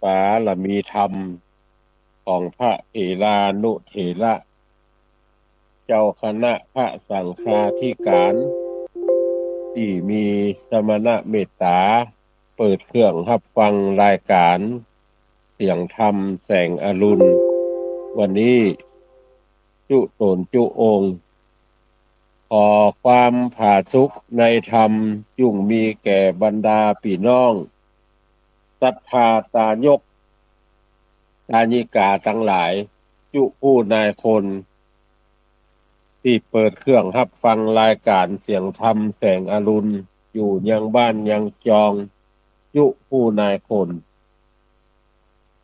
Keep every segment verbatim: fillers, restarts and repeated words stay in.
บารมีธรรมของพระเถรานุเถระ เจ้าคณะพระสังฆาธิการ ตี้มีสมณะเมตต๋า เปิดเครื่องฮับฟังรายก๋านเสียงธรรมแสงอรุณ วันนี้จุ๊ต๋นจุ๊องค์ ขอความผาสุกในธรรมจุ่งมีแก่บรรดาปี้น้องศรัทธาตายกตายิกาตังหลาย จุ๊ผู้นายคน ตี้เปิดเครื่องฮับฟังรายก๋านเสียงธรรมแสงอรุณ อยู่ยังบ้านยังจอง จุ๊ผู้นายคน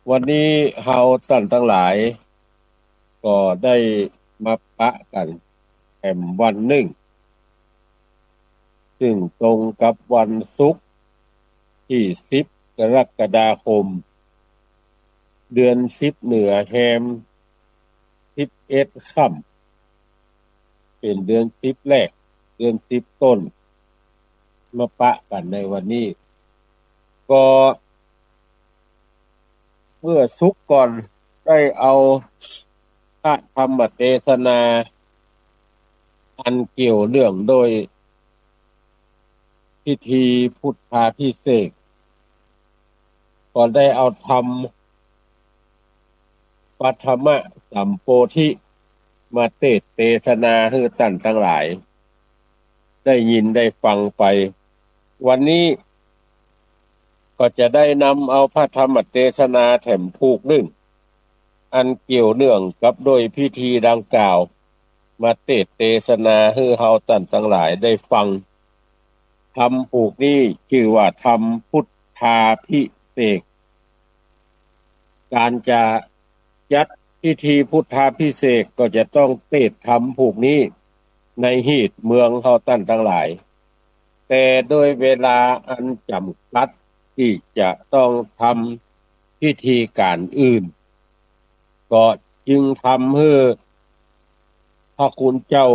วันนี้เฮาต้านตังหลาย ก็ได้มาปะกั๋นแถมวันนึ่ง ซึ่งตรงกับวันศุกร์ตี้สิบกรกฎาคม เดือนสิบเหนือแฮมสิบเอ็ดค่ำ เป๋นเดือนสิบแรก เดือนสิบต้น มาปะกั๋นในวันนี้ ก็เมื่อศุกร์ก่อนได้เอาพระธรรมเตสนา อันเกี่ยวเนื่องโดยพิธีพุทธาภิเษก ก็ได้เอาธรรมปฐมสัมโพธิมาเตสน์เตสนาหื้อต้านตังหลาย ได้ยินได้ฟังไป วันนี้ก็จะได้นำเอาพระธรรมเตสนาแถมผูกนึ่ง อันเกี่ยวเนื่องกับโดยพิธีดังกล่าว มาเตสน์เตสนาหื้อเฮาต้านตังหลายได้ฟัง ธรรมผูกนี้จื้อว่าธรรมพุทธาภิเษก ก๋านจะจัดพิธีพุทธาภิเษกก็จะต้องเตสน์ธรรมผูกนี้ในฮีตเมืองเฮาต้านตังหลาย แต่โดยเวลาอันจ๋ำกัดตี้จะต้องทำพิธีก๋านอื่น ก็จึงทำหื้อพระคุณเจ้า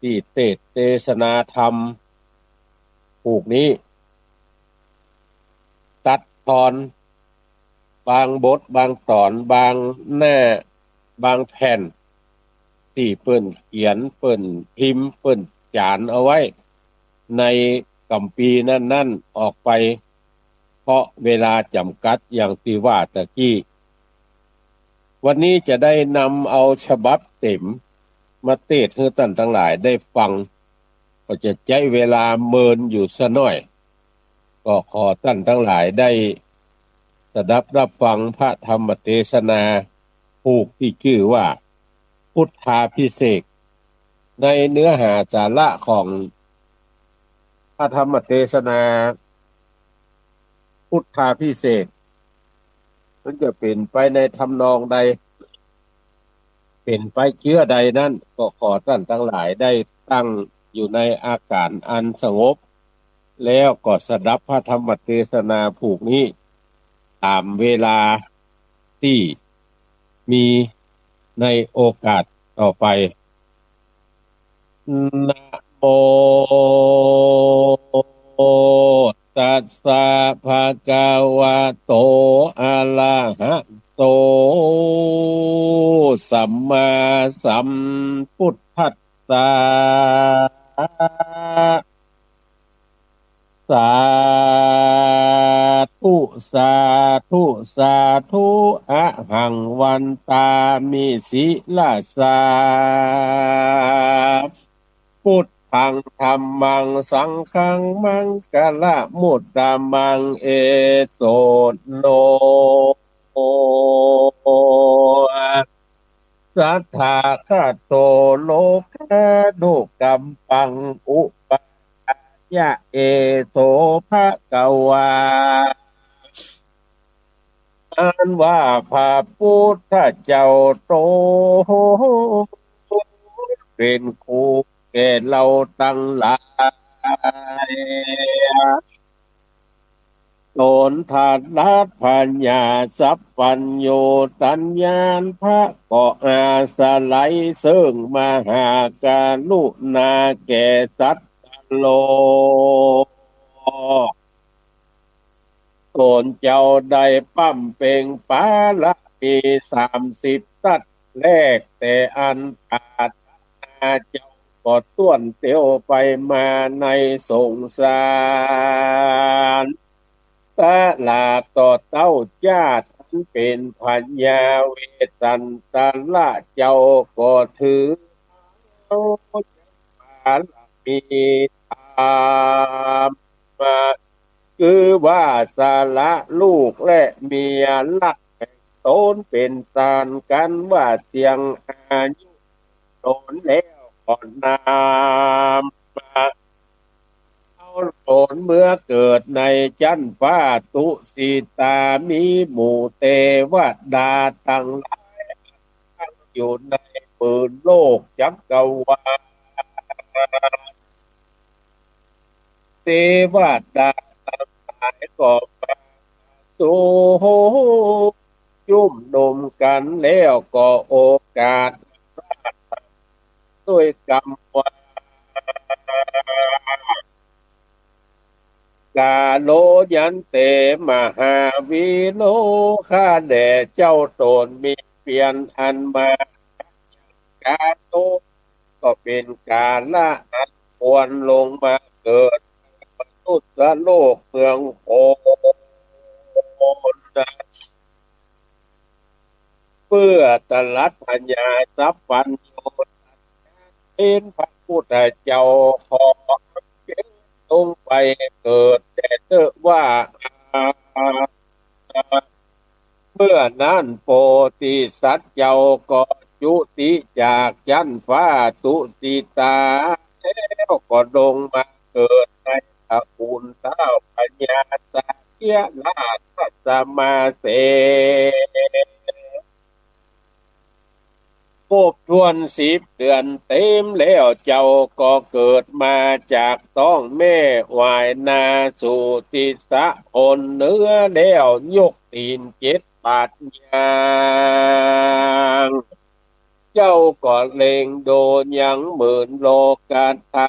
ตี้เตสน์เตสนาธรรมผูกนี้ ตัดทอนบางบทบางต๋อนบางหน้าบางแผ่น ตี้เปิ้นเขียนเปิ้นพิมพ์เปิ้นจ๋ารเอาไว้ ในกัมภีร์นั้นๆ ออกไป เพราะเวลาจ๋ำกัดอย่างตี้ว่าตะกี้ วันนี้จะได้นำเอาฉบับเต๋มมาเตสน์หื้อต้านตังหลายได้ฟัง ก็จะใจ๊เวลาเมินอยู่สักหน้อย ก็ขอต้านตังหลายได้สดับฮับฟังพระธรรมเตสนาผูกตี้จื้อว่า พุทธาภิเษก ในเนื้อหาสาระของพระธรรมเตสนาพุทธาภิเษก มันจะเป๋นไปในทำนองใด เป๋นไปเจื้อใดนั้น ก็ขอต้านตังหลายได้ตั้งอยู่ในอาก๋านอันสงบ แล้วก็สดับพระธรรมเตสนาผูกนี้ ต๋ามเวลาตี้มีในโอกาสต่อไป นะโม ตัสสะ ภะคะวะโต อะระหะโต สัมมาสัมพุทธัสสะ สาธุ สาธุ สาธุ อะหัง วันตามิ ศิรสา พุทธัง ธัมมัง สังฆัง มังคะละมุตตะมัง เอโส โน ตถาคโต โลกานุกัมปัง อุปายะ เอโส ภะคะวา อันว่าพระพุทธเจ้าต๋นเป๋นครูแก่เฮาตังหลาย ต๋นถนัดปั๋ญญาสัพพัญญู ตัญญาณพระก็อาศัย เซิ่งมหากรุณาแก่สัตว์โลก ต๋นเจ้าได้บำเพ็งปารมีสามสิบตั๊ดแรก แต่อันปรารถนาเจ้าก็ต้วนเตียวไปมาในสงสาร ตลอดต่อเต้าจาติอันเป๋นพญาเวสสันตระเจ้าก็ถือเอาปารมีธรรม คือว่าสละลูกและเมียฮักแห่งต๋นเป๋นต้านกั๋นว่าเตี้ยงอายุ ต๋นแล้วก็นำเอาต๋นเมือเกิดในจั๊นฟ้าตุสิตา มีหมู่เตวดาตังหลายตั้งอยู่ในหมื่นโลกจักรวาล เตวดาตังหลายก็มาสุมจุมนุมกั๋นแล้วก็โอกาส ด้วยกำว่า กาโลยันเต มหาวีโร ข้าแด่เจ้าต๋นมีเปียรอันมา กาโล ก็เป๋นกาละอันควรลงมาเกิดในมนุษย์โลกเมืองคน เปื้อตรัสพญาสัพพัญญู เป๋นพระพุทธเจ้า ขอเป๋นจงไปเกิดแต๊เต๊อะว่า เมื่อนั้นโพธิสัตว์เจ้าก็จุติจากจั๊นฟ้าตุสิตา แล้วก็ลงมาเกิดในตระกูลท้าวพญาสากีราชสมาเสน ครบถ้วนสิบเดือนเต๋มแล้ว เจ้าก็เกิดมาจากต๊องแม่ หวายหน้าสู่ทิศตะหนเหนือแล้ว ยกตี๋นเจ็ดบาทย่าง เจ้าก็เล็งดูยังหมื่นโลกธาตุตั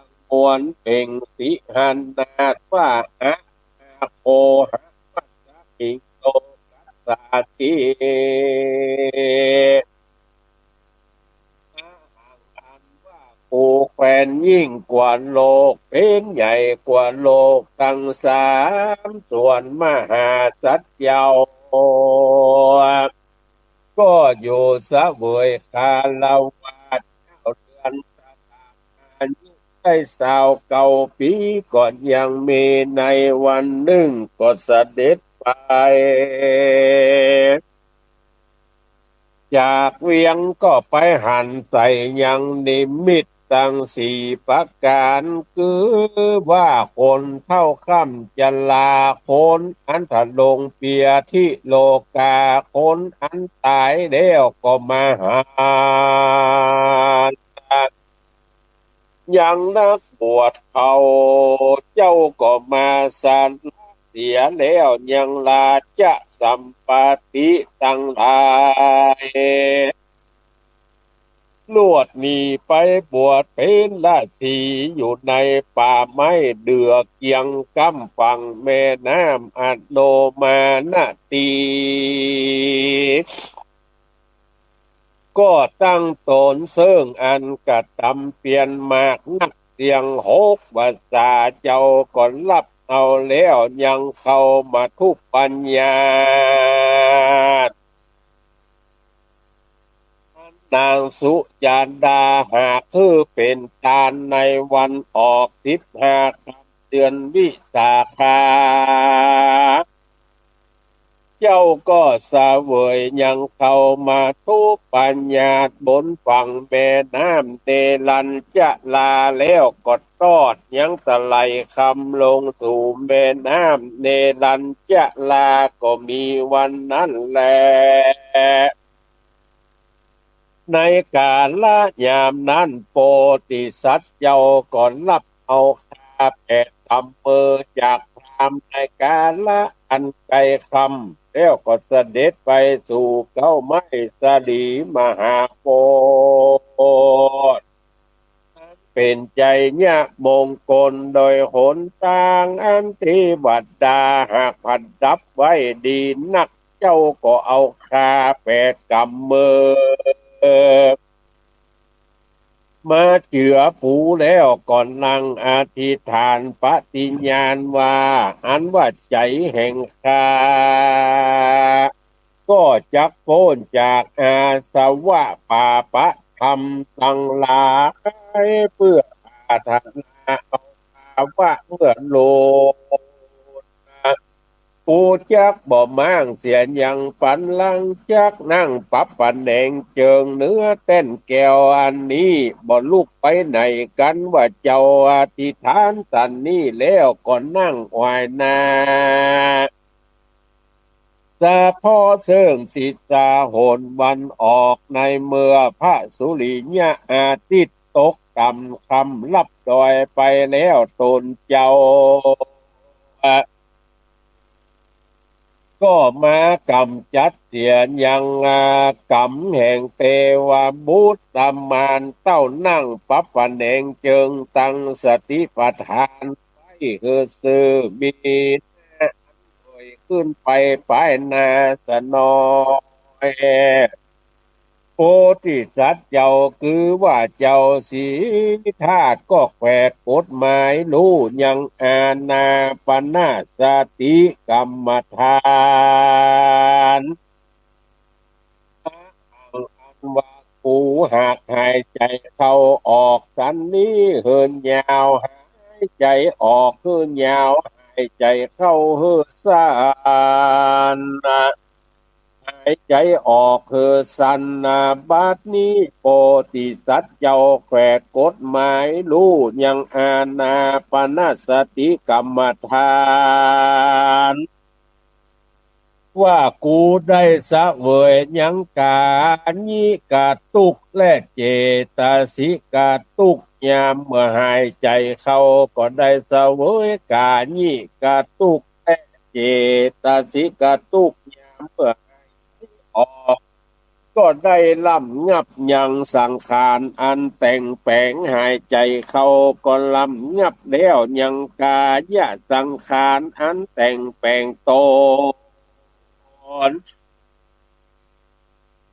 งมวล เปล่งสิหนาดว่า หะ หะ โค หะ มัสสะ มิง โลกัสสาติ หะ หัง อันว่ากูแควนยิ่งกว่าโลก เป๋นใหญ่กว่าโลกตังสาม ส่วนมหาสัตว์เจ้า ก็อยู่เสวยคฤหาสน์เก้าเดือน ตลอดอายุได้ซาวเก้าปี๋ ก็ยังมีในวันนึ่งก็เสด็จไป จากเวียงก็ไปหันใส่ยังนิมิตตังสี่ประก๋าน คือว่าคนเฒ่าค่ำจรา คนอันทรงเปียธิโลกา คนอันต๋ายแล้วก็มาหัน ยังนักบวชเขา เจ้าก็มาสละเสียแล้ว ยังราชสัมปติตังหลาย ลวดหนีไปบวชเป๋นฤๅษีอยู่ในป่าไม้เดื่อเคียงก้ำฝั่งแม่น้ำอโนมานาที ก็ตั้งต๋นเซิ่งอันกระตำเปียรมากนักเสี้ยงหกวาษา เจ้าก็ฮับเอาแล้ว ยังเข้ามาทุปัญญา นางสุจาดาหากหื้อเป๋นตานในวันออกสิบห้าค่ำเดือนวิสาขา เจ้าก็เสวยยังเข้ามาทุปัญญาบนฝั่งแม่น้ำเนรัญจรา แล้วก็ตอดยังสะไหลคำลงสู่แม่น้ำเนรัญจรา ก็มีวันนั้นแล ในกาละยามนั้นโพธิสัตว์เจ้าก็ฮับเอาคาแปดกำมือจากพราหมณ์ในกาละอันใก้ค่ำ แล้วก็เสด็จไปสู่เก๊าไม้สาลีมหาโพธิ์ ป๋นไชยมงคล โดยหนตางอันเตวดาหากประดับไว้ดีนัก เจ้าก็เอาคาแปดก๋ำมือ มาเจือปูแล้วก็นั่งอธิษฐานปฏิญาณว่า อันว่าไชยแห่งข้า ก็จักป๊นจากอาสวะปาปะธรรมตังหลาย เปื้อปรารถนาเอาภาวะเมื่อโลน กูจักบ่ม้างเสียยังปันหลัง จักนั่งปับปะแหนงเจิงเหนือแต้นแก้วอันนี้ บ่ลุกไปไหนกั๋น ว่าเจ้าอธิษฐานสันนี้แล้วก็นั่งไหว้หน้า สะเพาะเซิ่งทิศตะหนวันออก ในเมื่อพระสุริยะอาทิตย์ตกต่ำค่ำลับดอยไปแล้ว ตนเจ้า ก็มากำจัดเสียยัง อ่า ก๋ำแห่งเตวบุตรมารเต้า นั่งปับปะแหนงเจิง ตั้งสติปัฏฐานไว้หื้อซื่อ มีหน้าอันเอ่ยขึ้นไปปายหน้าสะน้อย โพธิสัตว์เจ้า คือว่าเจ้าสิทธัตถะ ก็แขวดกฎหมายฮู้ยังอานาปานสติกรรมฐาน อันว่ากูหากหายใจ๋เข้าออกสันนี้หื้อยาว หายใจ๋ออกหื้อยาว หายใจ๋เข้าหื้อสั้น หายใจ๋ออกหื้อสั้นนา บัดนี้โพธิสัตว์เจ้าแขวดกฎหมายฮู้ยังอานาปานสติกรรมฐาน ว่ากูได้เสวยยังกายิกะตุ๊กข์และเจตสิกะตุ๊กข์ ยามเมื่อหายใจ๋เข้าก็ได้เสวยกายิกะตุ๊กข์ และเจตสิกะตุ๊กข์ ยามเมื่อหายใจ๋ออก ก็ได้ร่ำงับยังสังขารอันแต่งแป๋งหายใจ๋เข้า ก็ร่ำงับแล้วยังกายสังขารอันแต่งแป๋งตน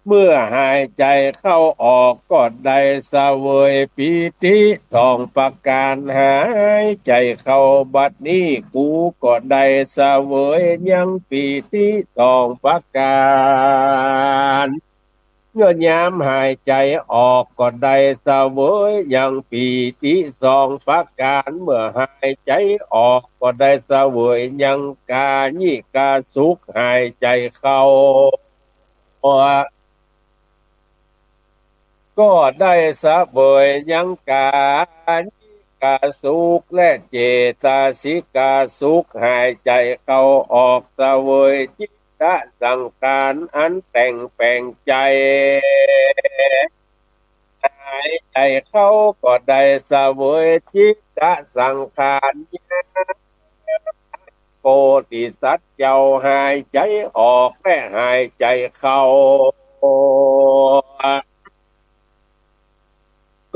เมื่อหายใจ๋เข้าออกก็ได้เสวยปีติสองประก๋าน หายใจ๋เข้าบัดนี้กูก็ได้เสวยยังปีติสองประก๋าน เมื่อยามหายใจ๋ออกก็ได้เสวยยังปีติสองประก๋าน เมื่อหายใจ๋ออกก็ได้เสวยยังกายิกะสุข หายใจ๋เข้า ก็ได้เสวยยังกายิกะสุข และเจตสิกะสุข หายใจ๋เข้าออกเสวยจิตตสังขารอันแต่งแป๋งใจ๋ หายใจ๋เข้าก็ได้เสวยจิตตสังขาร โพธิสัตว์เจ้าหายใจ๋ออกและหายใจ๋เข้า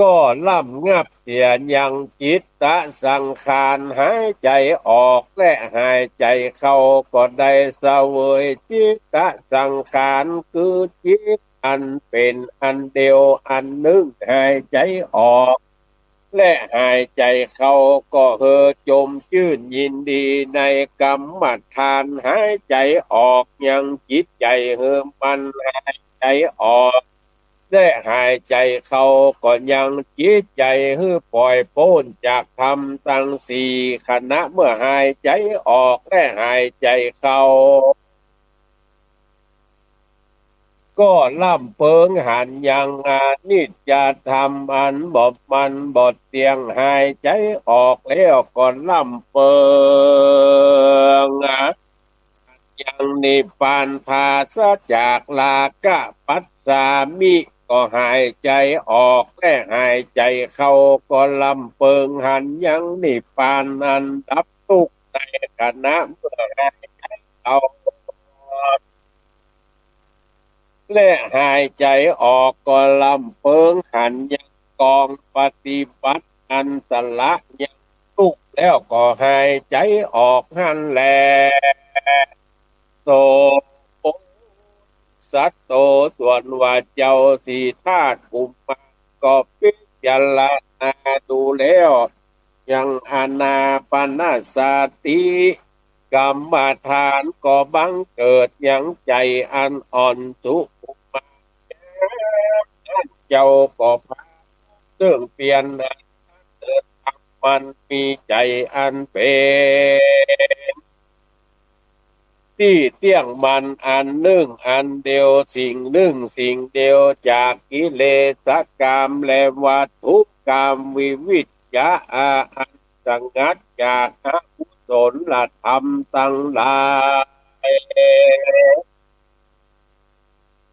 ก็ร่ำงับเสียยังจิตตสังขารหายใจ๋ออกและหายใจ๋เข้า ก็ได้เสวยจิตตสังขาร คือจิตอันเป๋นอันเดียวอันนึ่ง หายใจ๋ออก และหายใจ๋เข้าก็หื้อจมจื้นยินดีในกรรมฐาน หายใจ๋ออกยังจิตใจ๋หื้อมัน หายใจ๋ออก และหายใจ๋เข้าก็ยังจิตใจ๋หื้อป่อยป๊นจากธรรมตังสี่ ขณะเมื่อหายใจ๋ออกและหายใจ๋เข้า ก็ร่ำเปิงหันยังอนิจจธรรมอันบ่มันบ่เตี้ยง หายใจ๋ออกแล้วก็ร่ำเปิงยังนิพพานปราศจากราคะ ปัสสามิ ก็หายใจ๋ออกและหายใจ๋เข้าก็ร่ำเปิงหันยังนิพพานอันดับทุกข์ในขณะเมื่อหายใจ๋เข้า และหายใจ๋ออกก็ร่ำเปิงหันยังกองปฏิบัติ อันสละยังทุกข์แล้วก็หายใจออกหั้นแล โส โพธิสัตโต ส่วนว่าเจ้าสิทธัตถ์กุมารก็พิจารณาดูแล้ว ยังอานาปานสติกรรมฐานก็บังเกิดยังใจ๋อันอ่อนสุขุมมา เจ้าก็พาซึ่งเปียรเกิดธรรมมันมีใจ๋อันเป๋นตี้เตี้ยงมั่นอันนึ่งอันเดียว สิ่งนึ่งสิ่งเดียว จากกิเลสกรรมและวัตถุกรรม วิวิชชะ อันสงัดจากอกุศลธรรมตังหลาย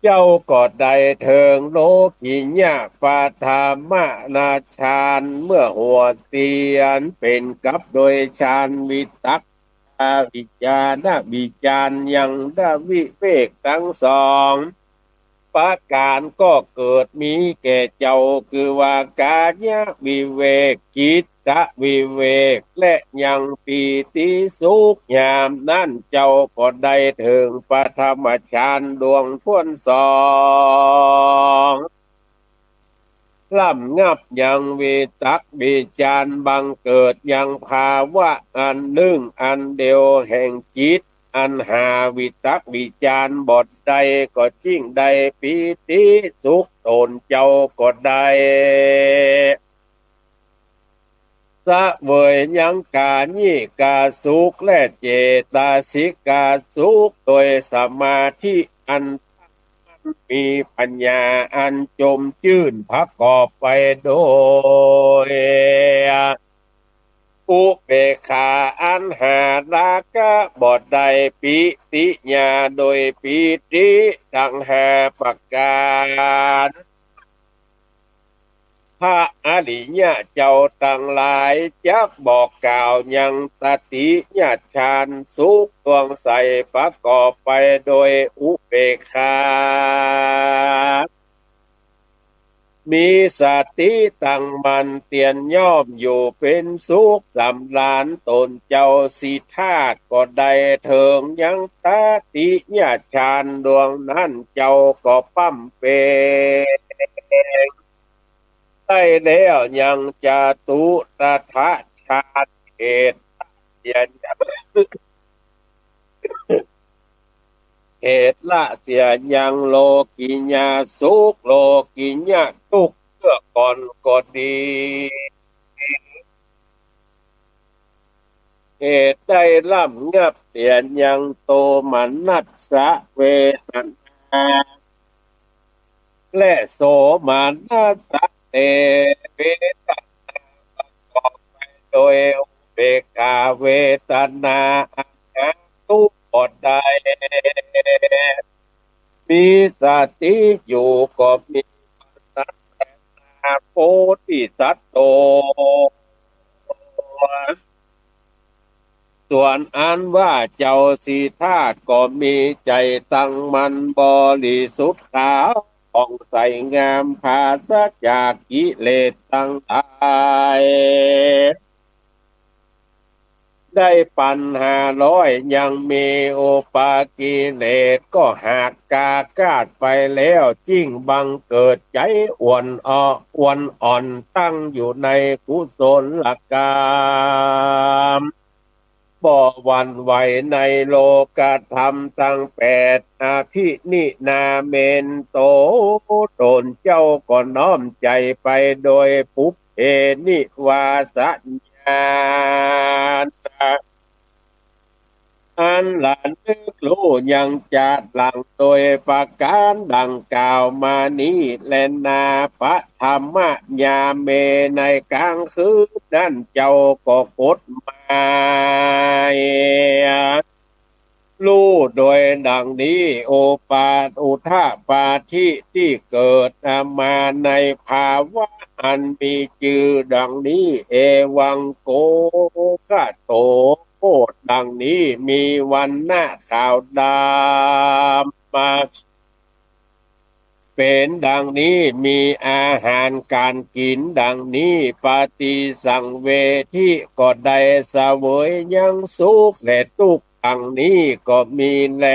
เจ้าก็ได้เถิงโลกิยะปฐมฌาน เมื่อหัวเตียนเป๋นกับโดยฌานวิตกกวิจารวิจารยังดวิเวกตังสอง ประก๋านก็เกิดมีแก่เจ้า คือว่ากายวิเวก จิตวิเวก และยังปีติสุข ยามนั้นเจ้าก็ได้เถิงปฐมฌานดวงถ้วนสอง ล้ำงับยังวิตกวิจารบังเกิดยังภาวะอันนึ่งอันเดียวแห่งจิต อันหาวิตกวิจารบ่ได้ ก็จึงได้ปีติสุข ต๋นเจ้าก็ได้เสวยยังกายิกสุขและเจตสิกสุข โดยสมาธิอันตั้งมั่น มีปัญญาอันจมจื้นประกอบไปโดยอุเปกขา อันหาราคะบ่ได้ ปิติญาโดยปีติตังห้าประก๋าน พระอริยะเจ้าตังหลายจักบอกกล่าวยังตติยฌานสุขดวงใสประกอบไปโดยอุเปกขา มีสติตั้งมั่นเตียนย่อมอยู่เป๋นสุขสำราญ ต๋นเจ้าสิทธัตถ์ก็ได้เถิงยังตติยฌานดวงนั้น เจ้าก็บำเพ็ญได้แล้วยังจตุตถฌาน เหตุเสียยัง เหตุละเสียยังโลกิยสุข โลกิยทุกข์เมื่อก่อนก็ดี เหตุได้ล้ำงับเสียยังโทมนัสสะเวทนา และโสมนัสสะเวทนาประกอบไปโดยอุเปกขาเวทนา อันหาทุกข์บ่ได้ มีสติอยู่ก็มีปัญญาโพธิสัตว์โต ส่วนอันว่าเจ้าสิทธัตถ์ก็มีใจ๋ตั้งมั่นบริสุทธิ์ขาวผ่องใสงาม ปราศจากกิเลสตังหลาย ได้ปั๋นห้าร้อยยังมีอุปกิเลส ก็หากกาคาดไปแล้ว จึ่งบังเกิดใจ๋อ่อนอ่อ อ่อนอ่อนตั้งอยู่ในกุศลกรรม บ่หวั่นไหวในโลกธรรมตังแปด อภินินาเมนโต ต๋นเจ้าก็น้อมใจ๋ไปโดยปุพเพนิวาสญาณ อันระลึกฮู้ยังจาดหลังโดยประก๋านดังกล่าวมานี้แลนา ปฐมยาเม ในกลางคืนนั้นเจ้าก็กดหมาย ฮู้โดยดังนี้ อุปา อุทปาทิตี้เกิดมาในภาวะอันมีจื้อดังนี้ เอวังโกฆะโต ดังนี้มีวรรณะขาวดำมา เป๋นดังนี้ มีอาหารก๋านกิ๋นดังนี้ ปฏิสังเวทิก็ได้เสวยยังสุขและตุ๊กข์ดังนี้ก็มีแล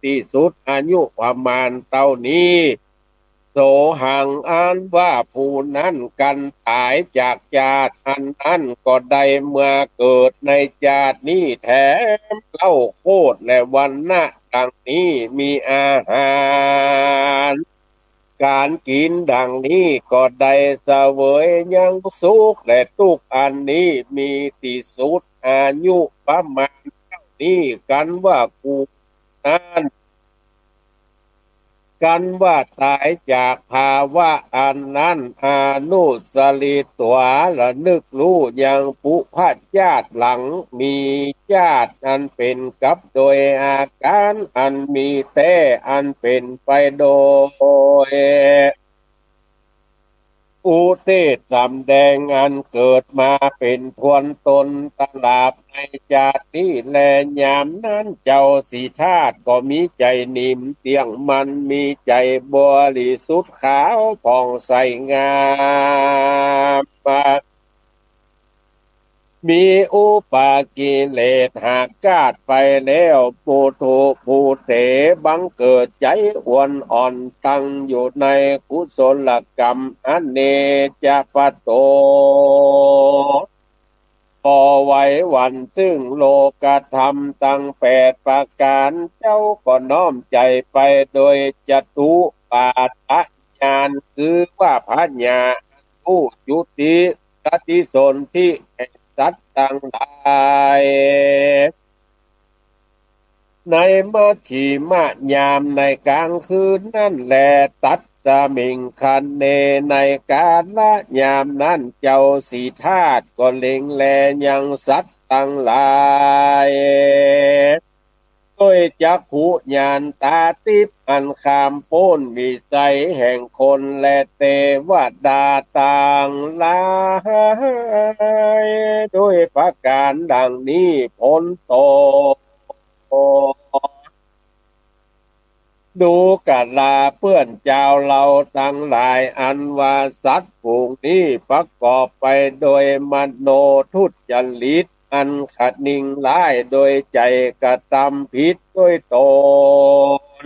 ตี้สุดอายุประมาณเต้านี้ โสหัง อันว่าผู้นั้น กั๋นต๋ายจากจาติอันนั้นก็ได้ เมื่อเกิดในจาตินี้แถมเล่า โคตรและวรรณะดังนี้ มีอาหารก๋านกิ๋นดังนี้ก็ได้เสวยยังสุขและตุ๊กข์อันนี้ มีตี้สุดอายุประมาณเต้านี้ กั๋นว่ากูนั้น กั๋นว่าต๋ายจากภาวะอันนั้น อนุสริตวา ระนึกฮู้ยังปุพพจาติหลัง มีจาติอันเป๋นกับโดยอาก๋านอันมีแต๊อันเป๋นไปโดย อุเตสสำแดงอันเกิดมาเป๋นทวนตนตลาดในจาตินี้แล ยามนั้นเจ้าสีทาสก็มีใจ๋นิ่มเตี้ยงมั่น มีใจ๋บริสุทธิ์ขาวผ่องใสงาม มีอุปกิเลสหักขาดไปแล้ว ปุถุ ปุเถ บังเกิดใจ๋อ่อนอ่อน ตั้งอยู่ในกุศลกรรม อเนจจปะโต บ่ไหวหวั่น ซึ่งโลกธรรมตังแปดประก๋าน เจ้าก็น้อมใจ๋ไปโดยจตุปาทญาณ คือว่าผญา อันฮู้จุติ ปฏิสนธิแห่งสัตว์ตังหลาย ในมัชฌิมยามในก๋างคืนนั้นแล ตัสมิง คเน ในกาละยามนั้น เจ้าสีทาสก็เล็งแลยังสัตว์ตังหลาย ด้วยจักขุญาณต๋าติ๊บ อันข้ามป๊นวิสัยแห่งคนและเตวดาตังหลาย ด้วยประก๋านดังนี้ ผลโต ดูกราเปื้อนเจ้าเฮาตังหลาย อันว่าสัตว์ฝูงนี้ประกอบไปโดยมโนทุจริต อันคะนิงร้าย โดยใจ๋กระตำผิดด้วยต๋น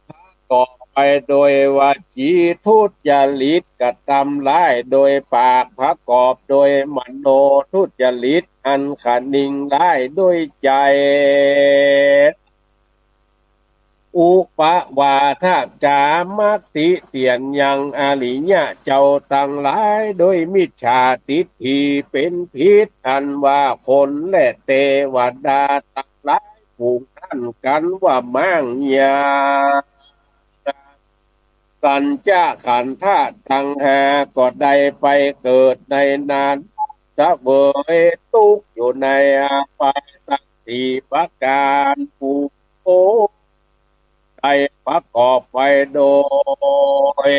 ประกอบไปโดยวจีทุจริต กระตำร้ายโดยปาก ประกอบโดยมโนทุจริต อันคะนิงร้ายโดยใจ๋ อุปวาทกา มักติเตียนยังอริยะเจ้าตังหลาย โดยมิจฉาทิฏฐิเป๋นผิด อันว่าคนและเตวดาตังหลาย ฝูงนั้นกั๋นว่าม้างยา สัญจขันธะตังห้า ก็ได้ไปเกิดในนรก เสวยตุ๊กข์อยู่ในอบายตังสี่ประก๋าน ปุโต ได้ประกอบไปโดย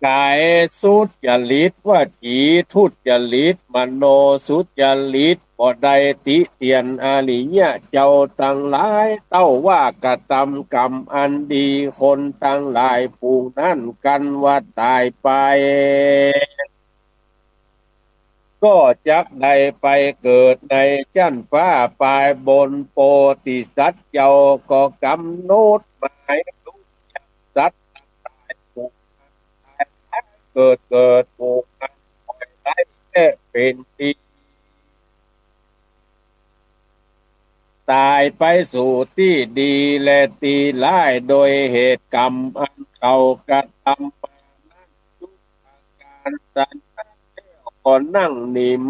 ก๋ายสุจริต วจีทุจริต มโนสุจริต บ่ได้ติเตียนอริยะเจ้าตังหลาย เต้าว่ากระตำกรรมอันดี คนตังหลายฝูงนั้นกั๋นว่าต๋ายไป ก็จักได้ไปเกิดในจั๊นฟ้าปายบน โปธิสัตว์เจ้าก็กำหนดหมายดูยังสัตว์ตังหลายฝูงนั้น เกิดเกิดฝูงนั้น ปล่อยไร้และเป๋นตี้ ต๋ายไปสู่ตี้ดีและตี้ร้าย โดยเหตุกรรมอันเขากระตำมานั้น ทุกประก๋าน สันนั้นแล้วก็นั่งนิ่ม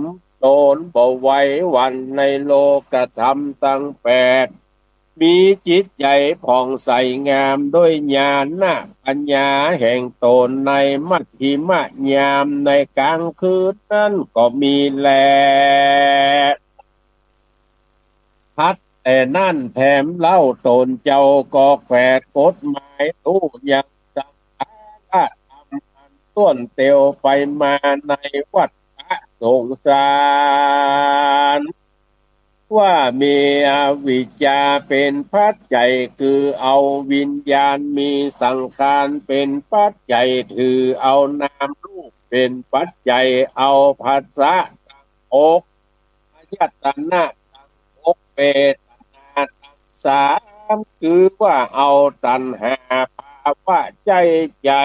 ต๋นบ่ไหวหวั่นในโลกธรรมตังแปด มีจิตใจ๋ผ่องใสงามโดยญาณปัญญาแห่งต๋น ในมัชฌิมยามในก๋างคืนนั้นก็มีแล ถัดแต่นั้นแถมเล่าต๋นเจ้าก็แขวดกฎหมายดูยังสังสารธรรมอันต้วนเตียวไปมาในวัฏฏะสงสาร ว่ามีอวิชชาเป๋นปัจจัย คือเอาวิญญาณ มีสังขารเป๋นปัจจัย ถือเอานามรูปเป๋นปัจจัย เอาผัสสะตังหก อายตนะตังหก เวทนาตังสาม คือว่าเอาตัณหาภาวะใจ๊ใจ๋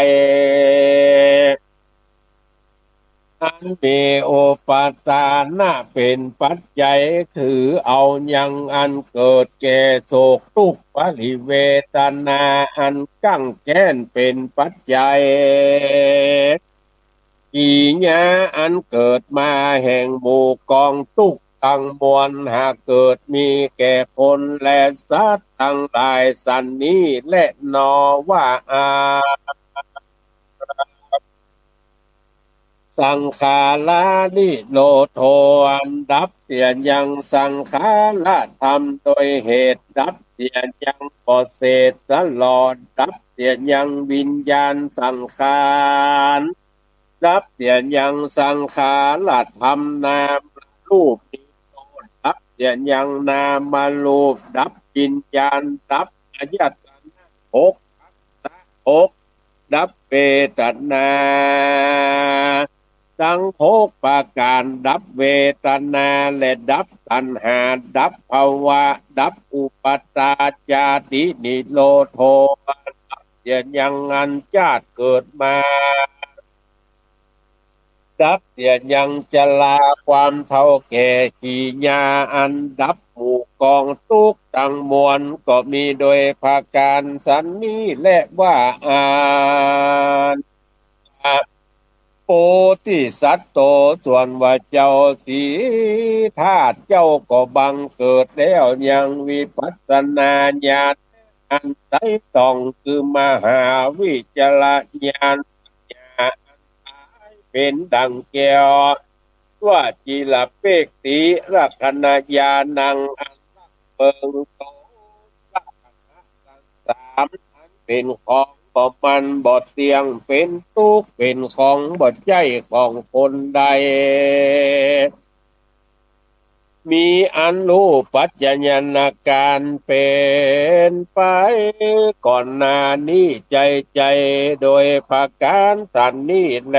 อันมีอุปาทานะเป๋นปัจจัย ถือเอายังอันเกิดแก่โศกตุ๊กข์ ปริเวทนาอันคับแค้นเป๋นปัจจัย กิริยาอันเกิดมาแห่งหมู่กองตุ๊กข์ตังมวล หากเกิดมีแก่คนและสัตว์ตังหลายสันนี้แลหนอว่า อา สังขารานิโรโธ อันดับเสียยังสังขารธรรมโดยเหตุ ดับเสียยังบ่เศษสลอด ดับเสียยังวิญญาณสังขาร ดับเสียยังสังขารธรรมนามรูปนิโรธ ดับเสียยังนามรูป ดับวิญญาณ ดับอายตนะหก ผัสสะหก ดับเวทนาตังหกประก๋าน ดับเวทนาและดับตัณหา ดับภวะ ดับอุปาทาน ชาตินิโรโธ ดับเสียยังอันชาติเกิดมา ดับเสียยังชราความเฒ่าแก่ กิริยาอันดับหมู่กองตุ๊กข์ตังมวล ก็มีโดยประก๋านสันนี้แลว่า อา โพธิสัตโต ส่วนว่าเจ้าสิทธัตถะเจ้าก็บังเกิดแล้วยังวิปัสสนาญาณอันใสส่อง คือมหาวิจารณญาณ ปัญญาอันหลายเป๋นดั่งแก้ว ว่าจิรเปกขิลักขณญาณัง อันเปิงโตลักขณะตังสามอันเป๋นของบ่มั่นบ่เตี้ยง เป๋นตุ๊กข์ เป๋นของบ่ใจ้ของคนใด มีอันฮู้ปัจจญาณาก๋ารเป๋นไปก่อนหน้านี้ใจ้ๆ โดยประก๋านสันนี้แล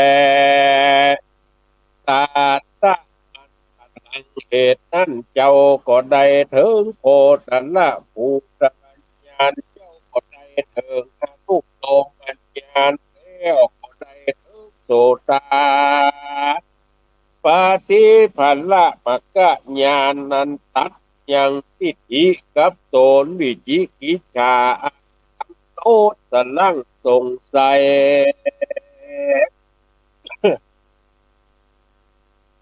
ตัสสะ อันดังเหตุนั้น เจ้าก็ได้เถิงโคตรภูตรญาณ เจ้าก็ได้เถิงอนุโลมญาณ แล้วก็ได้เถิงโสตาปัตติผลมัคคญาณ อันตัดยังทิฏฐิกับโสนวิจิกิจฉา อันตัดโต้ษหลังสงสัย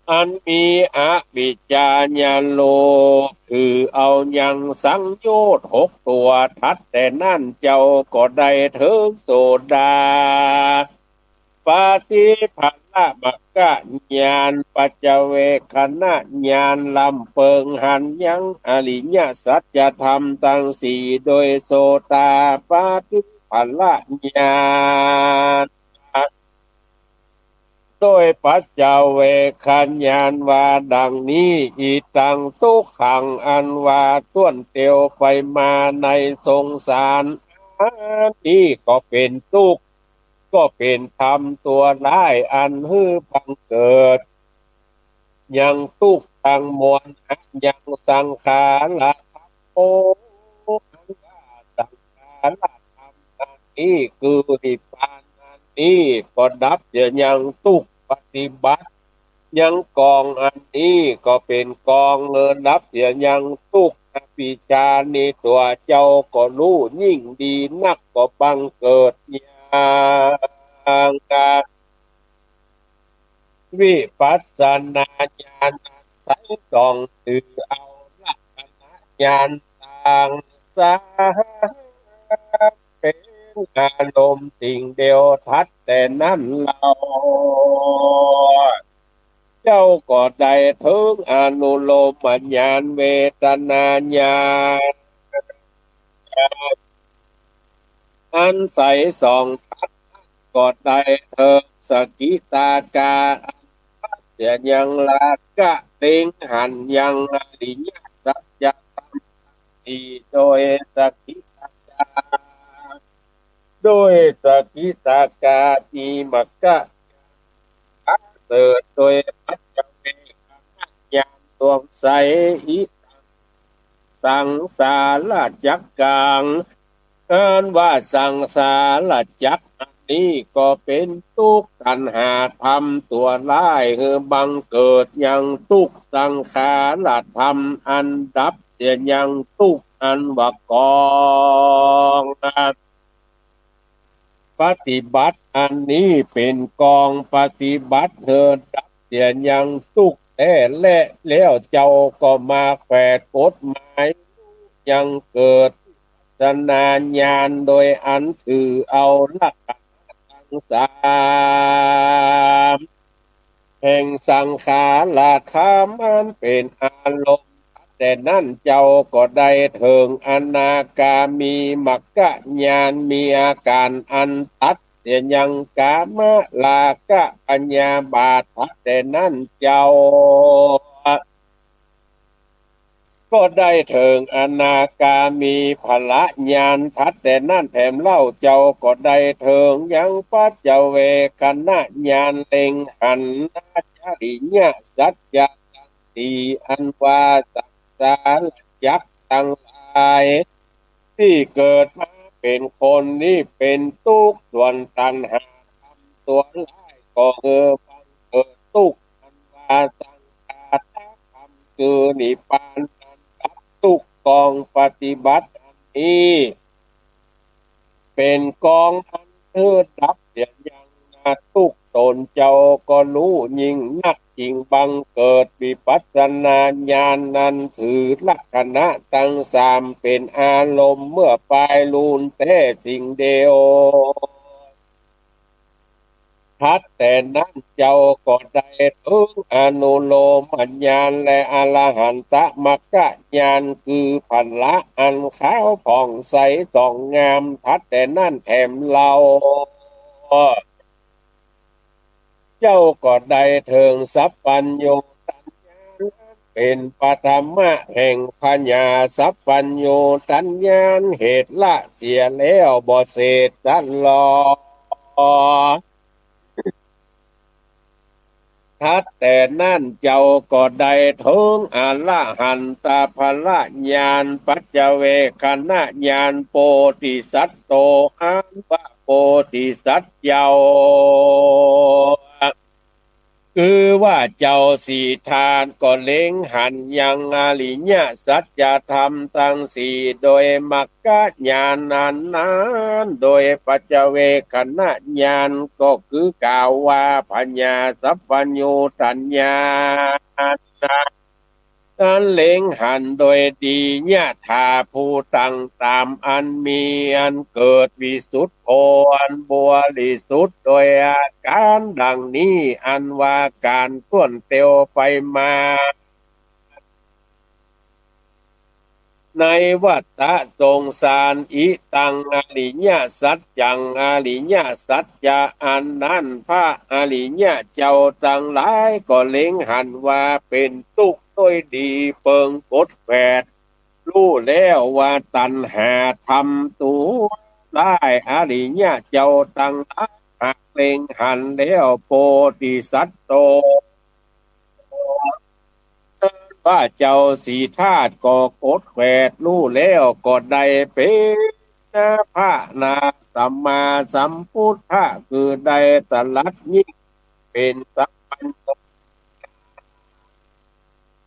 อันมีอวิชชาญาโล คือเอายังสังโยชน์หกตั๋ว ถัดแต่นั้นเจ้าก็ได้เถิงโสดาปัตติผลมัคคญาณ ปัจจเวกขณญาณ ลำเปิงหันยังอริยสัจธรรมตังสี่ โดยโสตาปัตติผลญาณ โดยปัจจเวกขญาณว่าดังนี้ อิตังทุกขัง อันว่าต้วนเตียวไปมาในสงสาร อันนี้ก็เป๋นตุ๊กข์ ก็เป๋นธรรมตั๋วร้าย อันหื้อบังเกิดยังตุ๊กข์ตังมวล ยังสังขารธรรม โอ้ อันว่าสังขารธรรมอันนี้คือนิพพานอันนี้ก็ดับเสียยังตุ๊กข์ ปฏิบัติยังกองอันนี้ก็เป๋นกองเลินดับเสียยังตุ๊กข์ อวิชชานี้ตั๋วเจ้าก็ฮู้ยิ่งดีนัก ก็บังเกิดยังวิปัสสนาญาณอันใสส่อง ถือเอาลักขณญาณตังสาม เป๋นอารมณ์สิ่งเดียว ถัดแต่นั้นเล่า เจ้าก็ได้เถิงอนุโลมญาณ เวทนาญาณ อันใสส่อง ถัดนั้นก็ได้เถิงสกิทาคา อันตัดเสียยังราคะ เล็งหันยังอริยสัจ สี่ โดยสกิทาคา โดยสกิทาคามีมัคคะ ประเสริฐโดยปัจจเวกขณญาณดวงใส อิทัง สังสารจักขัง อันว่าสังสารจักรอันนี้ก็เป๋นตุ๊กข์ ตัณหาธรรมตั๋วร้าย หื้อบังเกิดยังตุ๊กข์ สังขารธรรมอันดับเสียยังตุ๊กข์ อันว่ากอง ปฏิบัติอันนี้เป๋นกองปฏิบัติ หื้อดับเสียยังตุ๊กข์แต๊แล แล้วเจ้าก็มาแขวดกฎหมาย ยังเกิดวิปัสสนาญาณ โดยอันถือเอาลักษณะตังสาม แห่งสังขารธรรมอันเป๋นอารมณ์ แต่นั้นเจ้าก็ได้เถิงอนาคามีมัคคะญาณ มีอาก๋านอันตัดเสียยังกามราคะพยาบาท แต่นั้นเจ้า ก็ได้เถิงอนาคามีผลญาณ ทัดแต่นั้นแถมเล่า เจ้าก็ได้เถิงยังปัจจเวกขณญาณ เล็งหันอริยสัจจะตังสี่ อันว่าสังสารจักรตังหลาย ตี้เกิดมาเป๋นคนนี้เป๋นตุ๊กข์ ส่วนตัณหาธรรมตั๋วร้ายก็หื้อบังเกิดตุ๊กข์ อันว่าสังขาตธรรมคือนิพพานอันดับตุ๊กข์ กองปฏิบัติอันนี้เป๋นกองอันหื้อดับเสียยังนาตุ๊กข์ ตนเจ้าก็ฮู้ยิ่งนัก จึงบังเกิดวิปัสสนาญาณ อันถือลักษณะตังสามเป๋นอารมณ์ เมื่อปายลูนแต๊สิ่งเดียว ทัดแต่นั้นเจ้าก็ได้เถิงอนุโลมญาณ และอรหันตมัคคะญาณ คือผละอันขาวผ่องใสส่องงาม ทัดแต่นั้นแถมเล่า เจ้าก็ได้เถิงสัพพัญญูตญาณ เป๋นปฐมะแห่งพญาสัพพัญญูตญาณ เหตุละเสียแล้วบ่เศษสักหล่อ ทัดแต่นั้นเจ้าก็ได้เถิงอรหันตผลญาณ ปัจจเวกขณญาณ โพธิสัตโต อันว่าโพธิสัตว์เจ้า คือว่าเจ้าสิทธัตถ์ก็เล็งหันยังอริยสัจธรรมตังสี่ โดยมัคคะญาณอันนั้น โดยปัจจเวกขณญาณ ก็คือกล่าวว่าพญาสัพพัญญูตญาณ นั้นเล็งหันโดยดี ยถาภูตัง ต๋ามอันมี อันเกิด วิสุทโธ อันบริสุทธิ์ โดยอาก๋านดังนี้ อันว่าก๋านถ้วนเตียวไปมา ในวัฏฏะสงสาร อิทังอริยสัจจัง อริยสัจจะอันนั้น พระอริยะเจ้าตังหลายก็เล็งหันว่าเป๋นตุ๊กข์ โดยดีเปิงกดแขวด ฮู้แล้วว่าตัณหาธรรมตั๋วร้าย อริยะเจ้าตังหลายหากเล็งหันแล้ว โพธิสัตโต ว่าเจ้าสิทธัตถ์ก็กดแขวด ฮู้แล้วก็ได้เป๋นพระนาสัมมาสัมพุทธะ คือได้ตรัสยิ่งเป๋นสัพพัญญู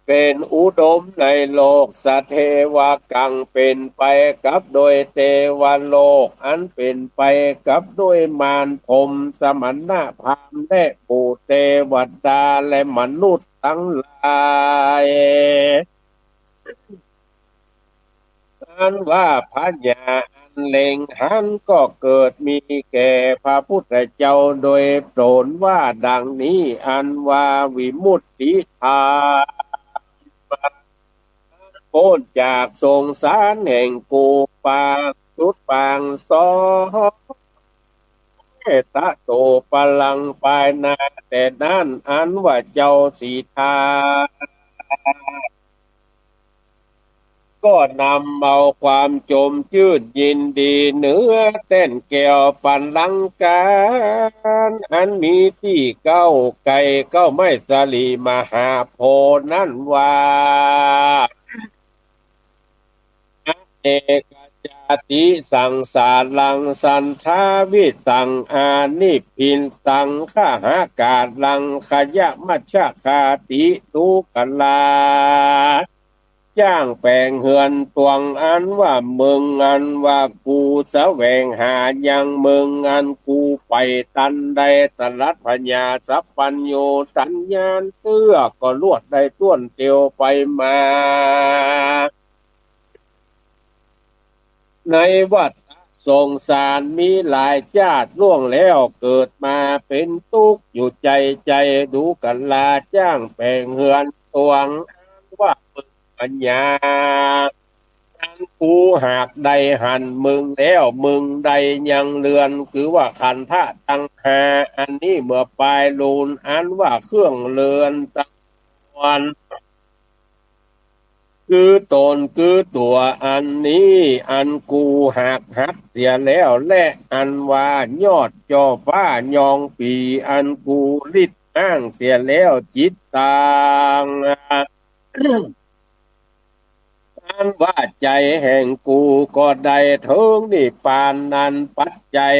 เป๋นอุดมในโลก สะเทวะกัง เป๋นไปกับโดยเตวะโลก อันเป๋นไปกับโดยมารพรหม สมณะพราหมณ์ และหมู่เตวดา และมนุษย์ตังหลาย อันว่าพญาอันเล็งหันก็เกิดมีแก่พระพุทธเจ้าโดยตนว่าดังนี้ อันว่าวิมุตติธรรม ป๊นจากสงสารแห่งกูปางสุดปางสอง เอตโตปรัง ปายหน้าแต่นั้น อันว่าเจ้าสิทธัตถ์ ก็นำเอาความจมจื้นยินดีเหนือแต้นแก้วปัลลังก์ อันมีตี้เก๊าไกลเก๊าไม้สะหลีมหาโพธิ์นั้นว่า อเนกจาติสังสารัง สันทาวิสัง อานิพพินสัง ขหากาลัง ขยมัชฌาคาติ ดูกรา จ้างแป๋งเฮือนตวง อันว่ามึง อันว่ากู แสวงหายังมึง อันกูไปตัน ได้ตรัสผญาสัพพัญญูสัญญาณเตื้อ ก็ลวดได้ต้วนเตียวไปมา ในวัฏสงสารมีหลายจาติล่วงแล้ว เกิดมาเป๋นตุ๊กข์อยู่ใจ๋ ใจ๋ ดูกรา จ้างแป๋งเฮือนตวง อันว่ามึง อันยา อันกูหากได้หันมึงแล้ว มึงได้ยังเฮือน คือว่าขันธะตังห้า อันนี้เมื่อปายลูน อันว่าเครื่องเฮือนตังมวล คือต๋นคือตั๋ว อันนี้อันกูหากหักเสียแล้วแล อันว่ายอดจ่อฟ้ายองปี่ อันกูลิดห้างเสียแล้ว จิตตัง อันว่าใจ๋แห่งกูก็ได้เถิงนิพพานนั้น ปัจจัย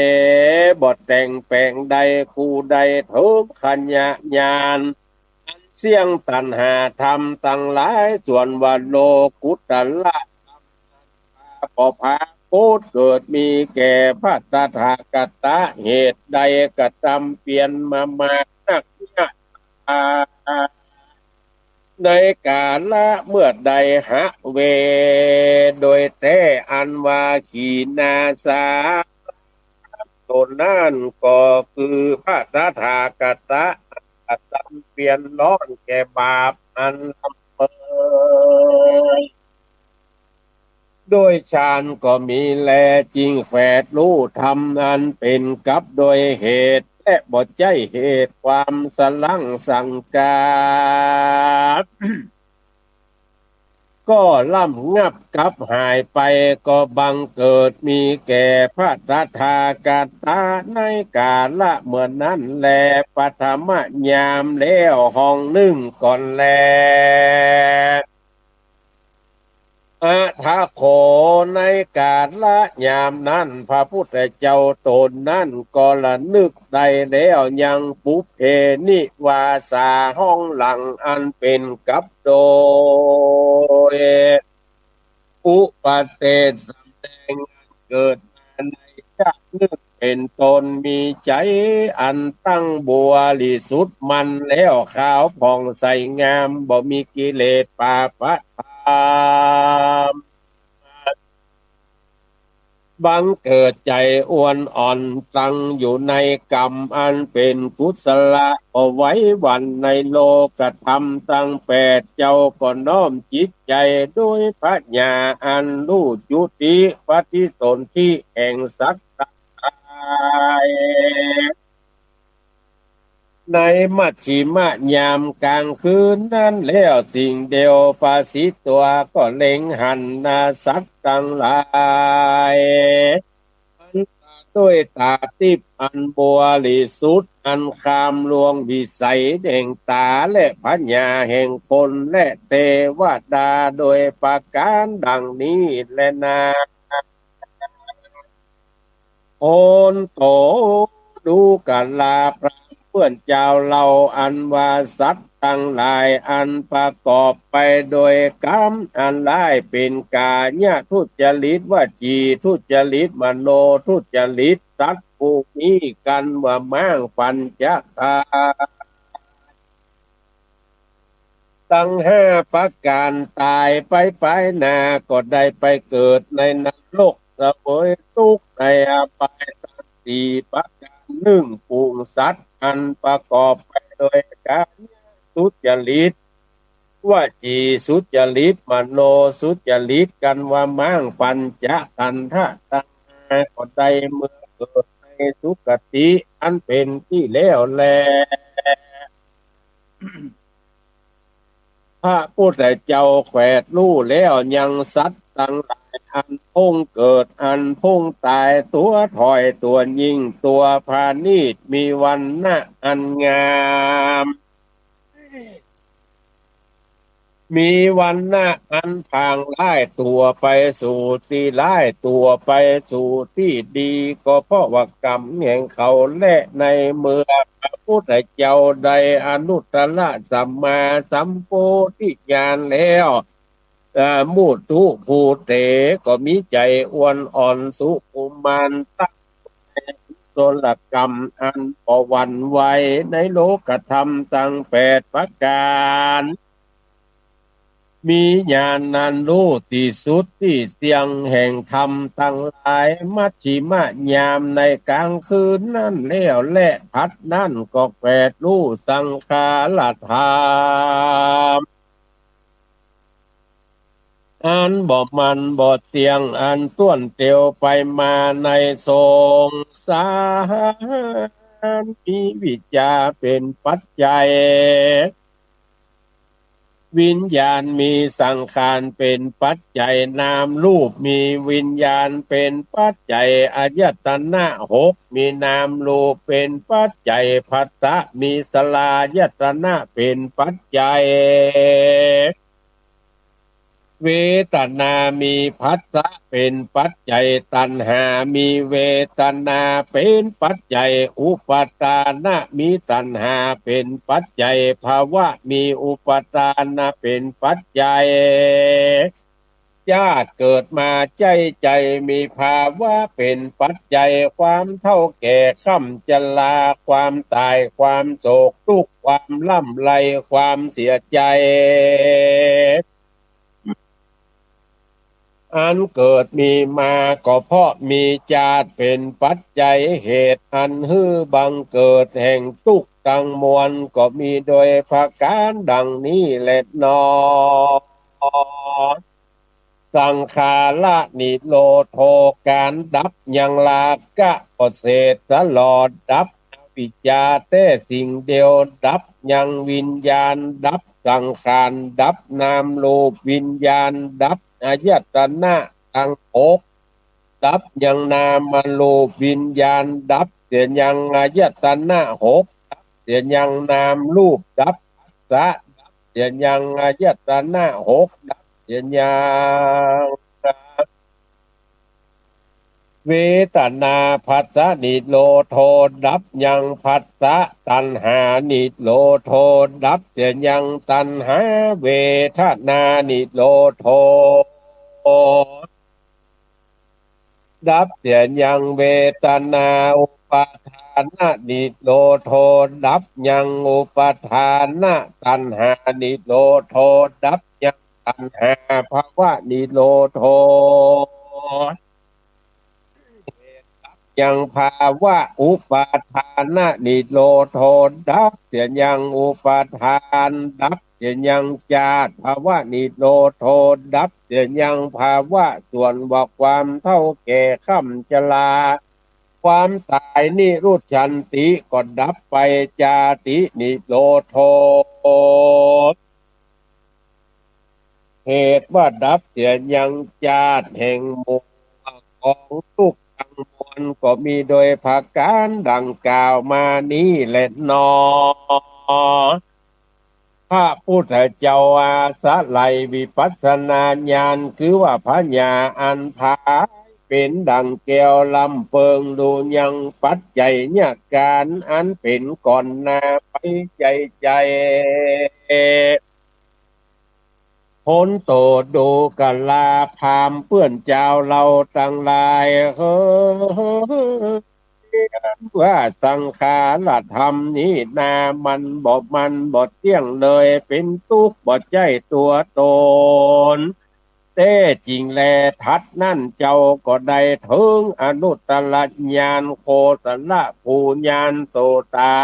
บ่แต่งแป๋งได้ กูได้เถิงขยะญาณ อันเสี้ยงตัณหาธรรมตังหลาย ส่วนว่าโลกุตระธรรมนั้น ปาปะปาโพชเกิดมีแก่พระตถาคตะ เหตุใดกระทำเปียรมามากนักเยียะ ในกาละเมื่อใดหะเว โดยแต๊อันว่าขีณาสา ต๋นนั้นก็คือพระตถาคตะ กระทำเปียรร้อนแก่บาปอันลำเมิน โดยฌานก็มีแล จึงแฝดฮู้ธรรมอันเป๋นกับโดยเหตุ และบ่ใจ้เหตุความสะหลั้งสังกา ก็ระงับกับหายไป ก็บังเกิดมีแก่พระตถาคตะ ในกาละเมื่อนั้นแล ปฐมยามแล้วห้องนึ่งก่อนแล อะถะโข ในกาละยามนั้น พระพุทธเจ้าต๋นนั้นก็ระนึกได้แล้ว ยังปุพเพนิวาสา ห้องหลังอันเป๋นกับโดย อุปเทศแสดงอันเกิดมาในชาตินึ่งเป๋นต้น มีใจ๋อันตั้งบริสุทธิ์มั่นแล้ว ขาวผ่องใสงาม บ่มีกิเลสปาปะธรรม บังเกิดใจ๋อ่อนอ่อน ตั้งอยู่ในกรรมอันเป๋นกุศละ ก็ไหวหวั่นในโลกธรรมตังแปด เจ้าก็น้อมจิตใจ๋โดยผญาอันฮู้จุติปฏิสนธิแห่งสัตว์ตังหลาย ในมัชฌิมยามกลางคืนนั้นแล้ว สิ่งเดียวประสิทธิ์ตั๋ว ก็เล็งหันนาสัตว์ตังหลาย อันตราด้วยต๋าติ๊บอันบริสุทธิ์ อันข้ามล่วงวิสัยแห่งต๋าและผญาแห่งคนและเตวดา โดยประก๋ารดังนี้แลนา โหนโต ดูกราพราหมณ์เปื้อนเจ้าเล่า อันว่าสัตว์ตังหลายอันประกอบไปโดยกรรมอันร้าย เป๋นก๋ายทุจริต วจีทุจริต มโนทุจริต สัตว์ผู้มีกั๋นว่าม้างปัญจทาน ตังห้าประก๋าน ต๋ายไปปายหน้าก็ได้ไปเกิดในนรก เสวยตุ๊กข์ในอบายตังสี่ประก๋าน นึ่ง ฝูงสัตว์อันประกอบไปโดยก๋ายทุจริต วจีทุจริต มโนทุจริต กั๋นว่าม้างปัญจขันธะตังห้า ก็ได้เมื่อเกิดในสุคติอันเป๋นตี้แล้วแล พระพุทธเจ้าแขวดฮู้แล้วยังสัตว์ตังหลาย อันพุงเกิดอันพุงต๋าย ตั๋วถ้อยตั๋วยิ่งตั๋วผะณีต มีวรรณะอันงาม มีวรรณะอันผ่างร้ายตั๋วไปสู่ตี้ร้าย ตั๋วไปสู่ตี้ดี ก็เพราะว่ากรรมแห่งเขา และในเมื่อพระพุทธเจ้าได้อนุตตรสัมมาสัมโพธิญาณแล้ว เอ่อ มุทุภูเต ก็มีใจ๋อ่อนอ่อน สุขุมานตะ กุศลกรรมอันบ่หวั่นไหวในโลกธรรมตังแปดประก๋าน มีญาณอันฮู้ตี้สุดตี้เสี้ยงแห่งธรรมตังหลาย มัชฌิมะยามในก๋างคืนนั้นแล้ว และผัดนั้นก็แขวดฮู้สังขารธรรม อันบ่มั่นบ่เตี้ยง อันต้วนเตียวไปมาในสงสาร มีวิชชาเป๋นปัจจัย วิญญาณ มีสังขารเป๋นปัจจัย นามรูป มีวิญญาณเป๋นปัจจัย อายตนะหก มีนามรูปเป๋นปัจจัย ผัสสะ มีสลายตนะเป๋นปัจจัย เวทนา มีผัสสะเป๋นปัจจัย ตัณหา มีเวทนาเป๋นปัจจัย อุปาทานะ มีตัณหาเป๋นปัจจัย ภวะ มีอุปาทานะเป๋นปัจจัย จาติเกิดมาใจ๊ใจ๋ มีภวะเป๋นปัจจัย ความเฒ่าแก่คว่ำชรา ความต๋าย ความโศกตุ๊กข์ ความร่ำไร ความเสียใจ๋ อันเกิดมีมาก็เพราะมีจาติเป๋นปัจจัย เหตุอันหื้อบังเกิดแห่งตุ๊กข์ตังมวล ก็มีโดยประก๋านดังนี้แลหนอ สังขาระนิโรโธ ก๋านดับยังราคะก็เสร็จสลอด ดับอวิชชาแต๊สิ่งเดียว ดับยังวิญญาณ ดับสังขาร ดับนามรูปวิญญาณ ดับอายตนะตังหก ดับยังนามรูปวิญญาณ ดับเสียยังอายตนะหก ดับเสียยังนามรูป ดับผัสสะ ดับเสียยังอายตนะหก ดับเสียยังเวทนา ผัสสะนิโรโธ ดับยังผัสสะ ตัณหานิโรโธ ดับเสียยังตัณหา เวทนานิโรโธ ดับเสียยังเวทนา อุปาทานะนิโรโธ ดับยังอุปาทานะ ตัณหานิโรโธ ดับยังตัณหา ภวะนิโรโธ ยังภวะ อุปาทานะนิโรโธ ดับเสียยังอุปาทาน ดับเสียยังจาติ ภวะนิโรโธ ดับเสียยังภวะ ส่วนว่าความเฒ่าแก่คว่ำชรา ความต๋าย นิรุจฉันติ ก็ดับไป จาตินิโรโธ เหตุว่าดับเสียยังจาติแห่งหมู่กองตุ๊กข์ตังมวล ก็มีโดยประก๋านดังกล่าวมานี้แลหนอ พระพุทธเจ้าอาศัยวิปัสสนาญาณ คือว่าผญาอันผายเป๋นดังแก้วล้ำเปิง ดูยังปัจจัยญาการอันเป๋นก่อนหน้าไปใจ๋ใจ๋ โหนโต ดูกราพราหมณ์เปื้อนเจ้าเฮาตังหลายเฮอ ว่าสังขารธรรมนี้นา มันบ่มั่นบ่เตี้ยงเลย เป๋นตุ๊กข์บ่ใจ้ตั๋วต๋น แต๊จริงแล ถัดนั้นเจ้าก็ได้เถิงอนุตตรญาณ โคสลภูญาณ โสตา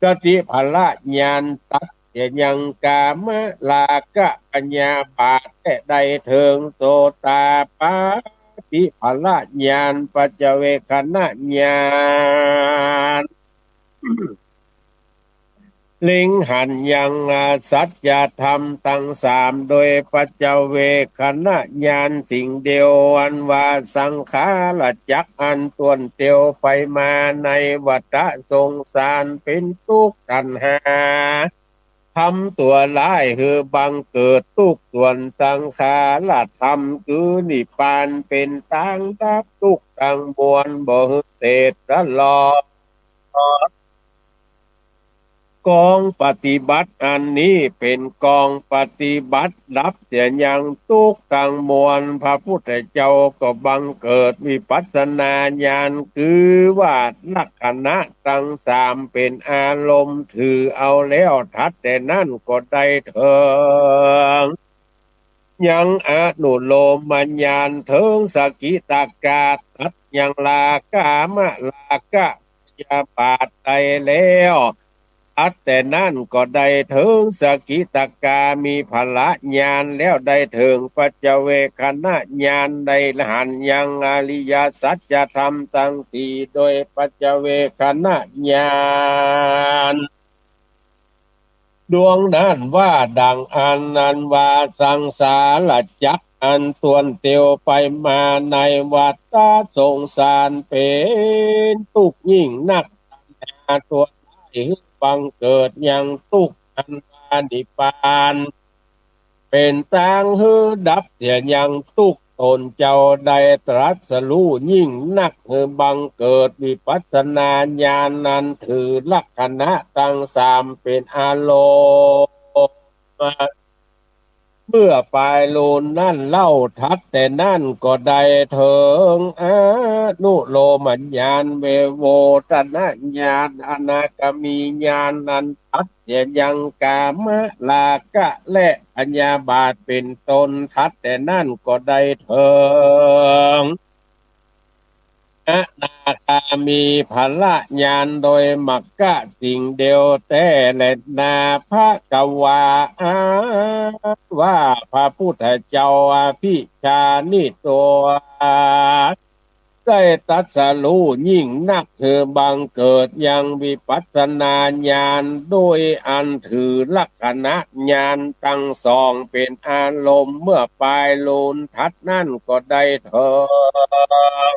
ปัตติผลญาณ ตัดเสียยังกามราคะพยาบาท และได้เถิงโสตาปัตติผลญาณ ปัจจเวกขณญาณ เล็งหันยังสัจธรรมตังสามโดยปัจจเวกขณญาณสิ่งเดียว อันว่าสังขารจักรอันต้วนเตียวไปมาในวัฏสงสารเป๋นตุ๊กข์ตัณหา ทำตั๋วร้ายหื้อบังเกิดตุ๊กข์ ส่วนสังขารธรรมคือนิพพานเป๋นตางดับตุ๊กข์ตังมวลบ่หื้อเสดสลอด กองปฏิบัติอันนี้เป๋นกองปฏิบัติดับเสียยังตุ๊กข์ตังมวล พระพุทธเจ้าก็บังเกิดวิปัสสนาญาณ คือว่าลักขณะตังสามเป๋นอารมณ์ ถือเอาแล้วตรัสแต่นั้นก็ได้เถิง ยังอนุโลมญาณเถิงสกิทาคา ตัดยังราคะ มราคะ พยาบาทได้แล้ว ตรัสแต่นั้นก็ได้เถิงสกิทาคามิผลญาณ แล้วได้เถิงปัจจเวกขณญาณ ได้หันยังอริยสัจธรรมตังสี่โดยปัจจเวกขณญาณ ดวงนั้นว่าดังอั้น อันว่าสังสารจักรอันต้วนเตียวไปมาในวัฏสงสารเป๋นตุ๊กข์ยิ่งนัก ตัณหาตั๋วร้ายหื้อบังเกิดยังตุ๊กข์ อันว่านิพพานเป๋นตางหื้อดับเสียยังตุ๊กข์ ตนเจ้าได้ตรัสฮู้ยิ่งนัก หื้อบังเกิดวิปัสสนาญาณ อันถือลักขณะตังสามเป๋นอารมณ์ เมื่อปายลูนนั้นเล่า ตรัสแต่นั้นก็ได้เถิงอนุโลมญาณ เวโวทนญาณ อนาคามิญาณ อันตัดเสียยังกามราคะและพยาบาทเป๋นต้น ตรัสแต่นั้นก็ได้เถิง อนาคามิผลญาณโดยมรรคสิ่งเดียวแต๊แลนา ภะคะวา อันว่าพระพุทธเจ้า อภิชาญิโต ได้ตรัสฮู้ยิ่งนัก หื้อบังเกิดยังวิปัสสนาญาณ โดยอันถือลักขณะญาณตังสองเป๋นอารมณ์ เมื่อปายลูนตรัสนั้นก็ได้เถิง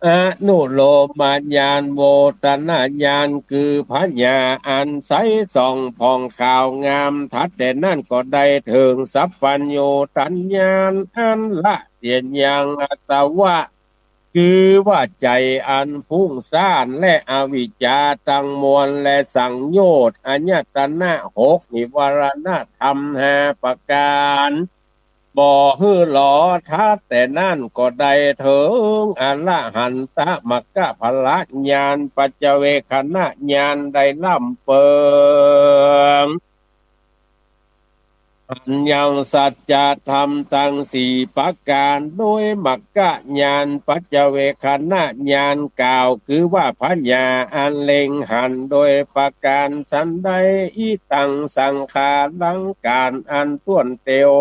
อนุโลมญาณ โวทนญาณ คือผญาอันใสส่องผ่องขาวงาม ตรัสแต่นั้นก็ได้เถิงสัพพัญญูตญาณ อันละเสียยังอาสวะ คือว่าใจ๋อันฟุ้งซ่านและอวิชชาตังมวล และสังโยชน์อายตนะหก นิวรณธรรมห้าประก๋าน บ่หื้อหลอ ตรัสแต่นั้นก็ได้เถิงอรหันตมรรคผลญาณ ปัจจเวกขณญาณได้ล้ำเปิง หันยังสัจธรรมตังสี่ประก๋านโดยมรรคญาณ ปัจจเวกขณญาณกล่าว คือว่าผญาอันเล็งหันโดยประก๋านสันใด อิทังสังขารัง ก๋านอันต้วนเตียว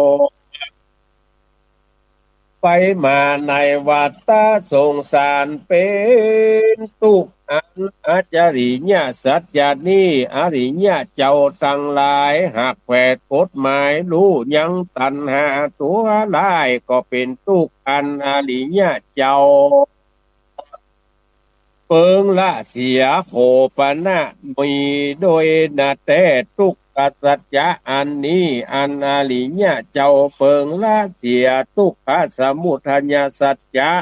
ไปมาในวัฏสงสารเป๋นตุ๊กข์ อันอจริยสัจจะนี้ อริยะเจ้าตังหลายหากแผดกฎหมายฮู้ยังตัณหาตั๋วร้าย ก็เป๋นตุ๊กข์อันอริยะเจ้า เปิงละเสีย โขปะนะมีโดยนาแต๊ ตุ๊กขสัจจะอันนี้ อันอริยะเจ้าเปิงละเสีย ตุ๊กขสมุทัยสัจจะ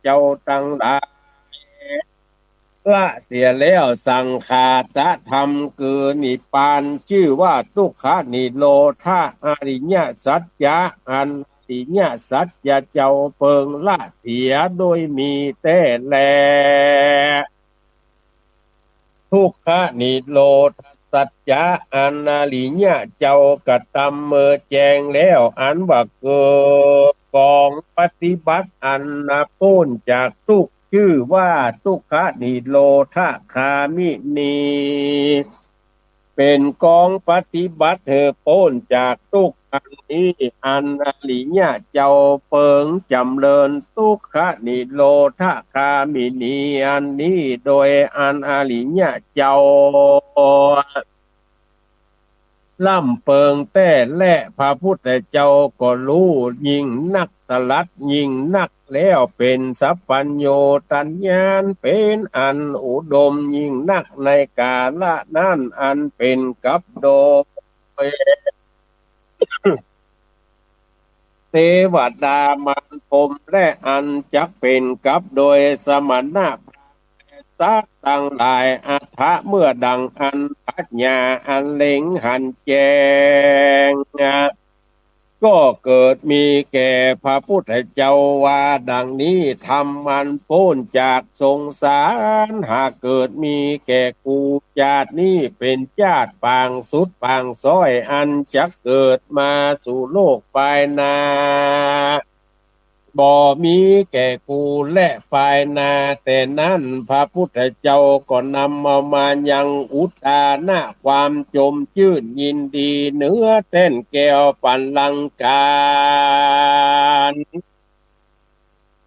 เจ้าตังหลาย ละเสียแล้วสังขาตธรรมคือนิพพาน จื้อว่าตุ๊กขนิโรธอริยสัจจะ อันอริยสัจจะเจ้าเปิงละเสียโดยมีแต๊แล ทุกขนิโรธสัจจะ อันอริยะเจ้ากระตำเมิดแจ้งแล้ว อันว่าเกิดกองปฏิบัติอันป๊นจากตุ๊กข์ จื้อว่าทุกขนิโรธคามินี เป๋นกองปฏิบัติหื้อป๊นจากตุ๊กข์อัน นี้ อันอริยะเจ้าเปิงจ๋ำเริญ ตุ๊กขนิโรธคามินี อันนี้ โดยอันอริยะเจ้า ร่ำเปิงแต๊แล พระพุทธเจ้าก็ฮู้ยิ่งนัก ตรัสยิ่งนัก แล้วเป๋นสัพพัญญูตญาณ เป๋นอันอุดมยิ่งนัก ในกาละนั้นอันเป๋นกับโดย เตวดามารพรหม และอันจักเป๋นกับโดยสมณะพราหมณ์ สัตว์ตังหลาย อัฏฐะ เมื่อดังอั้น ปัญญาอันเล็งหันแจ้ง ก็เกิดมีแก่พระพุทธเจ้าว่าดังนี้ ธรรมอันป๊นจากสงสาร หากเกิดมีแก่กู จาตินี้เป๋นจาติปางสุดปางซ้อย อันจักเกิดมาสู่โลกปายหน้า บ่มีแก่กู และปายหน้าแต่นั้น พระพุทธเจ้าก็นำเอามายังอุทานะความจมจื้นยินดี เหนือแต้นแก้วปัลลังก์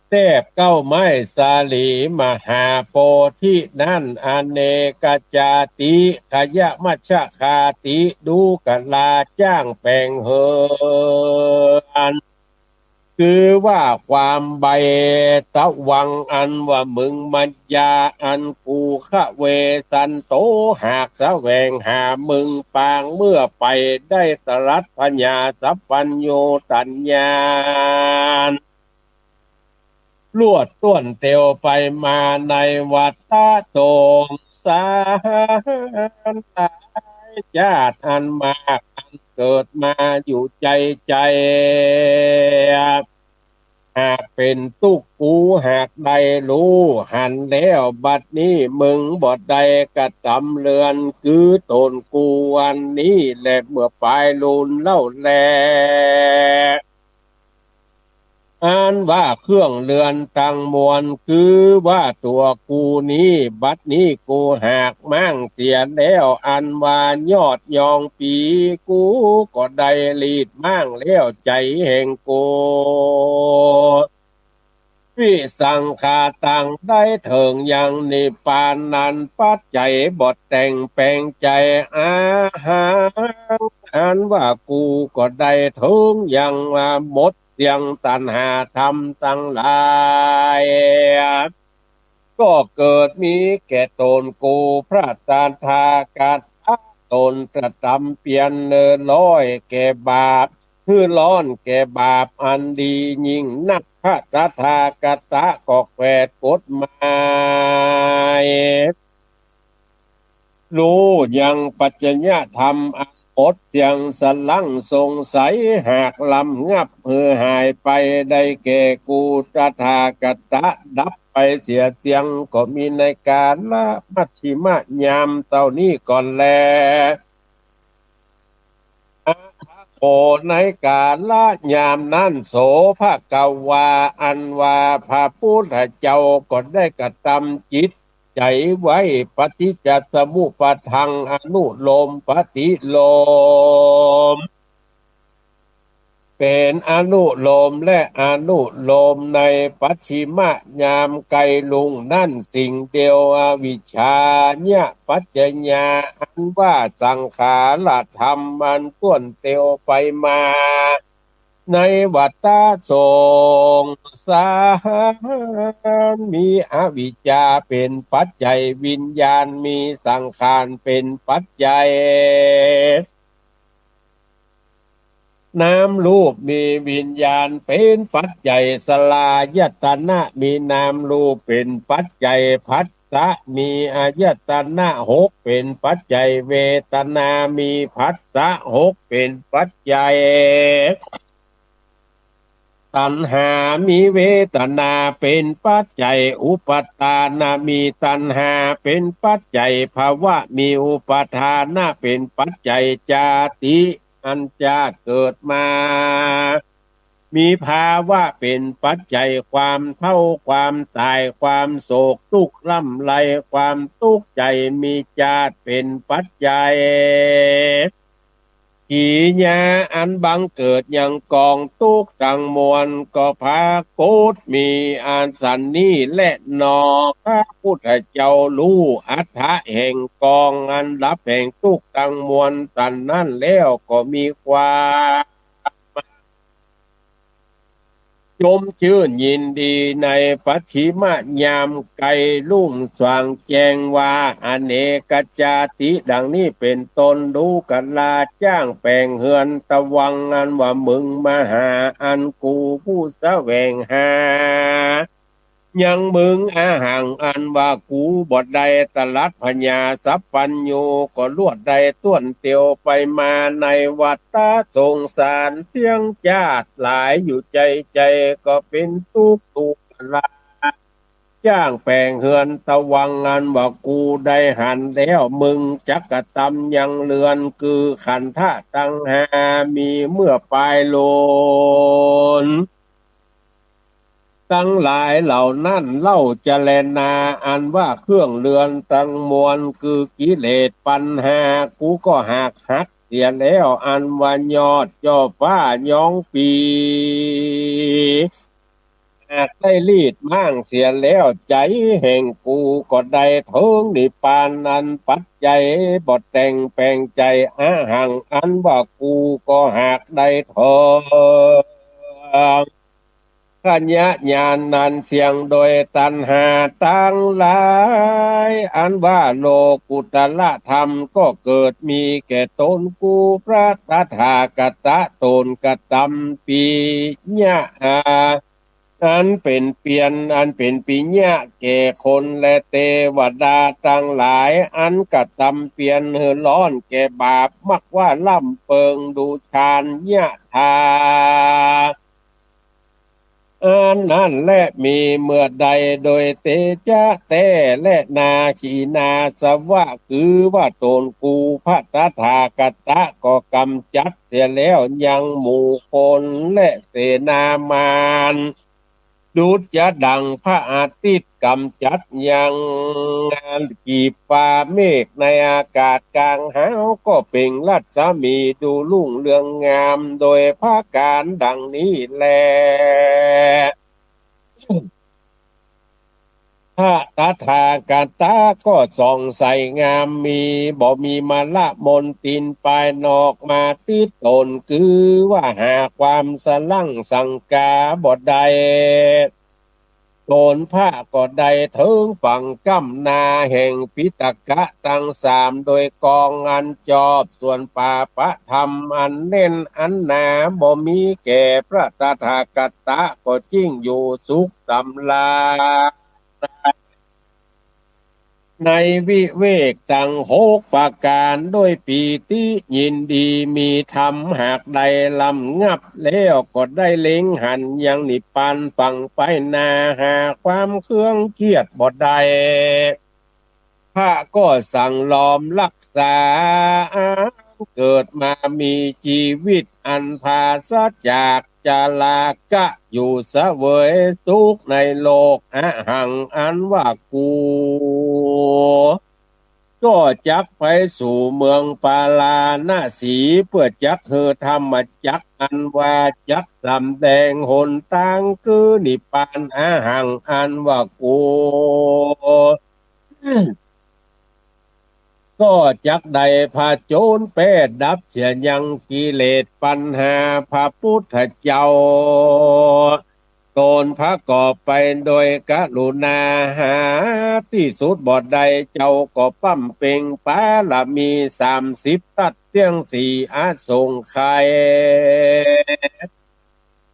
แต๊บเก๊าไม้สาลีมหาโพธินั้น อเนกจาติ ขยมัชฌาติ ดูกราจ้างแป๋งเหิน คือว่าความใบตะวังอันว่ามึงมัจจา อันกูขเวสันโต หากแสวงหามึงปางเมื่อไป ได้ตรัสผญาสัพพัญญูตญาณ ลวดต้วนเตียวไปมาในวัฏฏะสงสารหลายจาติอันมาก อันเกิดมาอยู่ใจ๋ใจ๋ หากเป๋นตุ๊กข์กูหากได้ฮู้หันแล้ว บัดนี้มึงบ่ได้กระตำเรือน คือต๋นกูอันนี้แล เมื่อปายลูนเล่าแล อันว่าเครื่องเรือนตังมวล คือว่าตั๋วกูนี้ บัดนี้กูหากม้างเสียแล้ว อันว่ายอดยองปี กูก็ได้ลีดม้างแล้ว ใจ๋แห่งกู วิสังขาตัง ได้เถิงยังนิพพานนั้น ปัจจัยบ่แต่งแป๋งใจ๋ อาหัง อันว่ากูก็ได้เถิงยังว่าหมดเสี้ยงตัณหาธรรมตังหลาย ก็เกิดมีแก่ต๋นกู พระตถาคตะ ต๋นกระตำเปียรเนินร้อยแก่บาป หื้อร้อนแก่บาปอันดียิ่งนัก พระตถาคตะก็แขวดกฎหมาย ฮู้ยังปัจจยธรรมอันหมดเสี้ยงสลั้งสงสัย หากลำงับหื้อหายไป ได้แก่กูตถาคตะดับไปเสียเสี้ยง ก็มีในกาละมัชฌิมยามเต้านี้ก่อนแล อะถะโข ในกาละยามนั้น โส ภะคะวา อันว่าพระพุทธเจ้าก็ได้กระตำจิตใจ๋ไว้ ปะฏิจจสมุปปาทัง อนุโลมปฏิโลม เป๋นอนุโลมและอนุโลมในปัจฉิมยามไกลลุงนั้นสิ่งเดียว อวิชชา ยปัจจยา อันว่าสังขารธรรมอันต้วนเตียวไปมา ในวัฏฏะสงสาร มีอวิชชาเป๋นปัจจัย วิญญาณมีสังขารเป๋นปัจจัย นามรูปมีวิญญาณเป๋นปัจจัย สลายตนะมีนามรูปเป๋นปัจจัย ผัสสะมีอายตนะหกเป๋นปัจจัย เวทนามีผัสสะหกเป๋นปัจจัย ตัณหามีเวทนาเป๋นปัจจัย อุปาทานมีตัณหาเป๋นปัจจัย ภวะมีอุปาทานเป๋นปัจจัย จาติ อันจาติเกิดมา มีภาวะเป๋นปัจจัย ความเฒ่า ความต๋าย ความโศกตุ๊กข์ร่ำไร ความตุ๊กข์ใจ๋ มีจาติเป๋นปัจจัย กิริยาอันบังเกิดยังก๋องตุ๊กข์ตังมวล ก็ปรากฏมีอันสันนี้แลหนอ พระพุทธเจ้าฮู้อัตถะแห่งก๋องอันดับแห่งตุ๊กข์ตังมวลสันนั้นแล้ว ก็มีความ ชมจื้นยินดีในปัจฉิมยามไกลรุ่งสว่างแจ้งว่า อเนกจาติ ดังนี้เป๋นต้น ดูกราจ้างแป๋งเฮือนตะวัง อันว่ามึงมหา อันกูผู้แสวงหา ยังมึง อหัง อันว่ากู บ่ได้ ตรัส พญาสัพพัญญู ก็ลวดได้ต้วนเตียวไปมาในวัฏฏะสงสารเสี้ยงจาติหลายอยู่ใจ๋ใจ๋ ก็เป๋นตุ๊กข์ทุกข์ระ จ้างแป๋งเฮือนตะวัง อันว่ากูได้หันแล้ว มึงจักกระตำยังเฮือน คือขันธะตังห้า มีเมื่อปายโลน ตังหลายเหล่านั้นเล่า จาแลนา อันว่าเครื่องเฮือนตังมวล คือกิเลสปัณหา กูก็หักหักเสียแล้ว อันว่ายอดจ่อฟ้าย้องปี หากได้ลีดม้างเสียแล้ว ใจ๋แห่งกูก็ได้เถิงนิพพาน อันปัจจัยบ่แต่งแป๋งใจ๋ อหัง อันว่ากูก็หากได้เถิง ขณะยามนั้นเสี้ยงโดยตัณหาตังหลาย อันว่าโลกุตตรธรรมก็เกิดมีแก่ต๋นกู พระตถาคตะต๋นกระตำปิยะ อันเป๋นเปียร อันเป๋นปิยะแก่คนและเตวดาตังหลาย อันกระตำเปียรหื้อฮ้อนแก่บาป มักว่าร่ำเปิงดูฌานยะถา อันนั้นแลมีเมื่อใด โดยเตจะแต๊แลนา ขีณาสวะ คือว่าต๋นกูพระตถาคตะก็ก๋ำจัดเสียแล้ว ยังหมู่คนและเสนามาร ดุจจะดั่งพระอาทิตย์ก๋ำจัดยังกีบฟ้าเมฆในอากาศก๋างหาว ก็เปล่งรัศมีดูรุ่งเรืองงาม โดยประก๋านดั่งนี้แล พระตถาคตะก็ส่องใสงาม มี บ่มีมลมลทินภายนอกมาติดต๋น คือว่าหาความสะหลั่งสังกาบ่ได้ ต๋นพระก็ได้เถิงฝั่งก้ำหน้าแห่งปิฎกะตังสาม โดยกองอันจอบ ส่วนปาปะธรรมอันแน่นอันหนา บ่มีแก่พระตถาคตะ ก็จิ่งอยู่สุขสำราญ ในวิเวกตังหกประก๋าน ด้วยปีติยินดี มีธรรมหากได้ลำงับแล้ว ก็ได้เล็งหันยังนิพพานฝั่งไปหน้า หาความเครื่องเคียดบ่ได้ พระก็สังรอมรักษา เกิดมามีจีวิตอันปราศจากจารากะ อยู่เสวยสุขในโลก อหัง อันว่ากู ก็จักไปสู่เมืองปาราณสี เพื่อจักหื้อธรรมจักร อันว่าจักสำแดงหนตาง คือนิพพาน อหัง อันว่ากู ก็จักได้ผจญแป๊ดับเสียยังกิเลสปัณหา พระพุทธเจ้า ต๋นประกอบไปโดยกรุณาหาตี้สุดบ่ได้ เจ้าก็บำเพ็งปารมีสามสิบ ตัดเสี้ยงสี่อสงไขย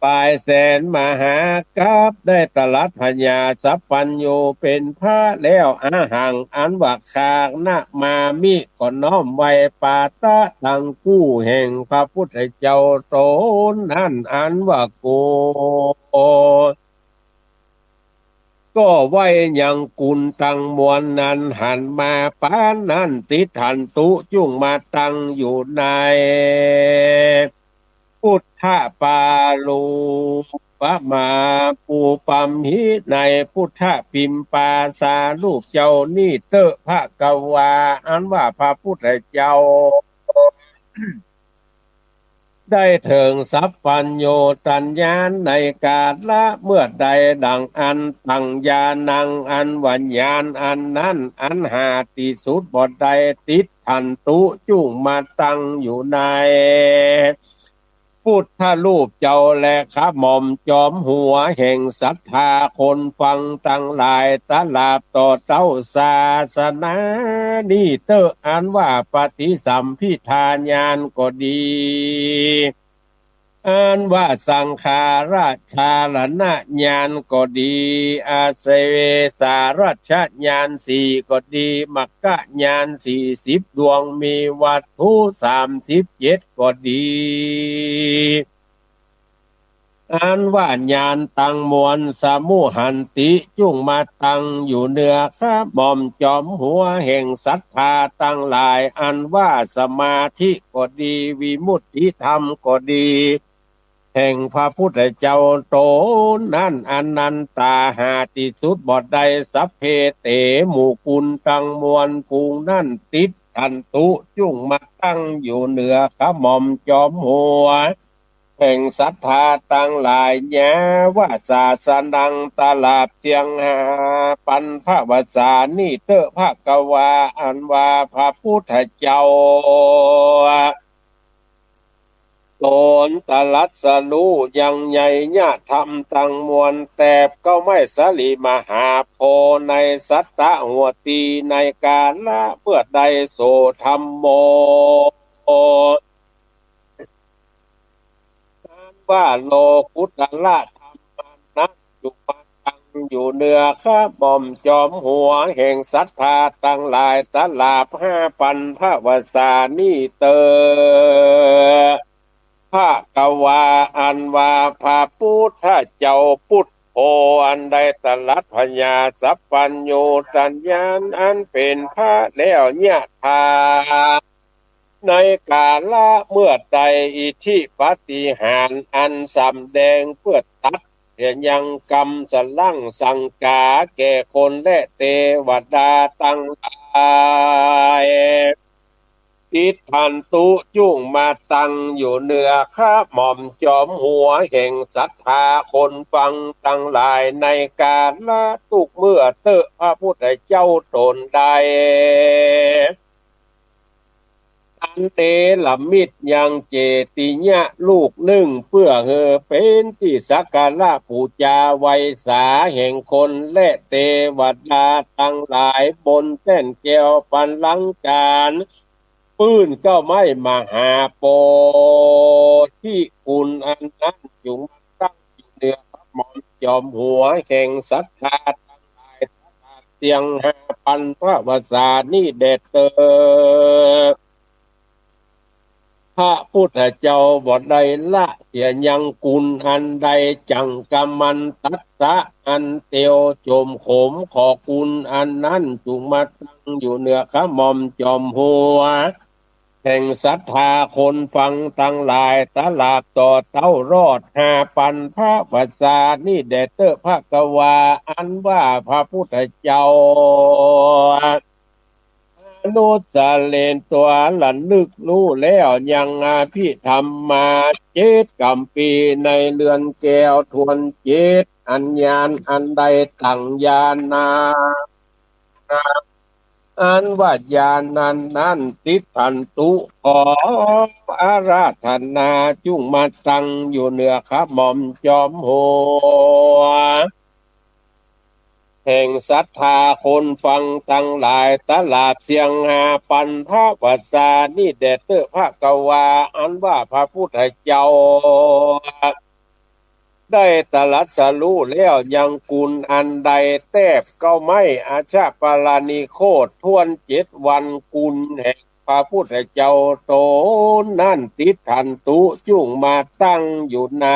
ปลายแสนมหากัป ได้ตรัสพญาสัพพัญญูเป๋นพระแล้ว อหัง อันว่าข้านะมามิ ก็น้อมไหว้ปาตะตังกู้แห่งพระพุทธเจ้าต๋นนั้น อันว่ากู ก็ไหว้ยังกุณตังมวลนั้น หันมาปานนั้น ติฏฐันตุ จุ่งมาตั้งอยู่ใน พุทธปารูปมา ปูปำหิ ในพุทธปิมปาสารูปเจ้านี้เต๊อะ ภะคะวา อันว่าพระพุทธเจ้า ได้เถิงสัพพัญญูตญาณในกาละเมื่อใด ดังอั้นตัง ญาณัง อันว่าญาณอันนั้น อันหาตี้สุดบ่ได้ ติฏฐันตุ จุ่งมาตั้งอยู่ใน พุทธรูปเจ้าและขะหม่อมจอมหัวแห่งศรัทธาคนฟังตังหลาย ตราบต่อเต้าศาสนานี้เต๊อะ อันว่าปฏิสัมภิทาญาณก็ดี อันว่าสังขาราธารณญาณก็ดี อาสเวสารัชญาณสี่ก็ดี มัคคญาณสี่สิบดวง มีวัตถุสามสิบเจ็ดก็ดี อันว่าญาณตังมวล สมุหหันติ จุ่งมาตั้งอยู่เหนือขะหม่อมจอมหัวแห่งศรัทธาตังหลาย อันว่าสมาธิก็ดี วิมุตติธรรมก็ดี แห่งพระพุทธเจ้าต๋นนั้น อนันตา หาตี้สุดบ่ได้ สัพเพ เต หมู่กุลตังมวลฝูงนั้น ติฏฐันตุ จุ่งมาตั้งอยู่เหนือขะหม่อมจอมหัวแห่งศรัทธาตังหลาย ญาวะสาสนัง ตราบเสี้ยงห้าปันพรรษานี้เต๊อะ ภะคะวา อันว่าพระพุทธเจ้า ต๋นตรัสรู้ยังไงยะธรรมตังมวล แตบเก๊าไม้สาลีมหาโพธิ์ในสัตตะหัวตี ในกาละเมื่อใด โส ธัมโม อันว่าโลกุตตระธรรมอันนั้น จุ่งมาตั้งอยู่เหนือขะหม่อมจอมหัวแห่งศรัทธาตังหลาย ตราบห้าปันพรรษานี้เต๊อะ ภะคะวา อันว่าพระพุทธเจ้าพุทโธ อันได้ตรัสผญาสัพพัญญูตญาณอันเป๋นพระแล้ว ยะถา ในกาละเมื่อใด อิทธิปาฏิหาริย์อันสำแดงเปื้อตัดเสียยังกำสลังสังกาแก่คนและเตวดาตังหลาย ติฏฐันตุ จุ่งมาตั้งอยู่เหนือขะหม่อมจอมหัวแห่งศรัทธาคนฟังตังหลาย ในกาละทุกเมื่อเต๊อะ พระพุทธเจ้าต๋นได้ อันเนรมิตยังเจติยะลูกนึ่ง เปื้อหื้อเป๋นตี้สักการะปู๋จาไหว้สาแห่งคนและเตวดาตังหลาย บนแต้นแก้วปัลลังก์ ปื้นเก๊าไม้มหาโพธิกุลอันนั้น จุ่งมาตั้งอยู่เหนือขะหม่อมจอมหัวแห่งศรัทธาตังหลาย ตราบเสี้ยงห้าปันพรรษานี้แด่เต๊อะ พระพุทธเจ้าบ่ได้ละเสียยังกุณอันใด จังกะมันตัสสะอันเตียวโจมโขม ขอกุณอันนั้นจุ่งมาตั้งอยู่เหนือขะหม่อมจอมหัวแห่งศรัทธาคนฟังตังหลาย ตราบต่อเต้ารอดห้าปันพรรษานี้แด่เต๊อะ ภะคะวา อันว่าพระพุทธเจ้า อนุสสะเรตัวระลึกฮู้แล้ว ยังอภิธรรมมาเจ็ดกำปี ในเรือนแก้วถ้วนเจ็ด อันญาณอันได้ตั้งญาณา อันว่าญาณนั้นนั้น ติฏฐันตุ ขออาราธนาจุ่งมาตั้งอยู่เหนือขะหม่อมจอมหัว แห่งศรัทธาคนฟังตังหลาย ตราบเสี้ยงห้าปันพรรษานี้แด่เต๊อะ ภะคะวา อันว่าพระพุทธเจ้า ได้ตรัสฮู้แล้วยังกุณอันใด แตบเก๊าไม้อัชฌปาลานิโคตถ้วนเจ็ดวัน กุณแห่งพระพุทธเจ้าต๋นนั้น ติฏฐันตุ จุ่งมาตั้งอยู่ใน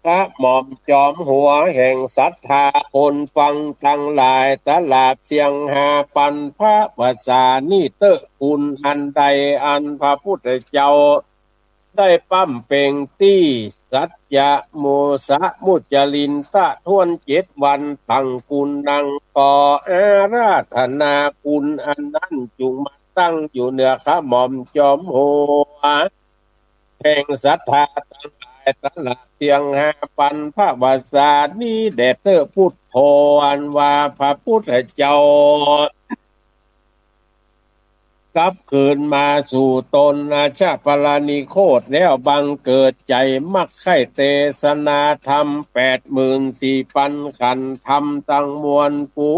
ขะหม่อมจอมหัวแห่งศรัทธาคนฟังตังหลาย ตราบเสี้ยงห้าปันพรรษานี้เต๊อะ กุณอันใดอันพระพุทธเจ้าได้บำเพ็งตี้สัจจะ มุสะ มุจจารินทะถ้วนเจ็ดวัน ตังกุณนัง ขออาราธนากุณอันนั้นจุ่งมา ตั้งอยู่เหนือขะหม่อมจอมหัว แห่งศรัทธาตังหลาย ตลอดเสี้ยงห้าปันพระวสานี้แด่เต๊อะ พุทโธ อันว่าพระพุทธเจ้า กลับคืนมาสู่ตนอาชาปรนิโคตแล้ว บังเกิดใจ๋มักใค่เตสนาธรรมแปดหมื่นสี่ปันขันธ์ธรรมตังมวลปู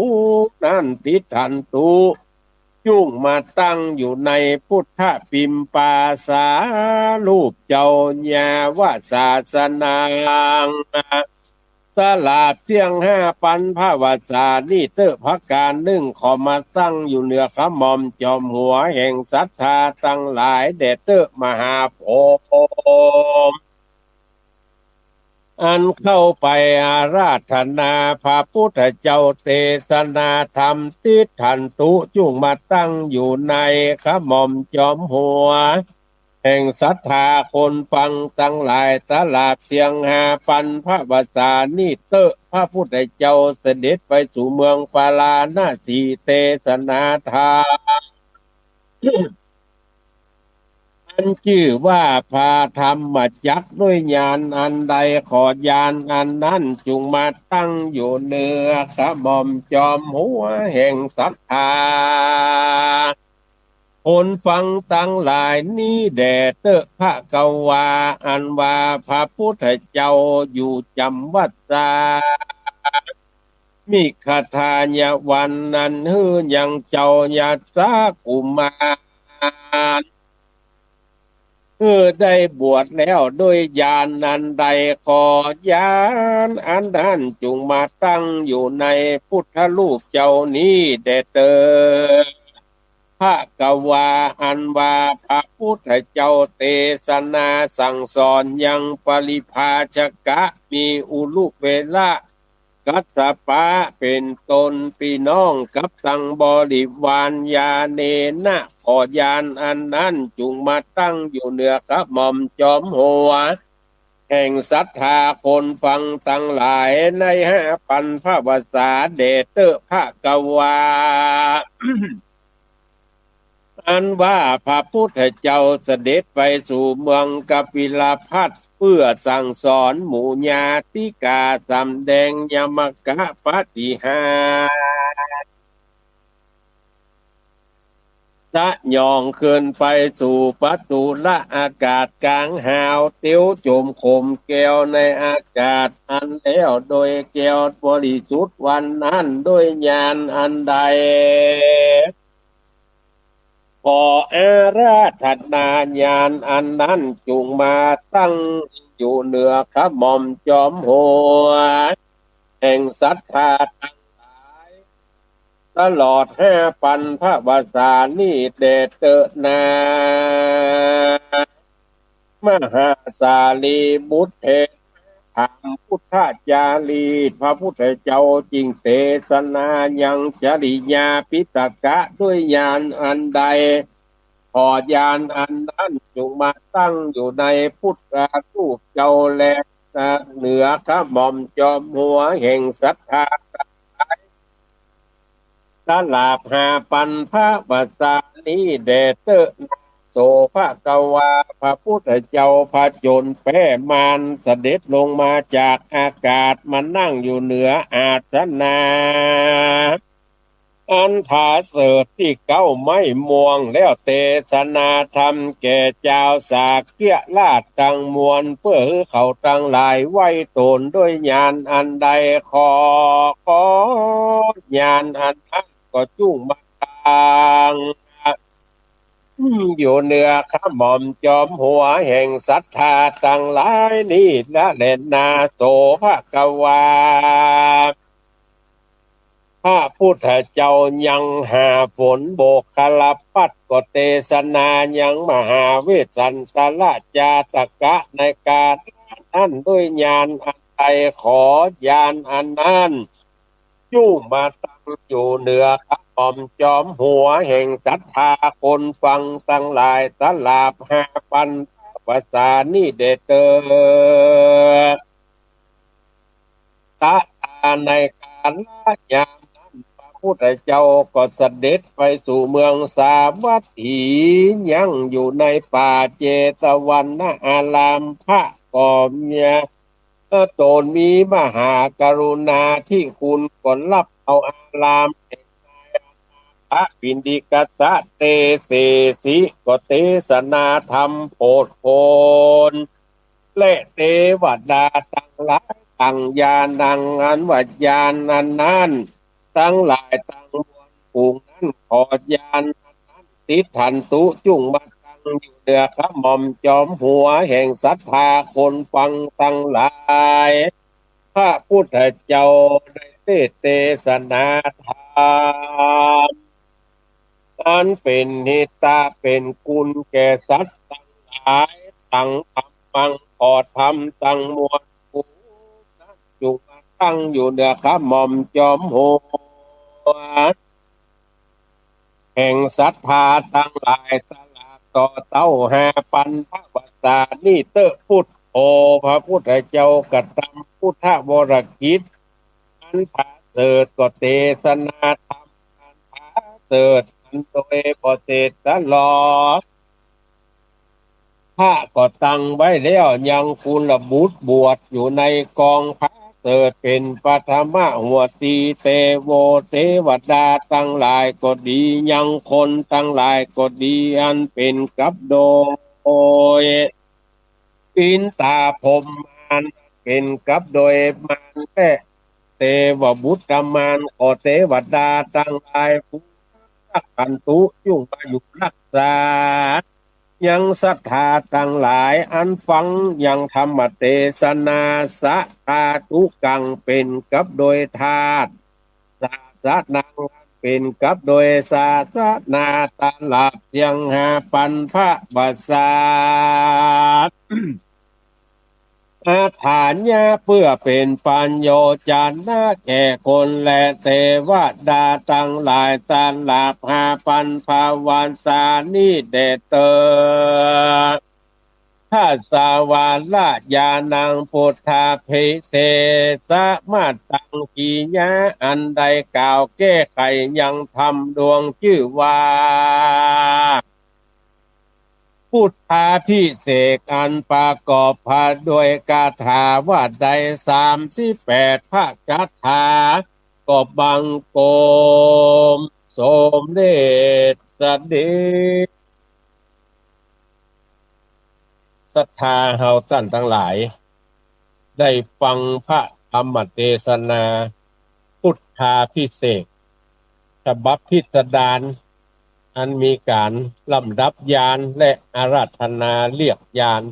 นั้น ติฏฐันตุ จุ่งมาตั้งอยู่ในพุทธปิมปาสารูปเจ้า ญาวสาสนัง ตลอดเสี้ยงห้าปันพระวสานี้เต๊อะ ประก๋านนึ่ง ขอมาตั้งอยู่เหนือขะหม่อมจอมหัวแห่งศรัทธาตังหลายแด่เต๊อะ มหาพรหม อันเข้าไปอาราธนาพระพุทธเจ้าเตสนาธรรม ติฏฐันตุ จุ่งมาตั้งอยู่ในขะหม่อมจอมหัวแห่งศรัทธาคนฟังตังหลาย ตลอดเสี้ยงห้าปันพระวสานี้เต๊อะ พระพุทธเจ้าเสด็จไปสู่เมืองปาราณสีเตสนาธรรม อันจื้อว่าพระธรรมจักร ด้วยญาณอันใด ขอญาณอันนั้นจุ่งมาตั้งอยู่เหนือขะหม่อมจอมหัวแห่งศรัทธาคนฟังตังหลายนี้แด่เต๊อะ ภะคะวา อันว่าพระพุทธเจ้าอยู่จ๋ำวัดสา มิคทายวัน อันหื้อยังเจ้ายัสสะกุมาร หื้อได้บวชแล้ว ด้วยญาณอันใด ขอญาณอันนั้นจุ่งมาตั้งอยู่ในพุทธรูปเจ้านี้แด่เต๊อะ ภะคะวา อันว่าพระพุทธเจ้าเตสนาสั่งสอนยังปริพาชกะ มีอุรุเวละ กัสสปะเป๋นต้น ปี้น้องกับตังบริวาร ญาเณนะ ขอญาณอันนั้นจุ่งมาตั้งอยู่เหนือขะหม่อมจอมหัวแห่งศรัทธาคนฟังตังหลายในห้าปันพระวสาแด่เต๊อะ ภะคะวา อันว่าพระพุทธเจ้าเสด็จไปสู่เมืองกปิลพัสดุ์ เปื้อสั่งสอนหมู่ญาติกา สำแดงยมกะปาฏิหาริย์ สยองขึ้นไปสู่ปตุละอากาศก๋างหาว เตียวจมขมแก้วในอากาศอันแล้วโดยแก้วบริสุทธิ์วันนั้น ด้วยญาณอันใด ขออาราธนาญาณอันนั้นจุ่งมาตั้งอยู่เหนือขะหม่อมจอมหัวแห่งศรัทธาตังหลาย ตลอดห้าปันพระวสานี้แด่เต๊อะนา มหาสารีบุตรเถระ ถามพุทธจารีต พระพุทธเจ้าจึงเตสนายังจริยาปิฎกะ ด้วยญาณอันใด ขอญาณอันนั้นจุ่งมาตั้งอยู่ในพุทธรูปเจ้าแล เหนือขะหม่อมจอมหัวแห่งศรัทธา ตลอดห้าปันพระวสานี้แด่เต๊อะนา โส ภะคะวา พระพุทธเจ้าผจญแป๊มาร เสด็จลงมาจากอากาศ มานั่งอยู่เหนืออาสนะอันผาเสริฐตี้เก๊าไม้ม่วง แล้วเตสนาธรรมแก่จาวสากยราชตังมวล เปื้อหื้อเขาตังหลายไหว้ตน ด้วยญาณอันใด ขอ ขอญาณอันนั้นก็จุ่งมาตั้งอยู่เหนือขะหม่อมจอมหัวแห่งศรัทธาตังหลายนี้แลนา โส ภะคะวา พระพุทธเจ้ายังหาฝนโบกคละปัตตร์ ก็เตสนายังมหาเวสสันตรจาตกะในกาลนั้น ด้วยญาณอันใด ขอญาณอันนั้น จุ่งมาตั้งอยู่เหนือขะหม่อมจอมหัวแห่งศรัทธาคนฟังตังหลาย ตลอดห้าปันพระวสานี้แด่เต๊อะ ตะตา ในกาลยามนั้น พระ พุทธเจ้าก็เสด็จไปสู่เมืองสาวัตถี ยังอยู่ในป่าเจตวันนาราม พระก็มี เออ ตนมีมหากรุณาธิคุณ ก็รับเอาอารามแห่งนายอนาถปิณฑิกะ เตเสสิ ก็เทศนาธรรมโผดโผน และเตวดาตังหลาย ตังญาณัง อันว่าญาณอันนั้น ตังหลายตังมวลฝูงนั้น ขอญาณอันนั้น ติฏฐันตุ จุ่งมาตั้งอยู่เหนือขะหม่อมจอมหัวแห่งศรัทธาคนฟังตังหลาย พระพุทธเจ้าได้เตสน์เตสนาธรรม อันเป๋นหิตะเป๋นคุณแก่สัตว์ตังหลาย ตังธัมมัง ขอธรรมตังมวลฝูงนั้น จุ่งมาตั้งอยู่เหนือขะหม่อมจอมหัว แห่งศรัทธาตังหลาย ตลอดต่อเต้าห้าปันภวสานี่เต๊อะ พุทโธ พระพุทธเจ้ากระตำพุทธวรกิจอันผาเสริฐ ก็เตสนาธรรมอันผาเสริฐ อันโดยบ่เสร็จสะหลอ พระก็ตั้งไว้แล้ว ยังกุลบุตรบวชอยู่ในกองผาเสริฐ เป๋นปฐมหัวตี เตโว เตวดาตังหลายก็ดี ยังคนตังหลายก็ดี อันเป๋นกับโดย อินตาพรหมมาร เป๋นกับโดยมารและเตวบุตรมาร ก็เตวดาตังหลาย ภูรักขันตุ จุ่งมาอยู่รักษา ยังศรัทธาตังหลาย อันฟังยังธรรมเตสนา สะทาตุกัง เป๋นกับโดยทาส สาสนัง เป๋นกับโดยศาสนา ตลอดเตียงห้าปันภวสา อาถรรยะ เปื้อเป๋นปัญโญชนะแก่คนและเตวดาตังหลาย ตลอดห้าปันภวสานี้แด่เตอ ทัสสะวาระญาณัง พุทธาภิเศกสะมาตัง กิริยาอันได้กล่าวแก้ไขยังธรรมดวงจื้อว่า พุทธาภิเศก อันประกอบไปด้วยคาถาว่าได้สามสิบแปดพระคาถา ก็บังคมสมเด็จเสด็จ ศรัทธาเฮาต้านตังหลาย ได้ฟังพระธรรมเตสนา พุทธาภิเศก ฉบับพิสดาร อันมีก๋านลำดับญาณและอาราธนาเรียกญาณ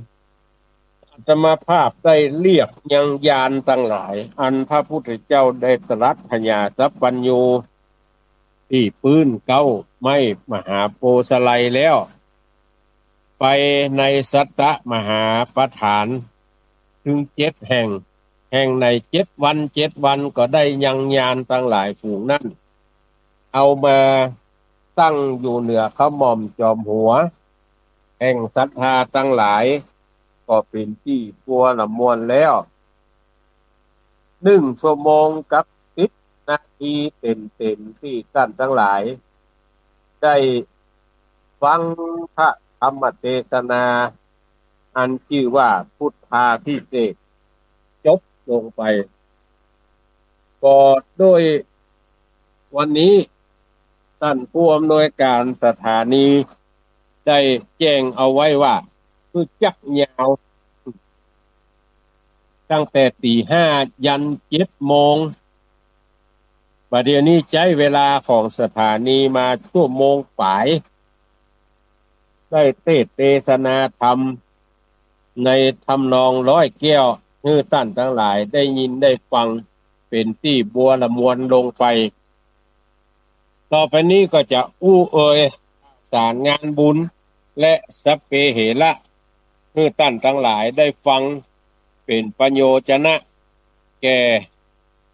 อาตมาภาพได้เรียกยังญาณตังหลาย อันพระพุทธเจ้าได้ตรัสผญาสัพพัญญู ตี้ปื้นเก๊าไม้มหาโพธิ์ไทรแล้ว ไปในสัตตมหาปฐาน เถิงเจ็ดแห่ง แห่งในเจ็ดวัน เจ็ดวันก็ได้ยังญาณตังหลายฝูงนั้น เอามาตั้งอยู่เหนือขะหม่อมจอมหัว แห่งศรัทธาตังหลาย ก็เป๋นตี้บัวละมวลแล้ว หนึ่งชั่วโมงกับสิบนาทีเต็มๆ ตี้ต้านตังหลาย ได้ฟังพระธรรมเตสนา อันจื้อว่าพุทธาภิเษก จบลงไป ก็โดยวันนี้ ต้านผู้อำนวยก๋านสถานี ได้แจ้งเอาไว้ว่า คือจักยาว ตั้งแต่ตี๋ห้ายันเจ็ดโมง บ่าเดี่ยวนี้ใจ๊เวลาของสถานีมาชั่วโมงป๋าย ได้เตสน์เตสนาธรรม ในทำนองร้อยแก้ว หื้อต้านตังหลายได้ยินได้ฟัง เป๋นตี้บัวละมวลลงไป ต่อไปนี้ก็จะอู้เอ่ยสารงานบุญ และสัพเพเหระ หื้อต้านตังหลายได้ฟัง เป๋นประโยชนะ แก่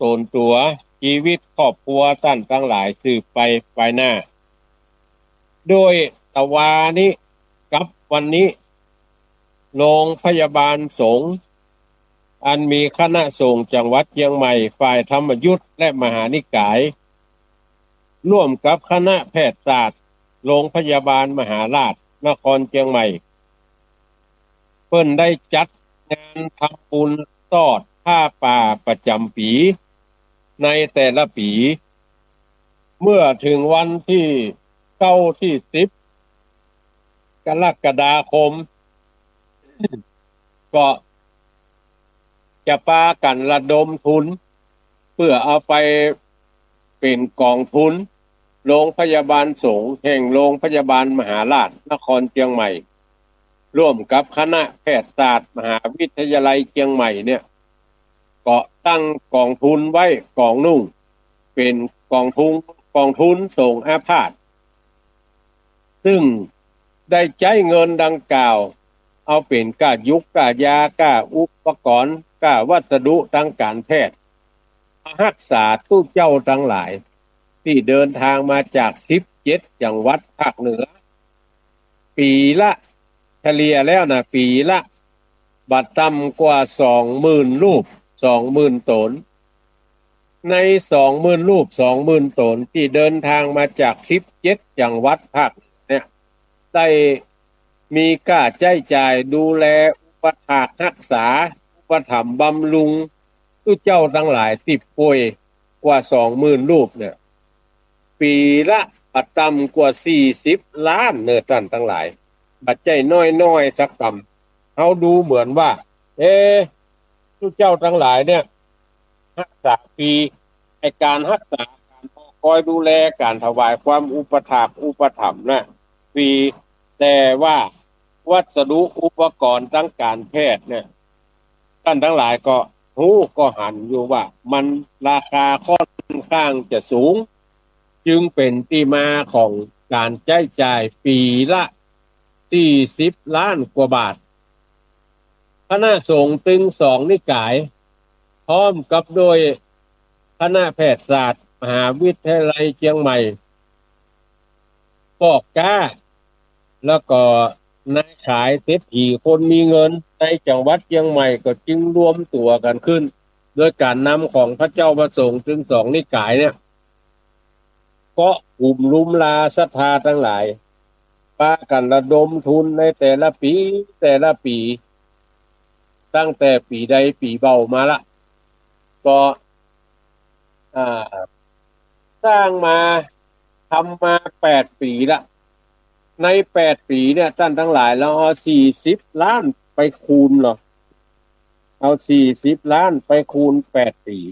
ต๋นตั๋ว จีวิตครอบครัวต้านตังหลายสืบไปภายหน้า โดยตะวานี้กับวันนี้ โรงพยาบาลสงฆ์ อันมีคณะสงฆ์จังหวัดเจียงใหม่ ฝ่ายธรรมยุตและมหานิกาย ร่วมกับคณะแพทยศาสตร์โรงพยาบาลมหาราชนครเจียงใหม่ เปิ้นได้จัดงานทำบุญทอดผ้าป่าประจ๋ำปี๋ในแต่ละปี๋ เมื่อเถิงวันตี้เก้าตี้สิบกรกฎาคม ก็จะปากั๋นระดมทุน เปื้อเอาไปเป๋นก๋องทุนโรงพยาบาลสงฆ์แห่งโรงพยาบาลมหาราชนครเจียงใหม่ ร่วมกับคณะแพทยศาสตร์มหาวิทยาลัยเจียงใหม่เนี่ย ก็ตั้งก๋องทุนไว้ก๋องนึ่ง เป๋นก๋องทุน ก๋องทุนสงอาพาธ ซึ่งได้ใจ๊เงินดังกล่าว เอาเป๋นก้ายุกก้ายา ก้าอุปกรณ์ ก้าวัสดุตางก๋านแพทย์ มาฮักษาตุ๊เจ้าตังหลาย ตี้เดินตางมาจากสิบเจ็ดจังหวัดภาคเหนือ ปี๋ละ เฉลี่ยแล้วนะ ปี๋ละบ่ต่ำกว่าสองหมื่นรูป สองหมื่นต๋น ในสองหมื่นรูป สองหมื่นต๋นตี้เดินตางมาจากสิบเจ็ดจังหวัดภาคเหนือเนี่ย ได้มีก้าใจ๊จ่ายดูแลอุปถากฮักษา อุปถัมภ์บำรุงตุ๊เจ้าตังหลายตี้ป่วยกว่าสองหมื่นรูปเนี่ย ปี๋ละบ่ต่ำกว่าสี่สิบล้านเน่อต้านตังหลาย บ่ใจ้น้อยๆ สักกำ เฮาดูเหมือนว่า เอ๊ะ ตุ๊เจ้าตังหลายเนี่ย ฮักษาฟรี ไอ้ก๋านฮักษา ก๋านคอยดูแล ก๋านถวายความอุปถากอุปถัมภ์น่ะ ฟรี แต่ว่าวัสดุอุปกรณ์ตางก๋านแพทย์เนี่ย ต้านตังหลายก็ฮู้ก็หันอยู่ว่ามันราคาค่อนข้างจะสูง จึงเป๋นตี้มาของก๋านใจ๊จ่ายปี๋ละสี่สิบล้านกว่าบาท คณะสงฆ์ตึงสองนิกาย พร้อมกับโดยคณะแพทยศาสตร์มหาวิทยาลัยเจียงใหม่ ป้อก๊า แล้วก็นายขายเศรษฐีคนมีเงินในจังหวัดเจียงใหม่ก็จึงรวมตั๋วกั๋นขึ้น โดยก๋านนำของพระเจ้าพระสงฆ์ตึงสองนิกายเนี่ย ก็กุมลุมลาศรัทธาตังหลาย ปากั๋นระดมทุนในแต่ละปี๋ แต่ละปี๋ ตั้งแต่ปี๋ใดปี๋เบ่ามาละ ก็ อ่า สร้างมา ทำมาแปดปี๋ละ ในแปดปี๋เนี่ย ต้านตังหลาย เฮาเอาสี่สิบล้านไปคูณเหรอ เอาสี่สิบล้านไปคูณแปดปี๋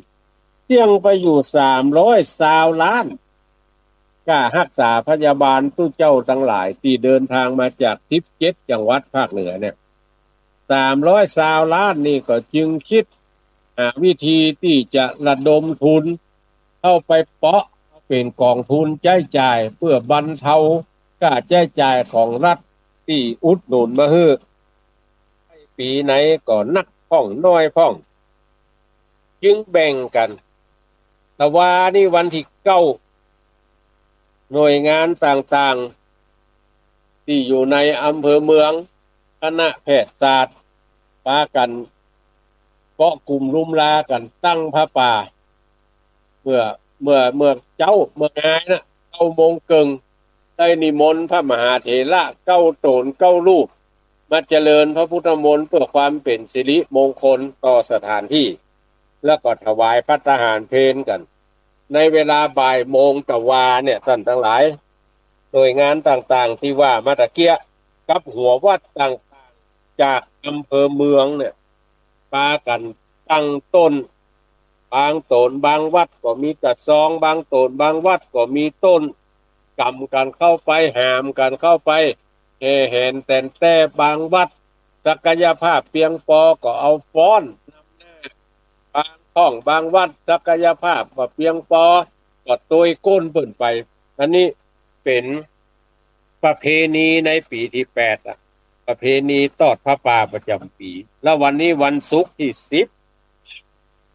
เสี้ยงไปอยู่สามร้อยซาวล้าน ก้าฮักษาพยาบาลตุ๊เจ้าตังหลายตี้เดินตางมาจากสิบเจ็ดจังหวัดภาคเหนือเนี่ย สามร้อยซาวล้านนี่ก็จึงกึ๊ดหาวิธีตี้จะระดมทุนเข้าไปเปาะเป๋นก๋องทุนใจ๊จ่าย เปื้อบรรเทาก้าใจ๊จ่ายของรัฐตี้อุดหนุนมาหื้อ ปี๋ไหนก็นักพ่องน้อยพ่อง จึงแบ่งกั๋น ตะวานี้วันตี้เก้า หน่วยงานต่างๆ ตี้อยู่ในอำเภอเมือง คณะแพทยศาสตร์ ปากั๋นเกาะกุมลุมลากั๋นตั้งผ้าป่า เมื่อ เมื่อ เมื่อเจ๊า เมื่องายนะ เก้าโมงเกิ่ง ได้นิมนต์พระมหาเถระเก้าต๋นเก้ารูป มาเจริญพระพุทธมนต์เปื้อความเป๋นสิริมงคลต่อสถานตี้ แล้วก็ถวายภัตตาหารเพลกั๋น ในเวลาบ่ายโมงตะวาเนี่ย ต้านตังหลาย หน่วยงานต่างๆ ตี้ว่ามาตะเกียะ กับหัววัดต่างๆ จากอำเภอเมืองเนี่ย ปากั๋นตั้งต้น บางต๋นบางวัดก็มีกระซอง บางต๋นบางวัดก็มีต้น ก๋ำกั๋นเข้าไป หามกั๋นเข้าไป แห่แหนแตนแต้ บางวัดศักยภาพเปียงปอก็เอาฟ้อนนำหน้า บางท้องบางวัดศักยภาพบ่เปียงปอ ก็ตวยก้นเปิ้นไป อันนี้เป๋นประเพณีในปี๋ตี้แปดอะ ประเพณีทอดผ้าป่าประจ๋ำปี๋ แล้ววันนี้วันศุกร์ตี้สิบ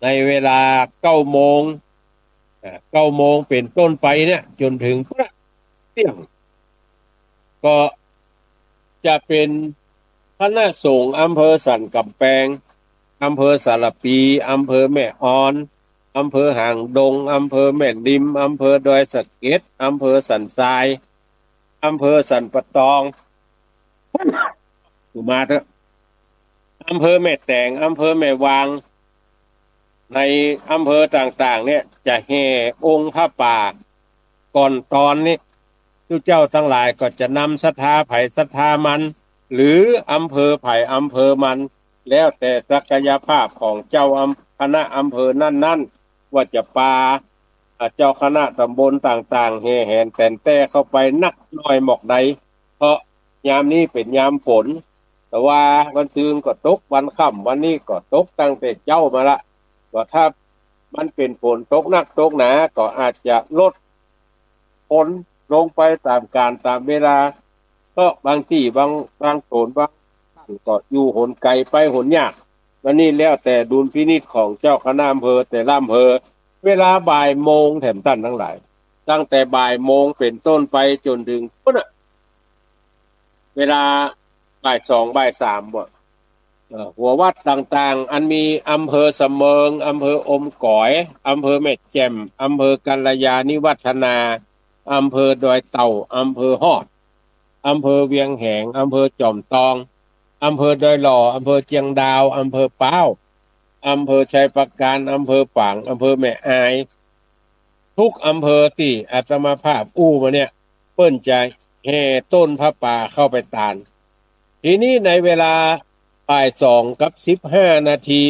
ในเวลาเก้าโมง อ่า เก้าโมงเป๋นต้นไปเนี่ย จ๋นเถิงพุ้นละ เตี้ยง ก็จะเป๋นคณะสงฆ์อำเภอสันก๋ำแปง อำเภอสารภี อำเภอแม่ออน อำเภอหางดง อำเภอแม่ริม อำเภอดอยสะเก็ด อำเภอสันทราย อำเภอสันป่าตอง ดูมาเถอะ อำเภอแม่แตง อำเภอแม่วาง ในอำเภอต่างๆ เนี่ย จะแห่องค์พระป่า ก่อนตอนนี้ ตุ๊เจ้าตังหลายก็จะนำศรัทธาใผศรัทธามัน หรืออำเภอใผอำเภอมัน แล้วแต่ศักยภาพของเจ้าอำ- คณะอำเภอนั้นๆ ว่าจะปา อ่า เจ้าคณะตำบลต่างๆ แห่แหนแต๋นแต้เข้าไปนักน้อยหมอกใด เพราะยามนี้เป๋นยามฝน แต่ว่าวันซืนก็ตก วันค่ำวันนี้ก็ตกตั้งแต่เจ๊ามาละ ก็ถ้ามันเป๋นฝนตกนักตกหนา ก็อาจจะลด คนลงไปต๋ามกาลต๋ามเวลา เพราะบางตี้บาง บางโตนบางต้านก็อยู่หนไก๋ไปหนยาก อันนี้แล้วแต่ดุลพินิจของเจ้าคณะอำเภอแต่ละอำเภอ เวลาบ่ายโมงแถมต้านตังหลาย ตั้งแต่บ่ายโมงเป๋นต้นไปจ๋นเถิงปู๊นน่ะ เวลาบ่ายสองบ่ายสามบ่ เอ่อ หัววัดต่างๆ อันมีอำเภอสะเมิง อำเภออมก๋อย อำเภอแม่แจ่ม อำเภอกัลยาณิวัฒนา อำเภอดอยเต่า อำเภอฮอด อำเภอเวียงแหง อำเภอจอมตอง อำเภอดอยหล่อ อำเภอเจียงดาว อำเภอป๊าว อำเภอชัยปราการ อำเภอฝาง อำเภอแม่อาย ทุกอำเภอตี้อาตมาภาพอู้มาเนี่ย เปิ้นจะแห่ต้นผ้าป่าเข้าไปตาน ทีนี้ในเวลาบ่ายสองกับสิบห้านาที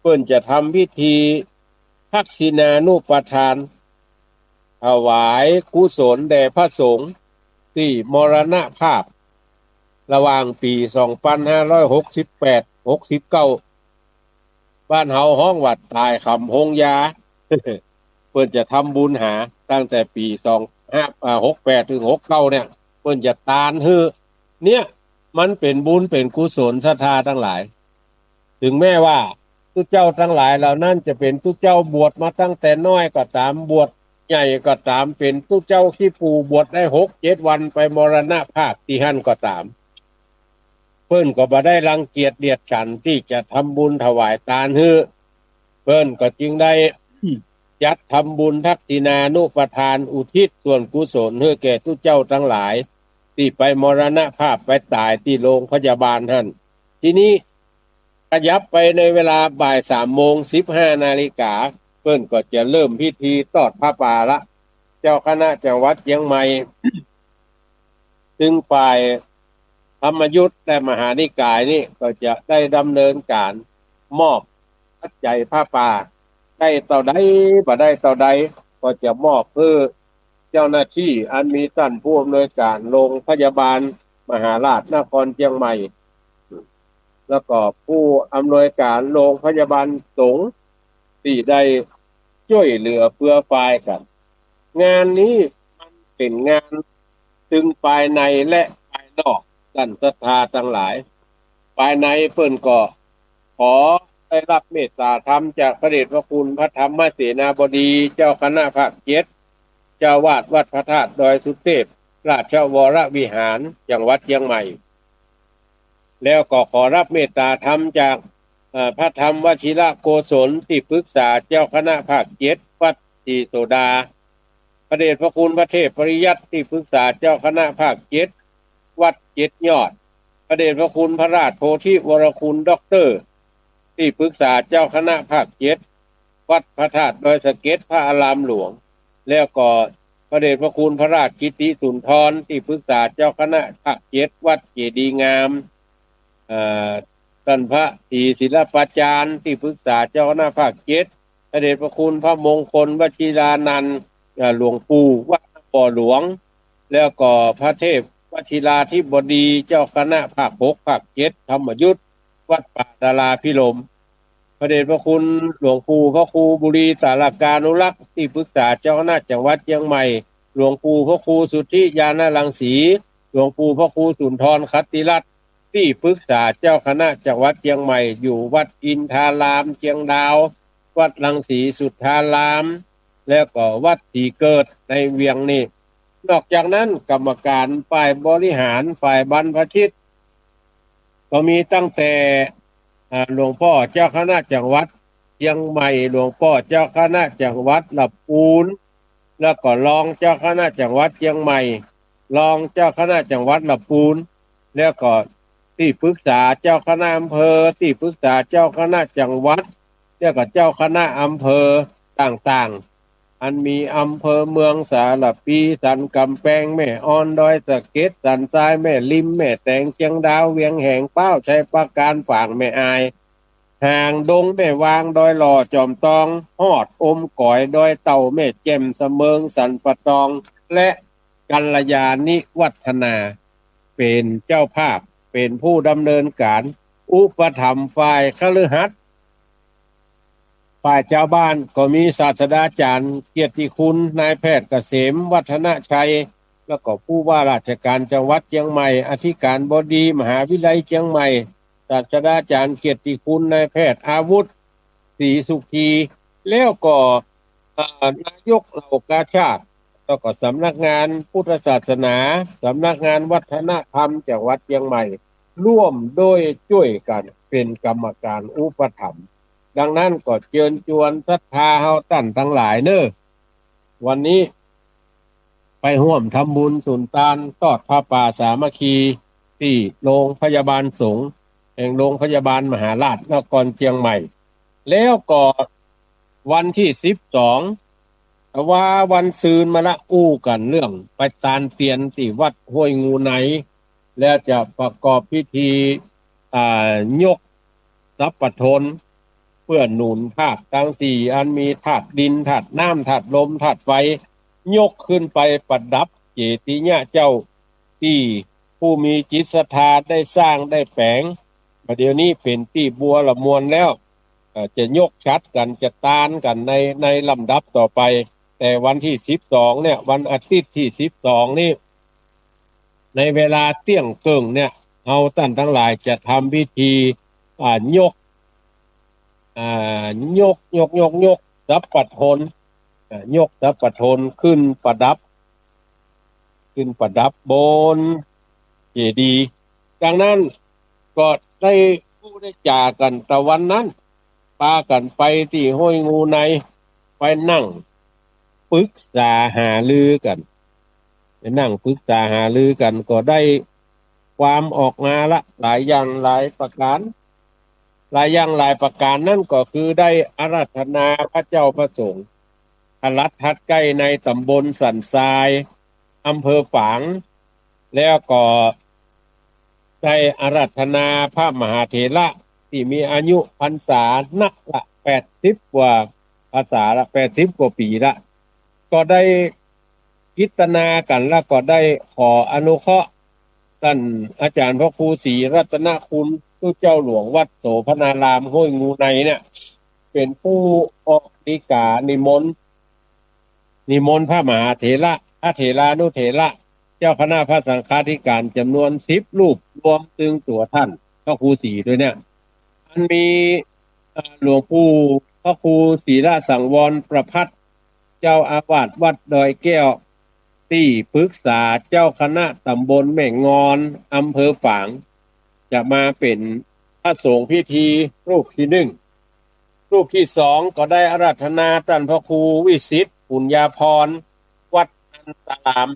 เปิ้นจะทำพิธีทักษิณานุปทาน ถวายกุศลแด่พระสงฆ์ตี้มรณภาพ ระหว่างปี๋สองปันห้าร้อยหกสิบแปด หกสิบเก้า บ้านเฮาฮ้องว่าต๋ายขำโฮงยา เปิ้นจะทำบุญหาตั้งแต่ปี๋สองห้า อ่า หกแปด เถิง หกเก้า เนี่ย เปิ้นจะตานหื้อ เนี่ย มันเป๋นบุญเป๋นกุศลศรัทธาตังหลาย เถิงแม้ว่าตุ๊เจ้าตังหลายเหล่านั้นจะเป๋นตุ๊เจ้าบวชมาตั้งแต่น้อยก็ต๋าม บวชใหญ่ก็ต๋าม เป๋นตุ๊เจ้าขี้ปู่บวชได้หกเจ็ดวันไปมรณภาพตี้หั้นก็ต๋าม เปิ้นก็บ่ได้รังเกียจเดียดฉันตี้จะทำบุญถวายตานหื้อ เปิ้นก็จึงได้ จัดทำบุญทักษิณานุปทานอุทิศส่วนกุศลหื้อแก่ตุ๊เจ้าตังหลายตี้ไปมรณภาพไปต๋ายตี้โรงพยาบาลหั้น ทีนี้ขยับไปในเวลาบ่ายสามโมงสิบห้านาฬิกา เปิ้นก็จะเริ่มพิธีตอดผ้าป่าละ เจ้าคณะจังหวัดเจียงใหม่ ซึ่งฝ่ายธรรมยุตและมหานิกายนี่ก็จะได้ดำเนินก๋านมอบปัจจัยผ้าป่า ได้เต้าใดบ่ได้เต้าใด ก็จะมอบหื้อเจ้าหน้าตี้อันมีต้านผู้อำนวยก๋านโรงพยาบาลมหาราชนครเจียงใหม่ แล้วก็ผู้อำนวยก๋านโรงพยาบาลสงฆ์ตี้ได้จ้วยเหลือเฟือฟายกั๋น งานนี้มันเป๋นงานตึงภายในและภายนอก ต้านศรัทธาตังหลาย ภายในเปิ้นก็ขอได้ฮับเมตต๋าธรรมจากพระเดชพระคุณพระธรรมเสนาบดีเจ้าคณะภาคเจ็ด เจ้าอาวาสวัดพระธาตุดอยสุเทพ ราชวรวิหาร จังหวัดเจียงใหม่ แล้วก็ขอฮับเมตต๋าธรรมจาก เอ่อ พระธรรมวชิรโกศล ตี้ปรึกษาเจ้าคณะภาคเจ็ด วัดศรีโสดา พระเดชพระคุณพระเทพปริยัติ ตี้ปรึกษาเจ้าคณะภาคเจ็ด วัดเจ็ดยอด พระเดชพระคุณพระราชโพธิวรคุณด็อกเตอร์ ตี้ปรึกษาเจ้าคณะภาคเจ็ด วัดพระธาตุดอยสะเก็ด พระอารามหลวง แล้วก็พระเดชพระคุณพระราชกิติสุนทร ตี้ปรึกษาเจ้าคณะภาคเจ็ด วัดเจดีย์งาม เอ่อ ต้านพระศรีศิลปาจารย์ ตี้ปรึกษาเจ้าคณะภาคเจ็ด พระเดชพระคุณพระมงคลวชิรานันท์ เอ่อ หลวงปู่วัดบ่อหลวง แล้วก็พระเทพวชิราธิบดี เจ้าคณะภาคหก ภาคเจ็ด ธรรมยุต วัดป่าดาราภิรมย์ พระเดชพระคุณหลวงปู่พระครูบุรีสารกานุรักษ์ ตี้ปรึกษาเจ้าคณะจังหวัดเจียงใหม่ หลวงปู่พระครูสุทธิญาณรังสี หลวงปู่พระครูสุนทรขัตติรัตน์ ตี้ปรึกษาเจ้าคณะจังหวัดเจียงใหม่ อยู่วัดอินทารามเจียงดาว วัดรังสีสุทธาราม แล้วก็วัดศรีเกิดในเวียงนี่ นอกจากนั้นกรรมการฝ่ายบริหาร ฝ่ายบรรพชิต ก็มีตั้งแต่ อ่า หลวงพ่อเจ้าคณะจังหวัด จียงใหม่ หลวงป้อเจ้าคณะจังหวัดละปูน แล้วก็รองเจ้าคณะจังหวัดเจียงใหม่ รองเจ้าคณะจังหวัดละปูน แล้วก็ตี้ปรึกษาเจ้าคณะอำเภอ ตี้ปรึกษาเจ้าคณะจังหวัด แล้วก็เจ้าคณะอำเภอต่างๆ อันมีอำเภอเมืองสารภี สันก๋ำแปง แม่อ่อน ดอยสะเก็ด สันทราย แม่ริม แม่แตง เชียงดาว เวียงแหง พร้าว ชัยปราการ ฝาง แม่อาย หางดง แม่วาง ดอยหล่อ จอมตอง ฮอดอมก๋อย ดอยเต่า แม่แจ่ม สะเมิง สันป่าตอง และกัลยาณิวัฒนา เป๋นเจ้าภาพ เป๋นผู้ดำเนินก๋าน อุปถัมภ์ฝ่ายคฤหัสถ์ ฝ่ายจาวบ้านก็มีศาสดาจ๋ารย์เกียรติคุณนายแพทย์เกษมวัฒนชัย แล้วก็ผู้ว่าราชการจังหวัดเจียงใหม่ อธิการบดีมหาวิทยาลัยเจียงใหม่ ศาสดาจ๋ารย์เกียรติคุณนายแพทย์อาวุธศรีสุขี แล้วก็ อ่า นายกเหล่ากาชาด แล้วก็สำนักงานพุทธศาสนา สำนักงานวัฒนธรรมจังหวัดเจียงใหม่ ร่วมด้วยจ้วยกั๋นเป๋นกรรมการอุปถัมภ์ ดังนั้นก็เจิญจวนศรัทธาเฮาต้านตังหลายเน่อ วันนี้ไปฮ่วมทำบุญสุนตานตอดผ้าป่าสามัคคี ตี้โรงพยาบาลสงฆ์แห่งโรงพยาบาลมหาราชนครเจียงใหม่ แล้วก็วันตี้สิบสอง แต่ว่าวันซืนมาละอู้กั๋นเรื่องไปตานเตียนตี้วัดห้วยงูใน แล้วจะประกอบพิธี อ่า ยกสัพพะทน เปื้อหนุนธาตุตังสี่ อันมีธาตุดิน ธาตุน้ำ ธาตุลม ธาตุไฟ ยกขึ้นไปประดับเจดีย์เจ้า ตี้ผู้มีจิตศรัทธาได้สร้างได้แป๋ง บ่าเดี่ยวนี้เป๋นตี้บัวละมวลแล้ว เอ่อ จะยกฉัตรกั๋น จะตานกั๋นใน ในลำดับต่อไป แต่วันตี้สิบสองเนี่ย วันอาทิตย์ตี้สิบสองนี่ ในเวลาเตี้ยงเกิ่งเนี่ย เฮาต้านตังหลายจะทำพิธี อ่า ยก อ่า ยก ยก ยก ยกสัพพะทน อ่า ยกสัพพะทนขึ้นประดับ ขึ้นประดับบนเจดีย์ ดังนั้นก็ได้อู้ได้จ๋ากั๋นตะวันนั้น ปากั๋นไปตี้ห้วยงูใน ไปนั่งปรึกษาหารือกั๋น ไปนั่งปรึกษาหารือกั๋น ก็ได้ความออกมาละหลายอย่างหลายประก๋าน หลายอย่างหลายประก๋านนั้นก็คือได้อาราธนาพระเจ้าพระสงฆ์ พระรัตน์ทัดใก้ในต๋ำบลสันทราย อำเภอฝาง แล้วก็ได้อาราธนาพระมหาเถระตี้มีอายุพรรษานักละแปดสิบกว่าพรรษาละ แปดสิบกว่าปี๋ละ ก็ได้กิตนากั๋น แล้วก็ได้ขออนุเคราะห์ต้านอาจ๋ารย์พระครูศรีรัตนคุณ ตุ๊เจ้าหลวงวัดโสภณารามห้วยงูในเนี่ย เป๋นผู้ออกฎีกานิมนต์ นิมนต์พระมหาเถระ พระเถรานุเถระ เจ้าคณะพระสังฆาธิการจ๋ำนวนสิบรูป รวมตึงตั๋วต้านพระครูศรีด้วยเนี่ย อันมี เอ่อ หลวงปู่พระครูศรีละสังวรประภัต เจ้าอาวาสวัดดอยแก้ว ตี้ปรึกษาเจ้าคณะต๋ำบลแม่งอน อำเภอฝาง จะมาเป๋นพระสงฆ์พิธีรูปตี้หนึ่ง รูปตี้สองก็ได้อาราธนาต้านพระครูวิสิทธิ์ปุญญาภรณ์ วัดนันทาราม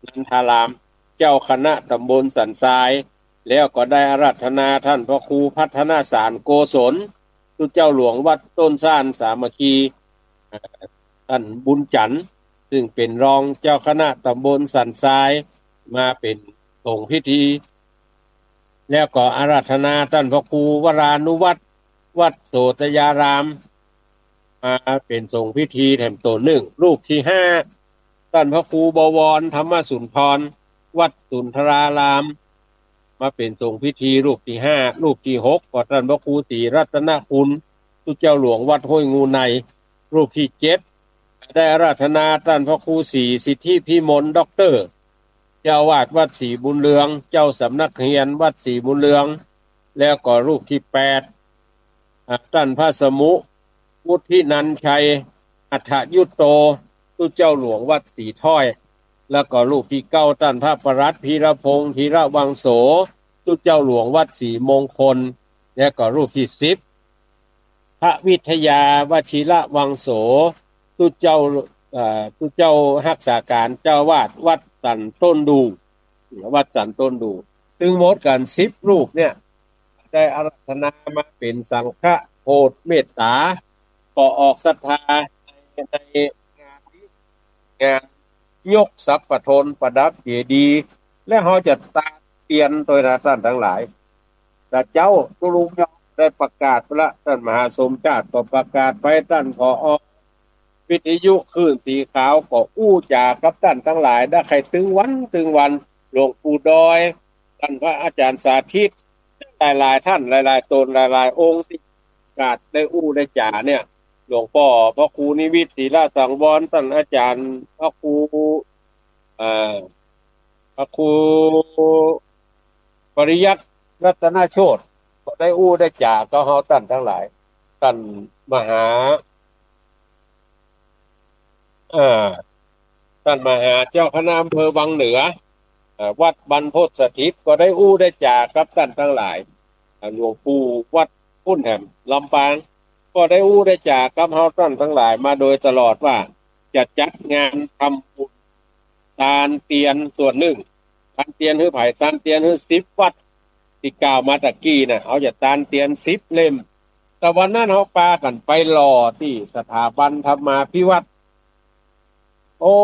นันทาราม เจ้าคณะต๋ำบลสันทราย แล้วก็ได้อาราธนาต้านพระครูพัฒนสารโกศล ตุ๊เจ้าหลวงวัดต้นส้านสามัคคี เอ่อ ต้านบุญจันทร์ ซึ่งเป๋นรองเจ้าคณะต๋ำบลสันทราย มาเป๋นสงฆ์พิธี แล้วก็อาราธนาต้านพระครูวรานุวัฒน์ วัดโสตยาราม มาเป๋นสงฆ์พิธีแถมตั๋วหนึ่ง รูปตี้ห้า ต้านพระครูบวรธรรมสุนทร วัดสุนทราราม มาเป๋นสงฆ์พิธีรูปตี้ห้า รูปตี้หก ก็ต้านพระครูศรีรัตนคุณ ตุ๊เจ้าหลวงวัดห้วยงูใน รูปตี้เจ็ด ได้อาราธนาต้านพระครูศรีสิทธิพิมล ด็อกเตอร์ เจ้าอาวาสวัดศรีบุญเรือง เจ้าสำนักเฮียนวัดศรีบุญเรือง แล้วก็รูปตี้แปด อ่า ต้านพระสมุ วุฒินันชัย อัฏฐยุตโต ตุ๊เจ้าหลวงวัดศรีถ้อย แล้วก็รูปตี้เก้า ต้านพระปลัดพีรพงษ์ ธีระวังโส ตุ๊เจ้าหลวงวัดศรีมงคล แล้วก็รูปตี้สิบ พระวิทยาวชิรวังโส ตุ๊เจ้า เอ่อ ตุ๊เจ้าฮักษาก๋านเจ้าอาวาสวัดสันต้นดู่ วัดสันต้นดู่ ตึงหมดกั๋นสิบรูปเนี่ย ได้อาราธนามาเป๋นสังฆะโผดเมตต๋า ก็ออกศรัทธาใน ในงานนี้ งานยกสัพพะโทนประดับเจดีย์ และเฮาจะตานเตียนตวยนะต้านตังหลาย แต่เจ๊าตุ๊ลุงได้ประกาศไปละ ต้านมหาสมชาติก็ประกาศไป ต้าน ผอ วิทยุคลื่นสีขาวก็อู้จ๋ากับต้านตังหลาย ได้ใค่ตึงวันตึงวัน หลวงปู่ดอย ต้านพระอาจ๋ารย์สาธิต หลายๆ ต้าน หลายๆ ต๋น หลายๆ องค์ตี้ประกาศได้อู้ได้จ๋าเนี่ย หลวงป้อพระครูนิวิต ศิลาสังวร ต้านอาจ๋ารย์พระครู เอ่อ พระครูปริยัติรัตนโชติ ก็ได้อู้ได้จ๋ากับเฮาต้านตังหลาย ต้านมหา เอ่อ ต้านมหาเจ้าคณะอำเภอวังเหนือ เอ่อ วัดบรรพตสถิต ก็ได้อู้ได้จ๋ากับต้านตังหลาย เอ่อ หลวงปู่วัดปุ้นแหม ลำปาง ก็ได้อู้ได้จ๋ากับเฮาต้านตังหลายมาโดยตลอดว่า จะจัดงานทำบุญตานเตียนส่วนนึ่ง ตานเตียนหื้อใผ ตานเตียนหื้อสิบวัด ตี้กล่าวมาตะกี้น่ะ เฮาจะตานเตียนสิบเล่ม แต่วันนั้นเฮาปากั๋นไปหล่อตี้สถาบันธรรมาภิวัฒน์ โอ้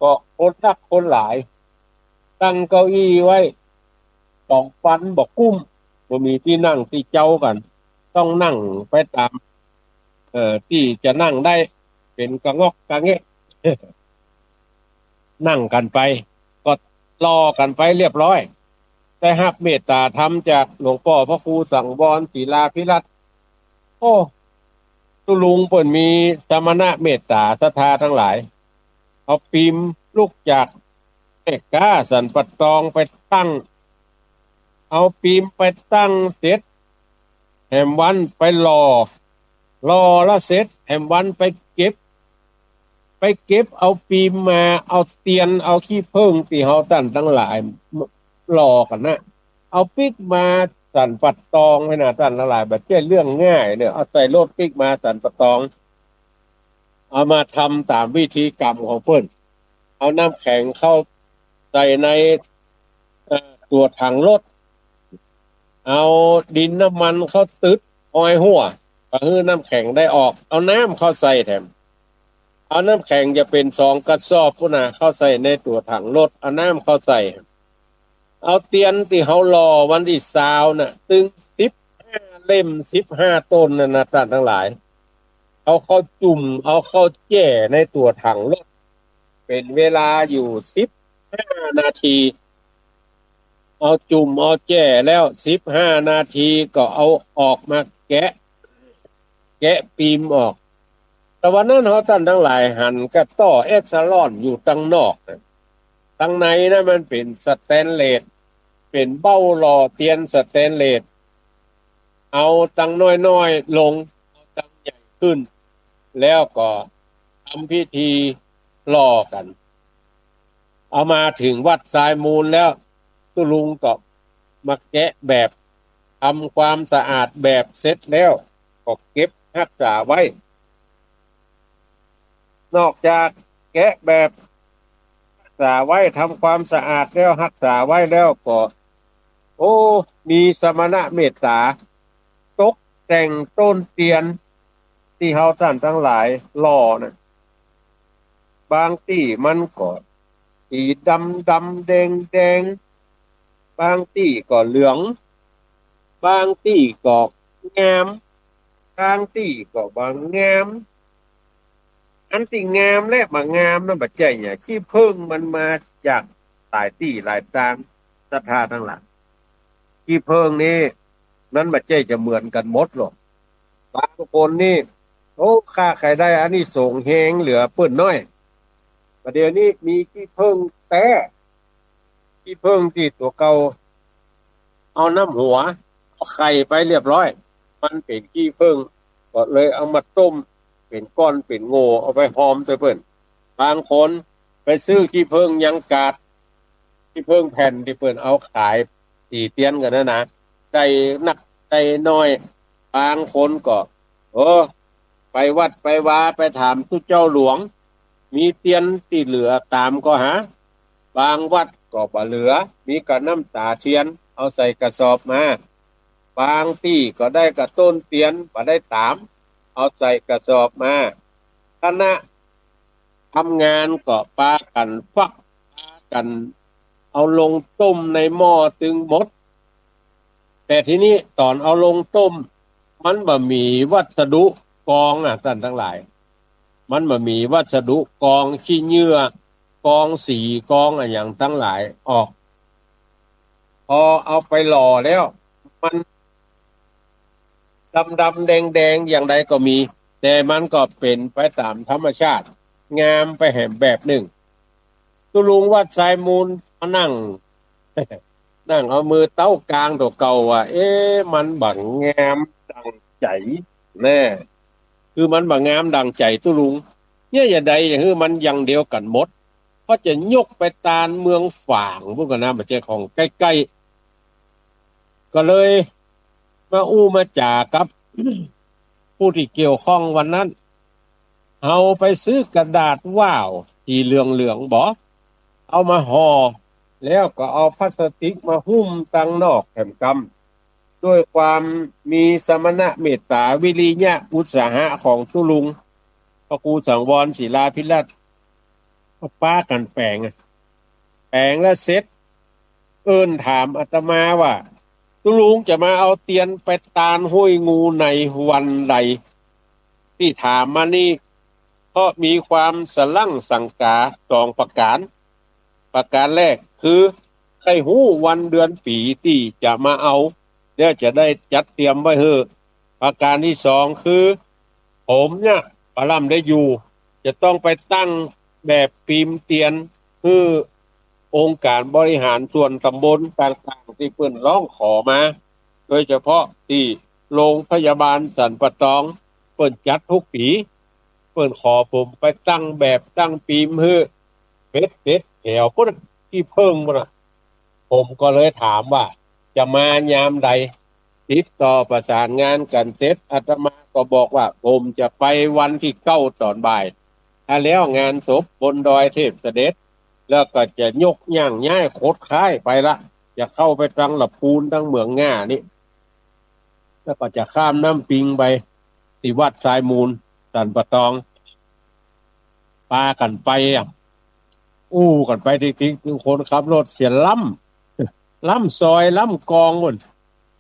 ก็คนนักคนหลาย ตั้งเก้าอี้ไว้ สองปันบ่กุ้ม บ่มีตี้นั่งตี้เจ๊ากั๋น ต้องนั่งไปต๋าม เอ่อ ตี้จะนั่งได้ เป๋นกะงอกกะแงะ นั่งกั๋นไป ก็หล่อกั๋นไปเรียบร้อย ได้ฮับเมตต๋าธรรมจากหลวงป้อพระครูสังวรศิลาภิรัตน์ โอ้ ตุ๊ลุงเปิ้นมีสมณะเมตต๋าศรัทธาตังหลาย เอาปีมลุกจากแม่ก๊าสันป่าตองไปตั้ง เอาปีมไปตั้งเสร็จ แหมวันไปหล่อ หล่อละเสร็จ แหมวันไปเก็บ ไปเก็บเอาปีมมา เอาเตียน เอาขี้เผิ้งตี้เฮาต้านตังหลายหล่อกั๋นนะ เอาปิ๊กมาสันป่าตองไปนะต้านตังหลาย บ่ใจ้เรื่องง่ายเนี่ย เอาใส่รถปิ๊กมาสันป่าตอง เอามาทำต๋ามวิธีกรรมของเปิ้น เอาน้ำแข็งเข้าใส่ใน เอ่อ ตั๋วถังรถ เอาดินน้ำมันเข้าตึ๊ดฮอยฮั้ว ก็หื้อน้ำแข็งได้ออก เอาน้ำเข้าใส่แถม เอาน้ำแข็งจะเป๋นสองกระสอบพุ้นนะ เข้าใส่ในตั๋วถังรถ เอาน้ำเข้าใส่ เอาเตียนตี้เฮาหล่อวันตี้ซาวน่ะ ตึงสิบห้าเล่ม สิบห้าต๋นนั่นนะต้านตังหลาย เอาเข้าจุ่ม เอาเข้าแจ้ในตั๋วถังรถ เป๋นเวลาอยู่สิบห้านาที เอาจุ่มเอาแจ้แล้วสิบห้านาทีก็เอาออกมาแกะ แกะปีมออก แต่วันนั้นเฮาต้านตังหลายหันกะต้อเอสซาลอนอยู่ตังนอกนะ ตังในนะมันเป๋นสแตนเลส เป๋นเบ้าหล่อเตียนสแตนเลส เอาตังน้อยๆ ลง เอาตังใหญ่ขึ้น แล้วก็ทำพิธีหล่อกั๋น เอามาเถิงวัดทรายมูลแล้ว ตุ๊ลุงก็มาแกะแบบ ทำความสะอาดแบบเสร็จแล้ว ก็เก็บฮักษาไว้ นอกจากแกะแบบฮักษาไว้ ทำความสะอาดแล้วฮักษาไว้แล้วก็ โอ้ มีสมณะเมตต๋า ตกแต่งต้นเตียนตี้เฮาต้านตังหลายหล่อน่ะ บางตี้มันก็สีดำดำแดงแดง บางตี้ก็เหลือง บางตี้ก็งาม บางตี้ก็บ่งาม อันตี้งามและบ่งามนั้นบ่ใจ้หยัง ขี้เผิ้งมันมาจากหลายตี้หลายตาง ศรัทธาตังหลาย ขี้เผิ้งนี้ มันบ่ใจ้จะเหมือนกั๋นหมดหรอก บางคนนี่ โอ้ ข้าใค่ได้อานิสงส์แฮงเหลือเปิ้นน้อย บ่าเดี่ยวนี้มีขี้เผิ้งแต๊ ขี้เผิ้งตี้ตั๋วเก่า เอาน้ำหัว เอาไข่ไปเรียบร้อย มันเป๋นขี้เผิ้ง ก็เลยเอามาต้ม เป๋นก้อนเป๋นโง่ เอาไปหอมตวยเปิ้น บางคนไปซื้อขี้เผิ้งยังกาด ขี้เผิ้งแผ่นตี้เปิ้นเอาขาย ตี้เตียนกั๋นนะนะ ได้นักได้น้อย บางคนก็ เออ ไปวัดไปวาไปถามตุ๊เจ้าหลวง มีเตียนตี้เหลือต๋ามก็หา บางวัดก็บ่เหลือ มีก้าน้ำต๋าเตียน เอาใส่กระสอบมา บางตี้ก็ได้ก้าต้นเตียน บ่ได้ต๋าม เอาใส่กระสอบมา คณะทำงานก็ปากั๋นฟัก ปากั๋นเอาลงต้มในหม้อตึงหมด แต่ทีนี้ต๋อนเอาลงต้ม มันบ่มีวัสดุกองอะ ต้านตังหลาย มันบ่มีวัสดุกองขี้เหยื่อ กองสี กองอะหยังตังหลายออก พอเอาไปหล่อแล้ว มันดำๆ แดงๆ อย่างใดก็มี แต่มันก็เป๋นไปต๋ามธรรมชาติ งามไปแหมแบบนึ่ง ตุ๊ลุงวัดทรายมูลมานั่ง นั่งเอามือเต๊ากางตั๋วเก่าว่า เอ๊ะ มันบ่งามดั่งใจ๋แน่ คือมันบ่งามดั่งใจ๋ตุ๊ลุง เนี่ย จะใดจะหื้อมันอย่างเดียวกั๋นหมด เพราะจะยกไปตานเมืองฝาง พูดกั๋นนะ บ่ใจ้ของใก้ๆ ก็เลยมาอู้มาจ๋ากับ ผู้ตี้เกี่ยวข้องวันนั้น เฮาไปซื้อกระดาษว้าวตี้เหลืองๆ บ่ เอามาห่อ แล้วก็เอาพลาสติกมาหุ้มตังนอกแหมกำ ด้วยความมีสมณะเมตต๋าวิริยะอุตสาหะของตุ๊ลุง พระครูสังวรศิลาภิรัตน์ ก็ปากั๋นแป๋งอะ แป๋งแล้วเสร็จ เอิ้นถามอาตมาว่า ตุ๊ลุงจะมาเอาเตียนไปตานห้วยงูในวันใด ตี้ถามมานี่ เพราะมีความสะหลั่งสังก๋าสองประก๋าน ประก๋านแรกคือ ใค่ฮู้วันเดือนปี๋ตี้จะมาเอา แล้วจะได้จัดเตรียมไว้หื้อ ประก๋านตี้สองคือ ผมเนี่ย บ่ล่ำได้อยู่ จะต้องไปตั้งแบบปีมเตียน หื้อองค์การบริหารส่วนต๋ำบลต่างๆ ตี้เปิ้นฮ้องขอมา โดยเฉพาะตี้โรงพยาบาลสันป่าตอง เปิ้นจัดกู้ปี๋ เปิ้นขอผมไปตั้งแบบตั้งปีมหื้อ เบ็ดเสร็จแถวปู๊น ตี้เพิ่งปู๊นน่ะ ผมก็เลยถามว่าจะมายามใด ติดต่อประสานงานกั๋นเสร็จ อาตมาก็บอกว่าผมจะไปวันตี้เก้าต๋อนบ่าย ถ้าแล้วงานศพบนดอยเทพเสด็จ แล้วก็จะยกย่างย้ายขดค้ายไปละ จะเข้าไปตังละปูนตังเหมืองง่านี่ แล้วก็จะข้ามน้ำปิงไปตี้วัดทรายมูล สันป่าตอง ปากั๋นไปอะ อู้กั๋นไปติ๊กๆ คนขับรถเสียล้ำ ล้ำซอยล้ำกองปู๊น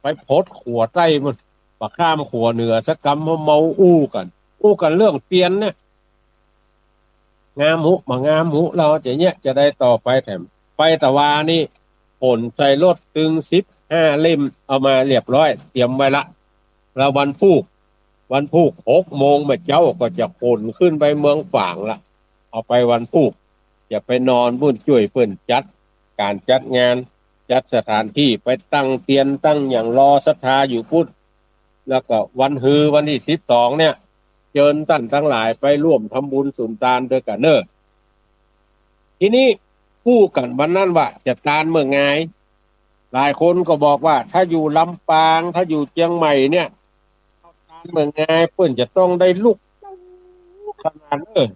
ไปพดขัวใต้ปู๊น บ่ข้ามขัวเหนือสักกำ เมาอู้กั๋น อู้กั๋นเรื่องเตียนเนี่ย งามฮู้ บ่งามฮู้ เฮาจะเยียะจะใดต่อไปแถม ไปตะวานี่ ขนใส่รถตึงสิบห้าเล่ม เอามาเรียบร้อย เตรียมไว้ละ แล้ววันพูก วันพูกหกโมงบ่าเจ๊าก็จะขนขึ้นไปเมืองฝางละ เอาไปวันพูก จะไปนอนปู๊น จ้วยเปิ้นจัดก๋านจัดงาน จัดสถานตี้ไปตั้งเตียนตั้งหยังรอศรัทธาอยู่ปู๊น แล้วก็วันฮือวันตี้สิบสองเนี่ย เจิญต้านตังหลายไปร่วมทำบุญสุนตานตวยกั๋นเน่อ ทีนี้อู้กั๋นวันนั้นว่าจะตานเมื่องาย หลายคนก็บอกว่าถ้าอยู่ลำปาง ถ้าอยู่เจียงใหม่เนี่ย ตานเมื่องายเปิ้นจะต้องได้ลุกขนาดเน่อ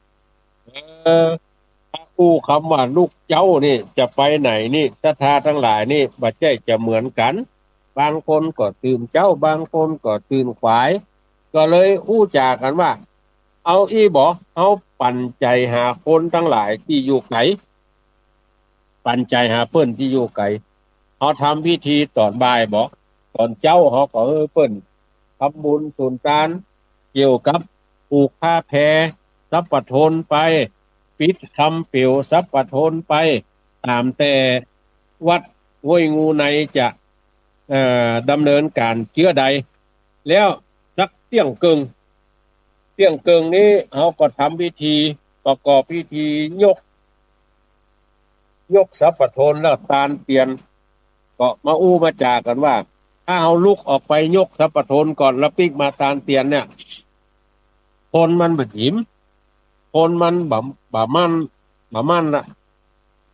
เออ ถ้าอู้กำว่าลุกเจ๊านี่จะไปไหนนี่ ศรัทธาตังหลายนี่บ่ใจ้จะเหมือนกั๋น บางคนก็ตื่นเจ๊า บางคนก็ตื่นขวาย ก็เลยอู้จ๋ากั๋นว่า เอาอี้บ่ เฮาปั๋นใจ๋หาคนตังหลายตี้อยู่ไก๋ ปั๋นใจ๋หาเปิ้นตี้อยู่ไก๋ เฮาทำพิธีต๋อนบ่ายบ่ ต๋อนเจ๊าเฮาก็หื้อเปิ้นทำบุญสุนตาน เกี่ยวกับผูกผ้าแพรสัพพะทนไป ปิดคำเปลวสัพพะทนไป ต๋ามแต่วัดห้วยงูในจะ เอ่อ ดำเนินก๋านเจื้อใด แล้วสักเตี้ยงเกิ่ง เตี้ยงเกิ่งนี้เฮาก็ทำพิธีประกอบพิธียก ยกสัพพะทนแล้วตานเตียน ก็มาอู้มาจ๋ากั๋นว่า ถ้าเฮาลุกออกไปยกสัพพะทนก่อนแล้วปิ๊กมาตานเตียนเนี่ย คนมันบ่ถิม คนมันบ่ บ่มั่น บ่มั่นน่ะ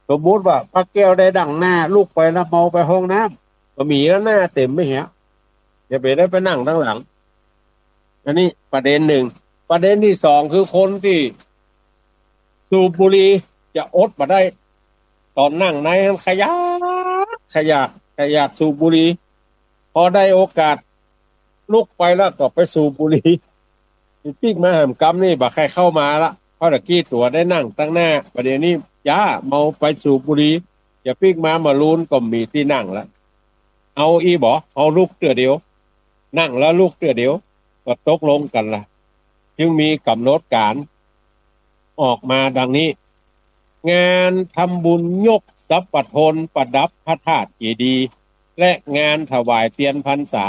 สมมุติว่าป้าแก้วได้ดั่งหน้า ลุกไปแล้วเมาไปห้องน้ำ ก็มีแล้วหน้าเต๋มไปเหีย อย่าไปได้ไปนั่งตังหลัง อันนี้ประเด็นหนึ่ง ประเด็นตี้สองคือคนตี้สูบบุหรี่จะอดบ่ได้ ต๋อนนั่งในมันขยาก ขยาก ขยากสูบบุหรี่ พอได้โอกาสลุกไปแล้วก็ไปสูบบุหรี่ ปิ๊กมาแหมกำนี่บ่ใค่เข้ามาละ เพราะตะกี้ตั๋วได้นั่งตังหน้า บ่าเดี่ยวนี้จ้า เมาไปสูบบุหรี่ จะปิ๊กมาบ่าลูนก็บ่มีตี้นั่งละ เอาอี้บ่ เอาลุกเตื้อเดียว นั่งแล้วลุกเตื้อเดียว ก็ตกลงกั๋นละ จึงมีก๋ำหนดก๋านออกมาดังนี้ งานทำบุญยกสัพพะโทนประดับพระธาตุเจดีย์ และงานถวายเตียนพรรษา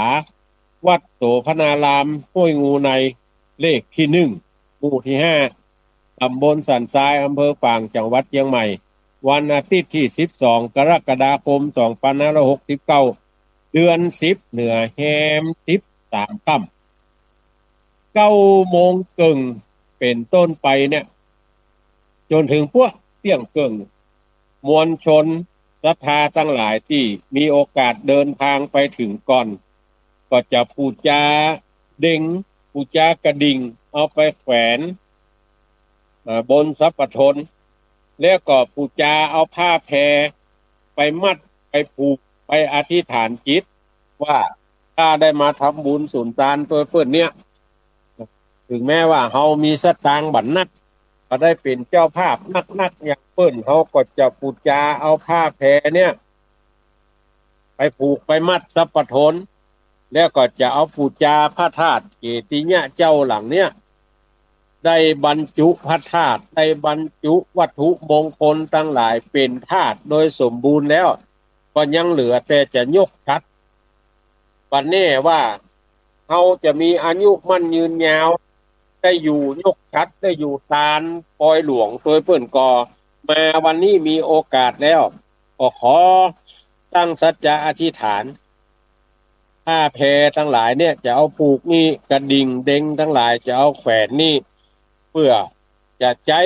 วัดโสภณารามห้วยงูใน เลขตี้หนึ่ง หมู่ตี้ห้า ต๋ำบลสันทราย อำเภอฝาง จังหวัดเจียงใหม่ วันอาทิตย์ตี้สิบสอง กรกฎาคม สองพันห้าร้อยหกสิบเก้า เดือนสิบ เหนือแฮมสิบสามค่ำ เก้าโมงเกิ่งเป๋นต้นไปเนี่ย จ๋นเถิงปั้วเตี้ยงเกิ่ง มวลชนศรัทธาตังหลายตี้มีโอกาสเดินทางไปเถิงก่อน ก็จะปู๋จาเด็ง ปู๋จากระดิ่ง เอาไปแขวน เอ่อ บนสัพพะโทน แล้วก็ปู๋จาเอาผ้าแพรไปมัด ไปผูก ไปอธิษฐานจิต ว่าข้าได้มาทำบุญสุนตานตวยเปิ้นเนี่ย เถิงแม้ว่าเฮามีสตางค์บ่นัก บ่ได้เป๋นเจ้าภาพนักๆ อย่างเปิ้น เฮาก็จะปู๋จาเอาผ้าแพรเนี่ย ไปผูกไปมัดสัพพะโทน แล้วก็จะเอาปู๋จาพระธาตุเจติยะเจ้าหลังเนี่ย ได้บรรจุพระธาตุ ได้บรรจุวัตถุมงคลตังหลายเป๋นธาตุโดยสมบูรณ์แล้ว ก็ยังเหลือแต่จะยกฉัตร บ่แน่ว่าเฮาจะมีอายุมั่นยืนยาว ได้อยู่ยกฉัตร ได้อยู่ตานปอยหลวงตวยเปิ้นก่อ มาวันนี้มีโอกาสแล้ว ก็ขอตั้งสัจจะอธิษฐาน ผ้าแพรตังหลายเนี่ยจะเอาผูกนี่ กระดิ่งเด็งตังหลายจะเอาแขวนนี่ เปื้อจะใจ๊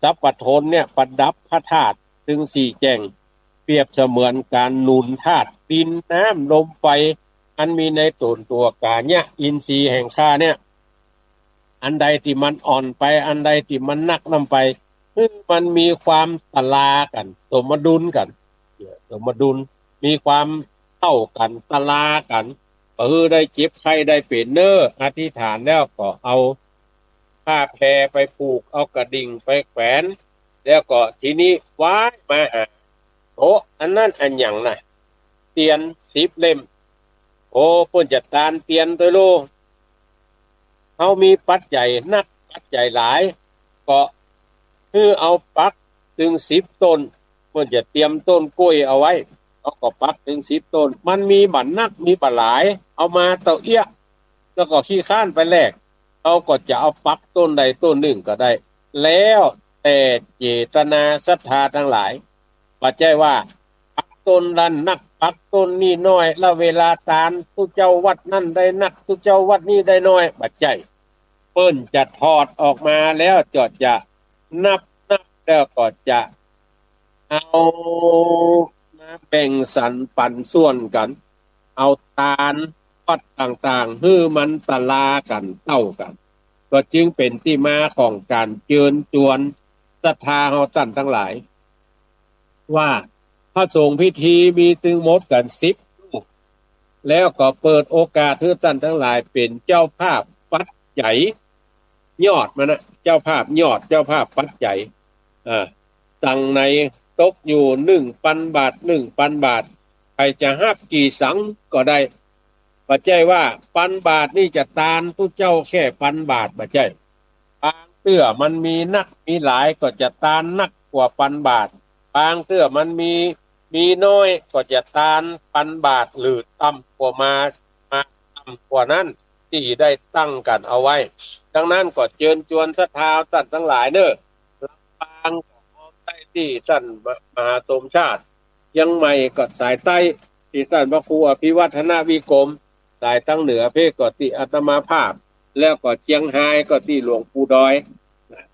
สัพพะโทนเนี่ยประดับพระธาตุตึงสี่แจ่ง เปรียบเสมือนก๋านหนุนธาตุดินน้ำลมไฟ อันมีในต๋นตั๋วก๋ายะอินทรีย์แห่งข้าเนี่ย อันใดตี้มันอ่อนไป อันใดตี้มันนักนำไป หื้อมันมีความตะลากั๋น สมดุลกั๋น สมดุล มีความเต้ากั๋น ตะลากั๋น บ่หื้อได้เจ็บไข้ได้เป๋นเน้อ อธิษฐานแล้วก็เอาผ้าแพรไปผูก เอากระดิ่งไปแขวน แล้วก็ทีนี้ว้ายมาหา โอ้ อันนั้นอันหยังน่ะ เตียนสิบเล่ม โอ้ เปิ้นจะตานเตียนตวยโล เฮามีปัจจัยนัก ปัจจัยหลาย ก็หื้อเอาปักตึงสิบต้น เปิ้นจะเตรียมต้นกล้วยเอาไว้ เฮาก็ปักตึงสิบต้น มันมีบ่นัก มีบ่หลาย เอามาเต้าเอี้ยะ แล้วก็ขี้ค้านไปแลก เฮาก็จะเอาปักต้นใดต้นนึ่งก็ได้ แล้วแต่เจตนาศรัทธาตังหลาย บ่ใจ้ว่าปักต้นนั้นนัก ปักต้นนี้น้อย แล้วเวลาตานตุ๊เจ้าวัดนั้นได้นัก ตุ๊เจ้าวัดนี้ได้น้อย บ่ใจ้ เปิ้นจะถอดออกมาแล้วก็จะนับ นับแล้วก็จะเอามาแบ่งสรรปันส่วนกั๋น เอาตานวัดต่างๆ หื้อมันตะลากั๋นเต้ากั๋น ก็จึงเป๋นตี้มาของก๋านเจิญจวนศรัทธาเฮาต้านตังหลาย ว่าพระสงฆ์พิธีมีตึงหมดกั๋นสิบรูป แล้วก็เปิดโอกาสหื้อต้านตังหลายเป๋นเจ้าภาพปัจจัย ยอดมันนะ เจ้าภาพยอด เจ้าภาพปัจจัย อ่า ตังในตกอยู่หนึ่งปันบาท หนึ่งปันบาท ใผจะฮับกี่สังก็ได้ บ่ใจ้ว่าปันบาทนี่จะตานตุ๊เจ้าแค่ปันบาท บ่ใจ้ บางเตื้อมันมีนักมีหลายก็จะตานนักกว่าปันบาท บางเตื้อมันมี มีน้อยก็จะตานปันบาท หรือต่ำกว่ามา มาต่ำกว่านั้น ตี้ได้ตั้งกั๋นเอาไว้ ดังนั้นก็เจิญจวนศรัทธาต้านตังหลายเน้อ ลำปางก็พร้อมได้ตี้ต้านมหาสมชาติ เจียงใหม่ก็สายใต้ ตี้ต้านพระครูอภิวัฒนวิกรม สายตังเหนือเพก็ตี้อาตมาภาพ แล้วก็เจียงฮายก็ตี้หลวงปู่ดอย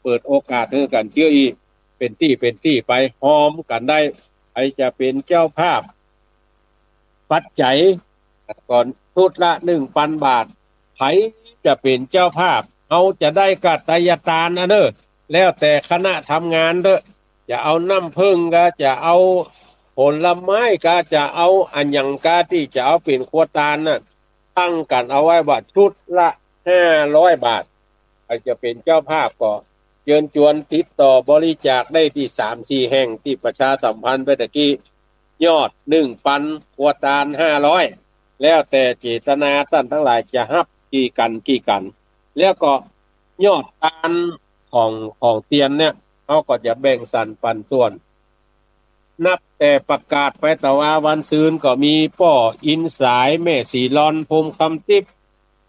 เปิดโอกาสหื้อกั๋นเตื้ออี้ เป๋นตี้เป๋นตี้ไป ฮอมกั๋นได้ ใผจะเป๋นเจ้าภาพปัจจัย ก่อนชุดละหนึ่งปันบาท ใผจะเป๋นเจ้าภาพ เฮาจะได้กาไตรยตานอะเน่อ แล้วแต่คณะทำงานเต๊อะ จะเอาน้ำผึ้งกา จะเอาผลไม้กา จะเอาอะหยังกา ตี้จะเอาเป๋นครัวตานน่ะ ตั้งกั๋นเอาไว้ว่าชุดละห้าร้อยบาท ใผจะเป๋นเจ้าภาพก็เจิญจวนติดต่อบริจาคได้ตี้สามสี่แห่งตี้ประชาสัมพันธ์ไปตะกี้ ยอดหนึ่งปัน ครัวตานห้าร้อย แล้วแต่เจตนาต้านตังหลายจะฮับกี่กั๋นกี่กั๋น แล้วก็ยอดตานของ ของเตียนเนี่ย เฮาก็จะแบ่งสรรปันส่วน นับแต่ประกาศไปตะวาวันซืนก็มีป้ออินสาย แม่ศรีลอน พรหมคำติ๊บ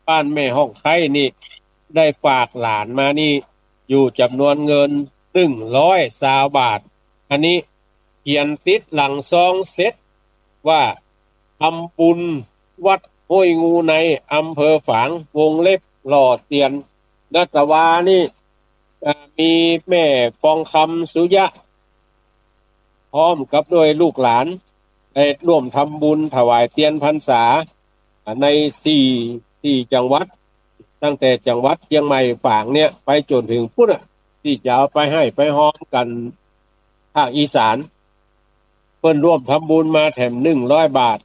บ้านแม่ฮ่องไคนี่ ได้ฝากหลานมานี่ อยู่จ๋ำนวนเงินหนึ่งร้อยซาวบาท อันนี้เขียนติดหลังซองเสร็จว่า ทำบุญวัดห้วยงูใน อำเภอฝาง วงเล็บหล่อเตียน ณ ตะวานี่ เอ่อ มีแม่ปองคำสุยะ พร้อมกับด้วยลูกหลาน ได้ร่วมทำบุญถวายเตียนพรรษา อ่า ในสี่ สี่จังหวัด ตั้งแต่จังหวัดเจียงใหม่ฝางเนี่ย ไปจ๋นเถิงปู๊นน่ะ ตี้จะเอาไปไห้ไปฮอมกั๋นภาคอีสาน เปิ้นร่วมทำบุญมาแถมหนึ่งร้อยบาท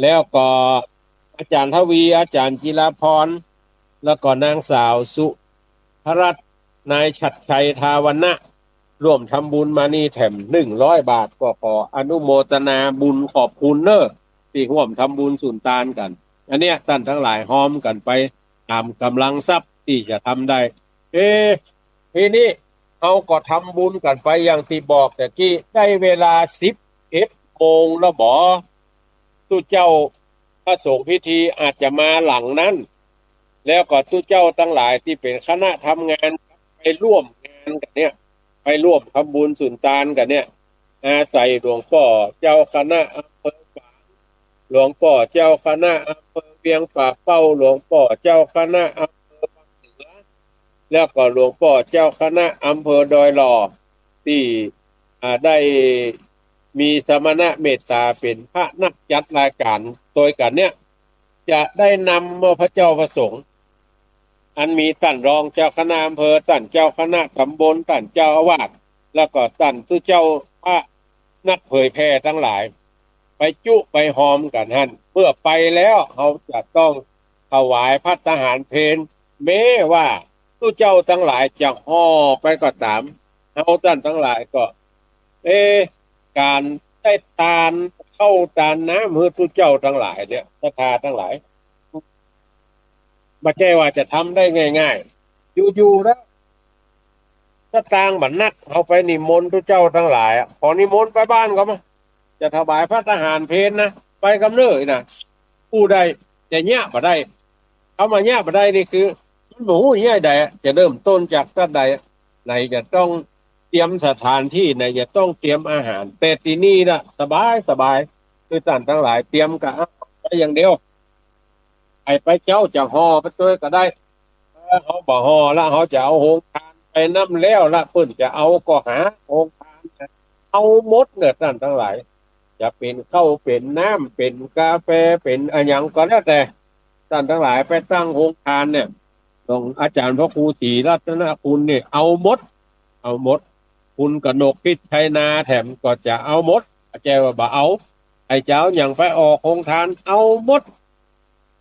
แล้วก็อาจ๋ารย์ทวี อาจ๋ารย์จิราพร แล้วก็นางสาวสุภรัตน์ นายชัดชัย ทาวรรณะ ร่วมทำบุญมานี่แถมหนึ่งร้อยบาท ก็ขออนุโมทนาบุญขอบคุณเน่อ ตี้ร่วมทำบุญสุนตานกั๋น อันเนี้ยต้านตังหลายฮอมกั๋นไปต๋ามก๋ำลังทรัพย์ตี้จะทำได้ เอ๊ะ ทีนี้เฮาก็ทำบุญกั๋นไปอย่างตี้บอกตะกี้ ได้เวลาสิบเอ็ดโมงแล้วบ่ ตุ๊เจ้าพระสงฆ์พิธีอาจจะมาหลังนั้น แล้วก็ตุ๊เจ้าตังหลายตี้เป๋นคณะทำงานไปร่วมงานกั๋นเนี่ย ไปร่วมทำบุญสุนตานกั๋นเนี่ย อาศัยหลวงป้อเจ้าคณะอำเภอฝาง หลวงป้อเจ้าคณะอำเภอเวียงป่าเป้า หลวงป้อเจ้าคณะอำเภอวังเหนือ แล้วก็หลวงป้อเจ้าคณะอำเภอดอยหล่อ ตี้ อ่า ได้มีสมณะเมตต๋าเป๋นพระนักจัดรายก๋านตวยกั๋นเนี่ย จะได้นำเอาพระเจ้าพระสงฆ์ อันมีต้านรองเจ้าคณะอำเภอ ต้านเจ้าคณะต๋ำบล ต้านเจ้าอาวาส แล้วก็ต้านตุ๊เจ้าพระนักเผยแผ่ตังหลาย ไปจุไปฮอมกั๋นหั้น เมื่อไปแล้วเฮาจะต้องถวายภัตตาหารเพล แม้ว่าตุ๊เจ้าตังหลายจะห่อไปก็ต๋าม เฮาต้านตังหลายก็ เอ๊ะ ก๋านได้ตานข้าวตานน้ำหื้อตุ๊เจ้าตังหลายเนี่ย ศรัทธาตังหลาย บ่ใจ้ว่าจะทำได้ง่ายๆ อยู่ๆ แล้ว สตางค์บ่นัก เฮาไปนิมนต์ตุ๊เจ้าตังหลายอะ ขอนิมนต์ไปบ้านก็มา จะถวายภัตตาหารเพลนะ ไปกำเนิดนะ อู้ได้ แต่เยียะบ่ได้ เอามาเยียะบ่ได้นี่คือ มันบ่ฮู้เยียะใดอะ จะเริ่มต้นจากตั๊ดใดอะ ไหนจะต้องเตรียมสถานที่ ไหนจะต้องเตรียมอาหาร แต่ตี้นี่นะ สบายๆ คือต้านตังหลายเตรียมกะเอาไปอย่างเดียว ไผไปเจ๊าจะห่อไปตวยก็ได้ เออ เฮาบ่ห่อละ เฮาจะเอาโฮงตานไปนำแล้วละ เปิ้นจะเอาก็หาโฮงตาน เอาหมดเนี่ยต้านตังหลาย จะเป๋นข้าว เป๋นน้ำ เป๋นกาแฟ เป๋นอะหยังก็แล้วแต่ ต้านตังหลายไปตั้งโฮงตานเนี่ย หลวงอาจ๋ารย์พระครูศรีรัตนคุณนี่เอาหมด เอาหมด คุณกนกพิชชัยนาแถมก็จะเอาหมด บ่ใจ้ว่าบ่เอา ไผจะเอาหยังไปออกโฮงตาน เอาหมด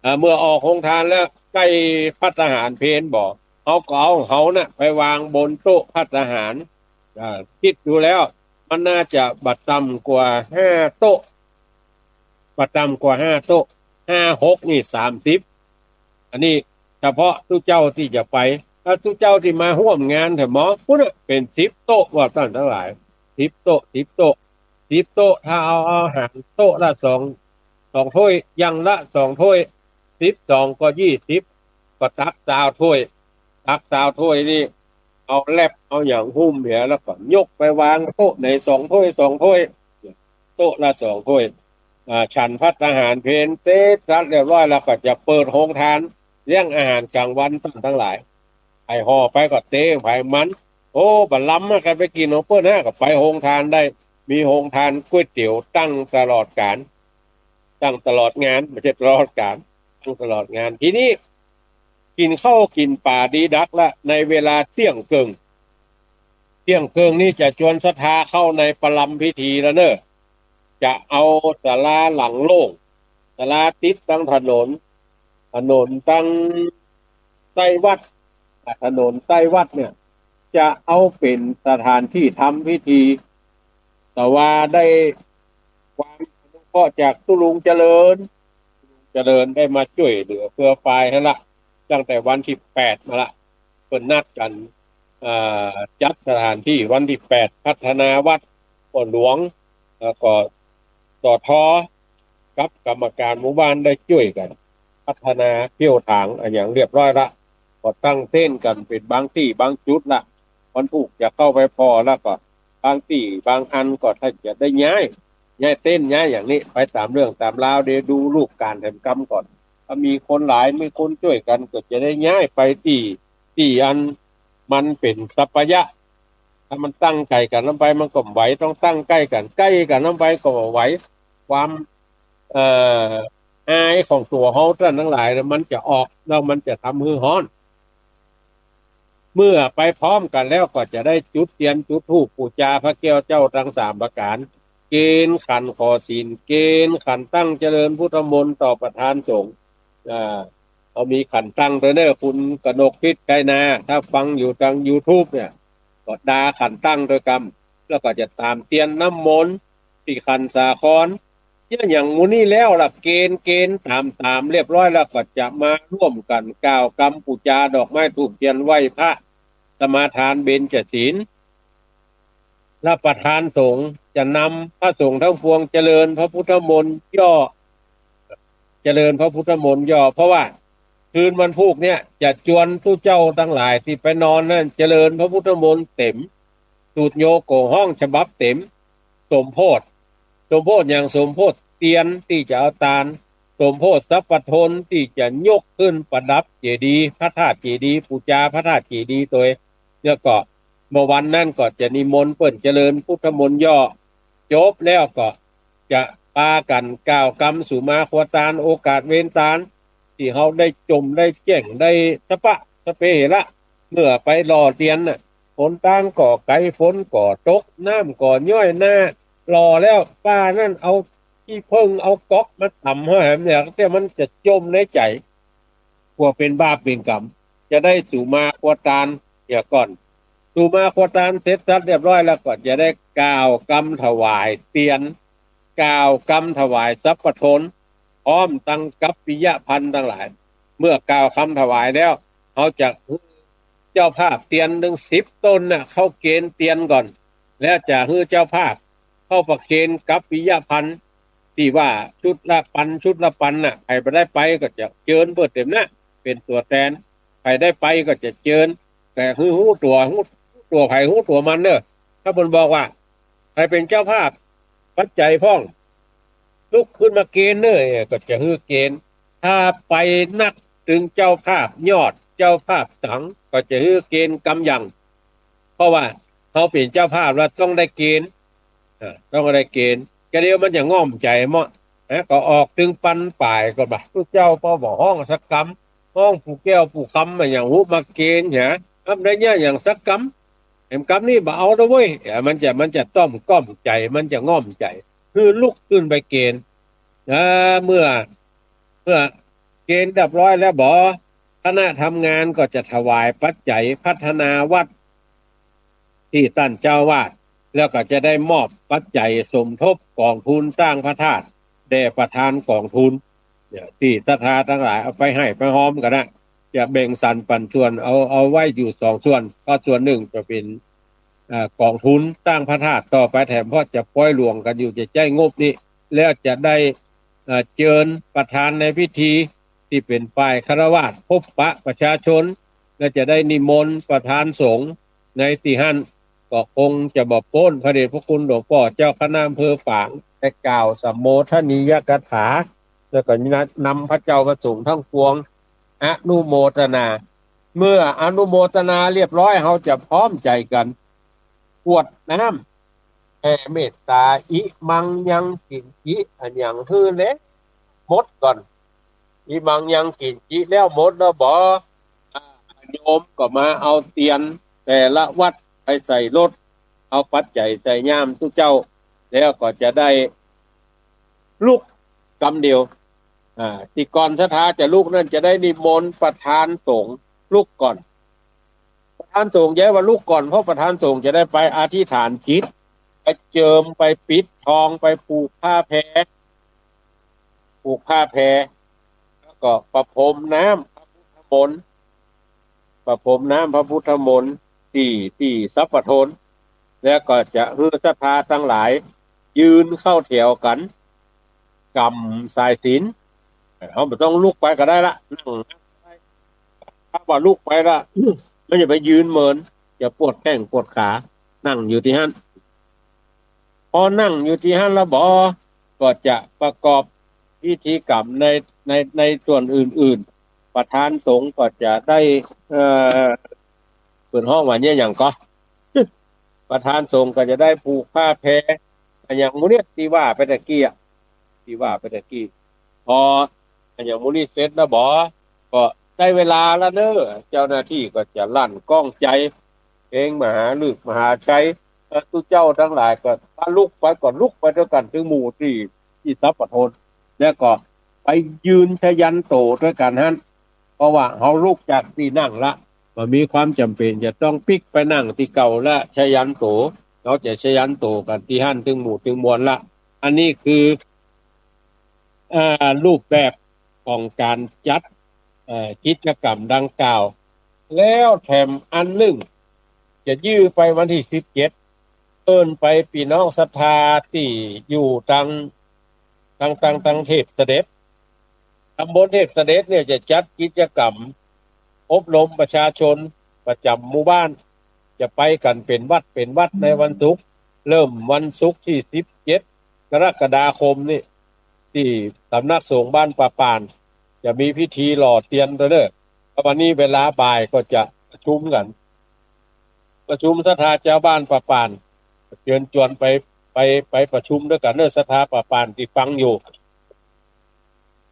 อ่า เมื่อออกโฮงตานแล้ว ใก้ภัตตาหารเพลบ่ เฮาก็เอาเฮาน่ะไปวางบนโต๊ะภัตตาหาร อ่า กึ๊ดดูแล้ว มันน่าจะบ่ต่ำกว่าห้าโต๊ะ บ่ต่ำกว่าห้าโต๊ะ ห้าหกนี่สามสิบ อันนี้เฉพาะตุ๊เจ้าตี้จะไป ถ้าตุ๊เจ้าตี้มาฮ่วมงานแถมหมอ ปู๊นน่ะ เป๋นสิบโต๊ะ ว่าต้านตังหลาย สิบโต๊ะ สิบโต๊ะ สิบโต๊ะ ถ้าเอา เอาอาหารโต๊ะละสอง สองถ้วย อย่างละสองถ้วย สิบสองก็ยี่สิบ ก็ตักซาวถ้วย ตักซาวถ้วยนี่ เอาแล็บเอาหยังหุ้มเหีย แล้วก็ยกไปวางโต๊ะไหนสองถ้วย สองถ้วย โต๊ะละสองถ้วย อ่า ฉันภัตตาหารเพลเสร็จสับเรียบร้อยแล้วก็จะเปิดโฮงตาน เลี้ยงอาหารก๋างวันต้านตังหลาย ไผห่อไปก็เต๊ของไผมัน โอ้ บ่ลำอะ ใผไปกิ๋นของเปิ้นนะ ก็ไปโฮงตานได้ มีโฮงตานก๋วยเตี๋ยวตั้งตลอดกาล ตั้งตลอดงาน บ่ใจ้ตลอดกาล ตั้งตลอดงาน ตี้นี่ กิ๋นข้าวกิ๋นป๋าดีดักละ ในเวลาเตี้ยงเกิ่ง เตี้ยงเกิ่งนี้จะจวนศรัทธาเข้าในประลำพิธีแล้วเน่อ จะเอาศาลาหลังโล่ง ศาลาติดตังถนน ถนนตังใต้วัด อ่ะ ถนนใต้วัดเนี่ย จะเอาเป๋นสถานตี้ทำพิธี แต่ว่าได้ความอนุเคราะห์จากตุ๊ลุงเจริญ เจริญได้มาจ้วยเหลือเฟือฝ่ายหั้นละ ตั้งแต่วันตี้แปดมาละ เปิ้นนัดกั๋น อ่า จัดสถานตี้วันตี้แปด พัฒนาวัด ก็หลวง แล้วก็ สท กับกรรมการหมู่บ้านได้จ้วยกั๋น พัฒนาเพี้ยวถางอะหยังเรียบร้อยละ ก็ตั้งเต็นท์กั๋นเป๋นบางตี้บางจุดละ วันพูกจะเข้าไปผ่อ แล้วก็บางตี้บางอันก็ถ้าจะได้ย้าย ย้ายเต็นท์ย้ายอย่างนี้ ไปต๋ามเรื่องต๋ามราว เดี๋ยวดูรูปก๋านแหมกำก่อน ถ้ามีคนหลาย มีคนจ้วยกั๋น ก็จะได้ย้ายไปตี้ ตี้อันมันเป๋นสัปปายะ ถ้ามันตั้งไก๋กั๋นนำไปมันก็บ่ไหว ต้องตั้งใก้กั๋น ใก้กั๋นนำไปก็บ่ไหว ความ เอ่อ อายของตั๋วเฮาต้านตังหลายเนี่ยมันจะออก แล้วมันจะทำหื้อฮ้อน เมื่อไปพร้อมกั๋นแล้วก็จะได้จุดเตียนจุดธูปปู๋จาพระแก้วเจ้าตังสามประก๋าน เก๋ณฑ์ขันขอศีล เก๋ณฑ์ขันตั้งเจริญพุทธมนต์ต่อประธานสงฆ์ อ่า เอามีขันตั้งตวยเน่อ คุณกนกพิษไกรนา ถ้าฟังอยู่ตางยูทูบเนี่ย ก็ดาขันตั้งตวยกำ แล้วก็จะต๋ามเตียนน้ำมนต์ตี้ขันสาคร เนี่ยอย่างหมู่นี้แล้วละ เก๋ณฑ์ เก๋ณฑ์ต๋าม ต๋ามเรียบร้อยแล้ว ก็จะมาร่วมกั๋นกล่าวกำปู๋จาดอกไม้ธูปเตียนไหว้พระ สมาทานเบญจศีล และประธานสงฆ์จะนำพระสงฆ์ตังปวงเจริญพระพุทธมนต์ย่อ เจริญพระพุทธมนต์ย่อ เพราะว่าคืนวันพูกเนี่ยจะจวนตุ๊เจ้าตังหลายตี้ไปนอนนั้นเจริญพระพุทธมนต์เต๋ม สูตรโยโกฮ้องฉบับเต๋ม สมโภช สมโภชอย่าง สมโภชเตียนตี้จะเอาตาน สมโภชสัพพทนตี้จะยกขึ้นประดับเจดีย์ พระธาตุเจดีย์ ปู๋จาพระธาตุเจดีย์ตวย แล้วก็เมื่อวันนั้นก็จะนิมนต์เปิ้นเจริญพุทธมนต์ย่อ จบแล้วก็จะปากั๋นกล่าวกำสุมาครัวตาน โอกาสเวนตาน ตี้เฮาได้จ่มได้แจ้งได้สะปะสะเปเหละ เมื่อไปหล่อเตียนน่ะ หนตางก็ไก๋ ฝนก็ตก น้ำก็ย้อยหน้า หล่อแล้ว ป้านั้นเอาขี้เผิ้งเอาก๊อกมาตำหื้อแหมเนี่ย แต่มันจะจ่มในใจ๋ กั๋วเป๋นบาปเป๋นก๋รรม จะได้สุมาครัวตานเหียก่อน สุมาครัวตานเสร็จสับเรียบร้อยแล้วก็จะได้กล่าวกำถวายเตียน กล่าวกำถวายสัพพทน พร้อมตังกัปปิยพันธ์ตังหลาย เมื่อกล่าวกำถวายแล้ว เฮาจะหื้อเจ้าภาพเตียนตังสิบต๋นน่ะ เข้าเกณฑ์เตียนก่อน แล้วจะหื้อเจ้าภาพเข้าประเคนกัปปิยพันธ์ ตี้ว่าชุดละปัน ชุดละปันน่ะ ใผบ่ได้ไปก็จะเจิญเปิ้นเต๋มนะ เป๋นตั๋วแตน ใผได้ไปก็จะเจิญ แต่หื้อฮู้ตั๋ว ฮู้ตั๋วใผฮู้ตั๋วมันเน่อ ถ้าเปิ้นบอกว่า ใผเป๋นเจ้าภาพปัจจัยพ่อง ลุกขึ้นมาเกณฑ์เน่อ ก็จะหื้อเกณฑ์ ถ้าไปนักตึงเจ้าภาพยอด เจ้าภาพสัง ก็จะหื้อเกณฑ์กำยัง เพราะว่าเฮาเป๋นเจ้าภาพแล้วต้องได้เกณฑ์ อ่า ต้องได้เกณฑ์ กะเดียวมันจะง่อมใจ๋เมาะ นะ ก็ออกตึงปันป๋ายก่อนบ่า ตุ๊เจ้าป้อบ่ฮ้องสักกำ ฮ้องปู่แก้วปู่คำมาอย่างฮู้มาเกณฑ์หา อำได้เนี่ยอย่างสักกำ แหมกำนี้บ่เอาละเว้ย เออ มันจะ มันจะต้อมก้อมใจ๋ มันจะง่อมใจ๋ คือลุกขึ้นไปเกณฑ์ อ่า เมื่อ เมื่อเกณฑ์เรียบร้อยแล้วบ่ คณะทำงานก็จะถวายปัจจัยพัฒนาวัดตี้ต้านเจ้าอาวาส แล้วก็จะได้มอบปัจจัยสมทบก๋องทุนสร้างพระธาตุแด่ประธานก๋องทุน เนี่ย ตี้ศรัทธาตังหลายเอาไปฮ้ำไปฮอมกั๋นนะ จะแบ่งสรรปันส่วน เอา เอาไว้อยู่สองส่วน เพราะส่วนนึ่งจะเป๋น เอ่อ ก๋องทุนสร้างพระธาตุต่อไปแถม เพราะจะปอยหลวงกั๋นอยู่ จะใจ๊งบนี้ แล้วจะได้ เอ่อ เจิญประธานในพิธีตี้เป๋นฝ่ายฆราวาส พบปะประชาชน และจะได้นิมนต์ประธานสงฆ์ในตี้หั้น ก็คงจะบ่ป๊นพระเดชพระคุณหลวงป้อเจ้าคณะอำเภอฝาง ได้กล่าวสัมโมทนียกถา แล้วก็นำพระเจ้าพระสงฆ์ตังปวงอนุโมทนา เมื่ออนุโมทนาเรียบร้อย เฮาจะพร้อมใจ๋กั๋นกรวดน้ำแผ่เมตตา อิมังยังกิญจิ อะหยังหื้อแล้วหมดก่อน อิมังยังกิญจิ แล้วหมดแล้วบ่ โยมก็มาเอาเตียนแต่ละวัดไปใส่รถ เอาปัจจัยใส่ย่ามตุ๊เจ้า แล้วก็จะได้ลุกกำเดียว อ่า ตี้ก่อนศรัทธาจะลุกนั้นจะได้นิมนต์ประธานสงฆ์ลุกก่อน ประธานสงฆ์จะว่าลุกก่อน เพราะประธานสงฆ์จะได้ไปอธิษฐานจิต ไปเจิม ไปปิดทอง ไปผูกผ้าแพร ผูกผ้าแพร แล้วก็ประพรมน้ำพระพุทธมนต์ ประพรมน้ำพระพุทธมนต์ตี้ ตี้สัพพะโทน แล้วก็จะหื้อศรัทธาตังหลายยืนเข้าแถวกั๋น กำสายศีล เฮาบ่ต้องลุกไปก็ได้ละ นั่ง ถ้าว่าลุกไปละ มันจะไปยืนเมิน จะปวดแข้งปวดขา นั่งอยู่ตี้หั้น พอนั่งอยู่ตี้หั้นแล้วบ่ ก็จะประกอบพิธีกรรมใน ใน ในส่วนอื่นๆ ประธานสงฆ์ก็จะได้ เอ่อ เปิ้นฮ้องว่าเนี่ยหยังก็ ประธานสงฆ์ก็จะได้ผูกผ้าแพร อะหยังหมู่เนี่ยตี้ว่าไปตะกี้อะ ตี้ว่าไปตะกี้ พออะหยังหมู่นี้เสร็จแล้วบ่ ก็ได้เวลาแล้วเน้อ เจ้าหน้าตี้ก็จะลั่นก้องไจร เพลงมหาฤกษ์มหาชัย เอ่อ ตุ๊เจ้าตังหลายก็ถ้าลุกไปก็ลุกไปตวยกั๋นตึงหมู่ตี้ ตี้สัพพะโทน แล้วก็ไปยืนชยันโตตวยกั๋นหั้น เพราะว่าเฮาลุกจากตี้นั่งละ บ่มีความจ๋ำเป๋นจะต้องปิ๊กไปนั่งตี้เก่าละ ชยันโต เฮาจะชยันโตกั๋นตี้หั้นตึงหมู่ตึงมวลละ อันนี้คือ อ่า รูปแบบของก๋านจัด เอ่อ กิจกรรมดังกล่าว แล้วแถมอันนึ่ง จะยื้อไปวันตี้สิบเจ็ด เอิ้นไปปี้น้องศรัทธาตี้อยู่ตัง ตัง ตัง ตังเทพเสด็จ ตำบลเทพเสด็จเนี่ยจะจัดกิจกรรมอบรมประชาชนประจ๋ำหมู่บ้าน จะไปกั๋นเป๋นวัดเป๋นวัดในวันศุกร์ เริ่มวันศุกร์ตี้สิบเจ็ดกรกฎาคมนี่ ตี้สำนักสงฆ์บ้านป่าป่าน จะมีพิธีหล่อเตียนตวยเน้อ แล้ววันนี้เวลาบ่ายก็จะประชุมกั๋น ประชุมศรัทธาจาวบ้านป่าป่าน เจิญจวนไป ไป ไปประชุมตวยกั๋นเน้อ ศรัทธาป่าป่านตี้ฟังอยู่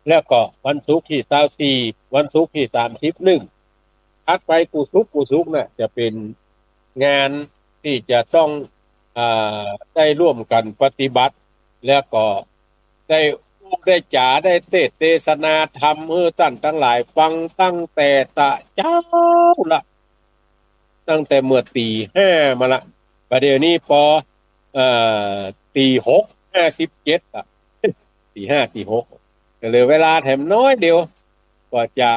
แล้วก็วันศุกร์ตี้ซาวสี่ วันศุกร์ตี้สามสิบนึ่ง ถัดไปกู้ศุกร์ กู้ศุกร์น่ะ จะเป๋นงานตี้จะต้อง อ่า ได้ร่วมกั๋นปฏิบัติ แล้วก็ได้อู้ได้จ๋า ได้เตสน์เตสนาธรรมหื้อต้านตังหลายฟังตั้งแต่ตะเจ๊าละ ตั้งแต่เมื่อตี๋ห้ามาละ บ่าเดี่ยวนี้ปอ เอ่อ ตี๋หกห้าสิบเจ็ดอะ ตี๋ห้า ตี๋หก ก็เหลือเวลาแถมน้อยเดียว ก็จะ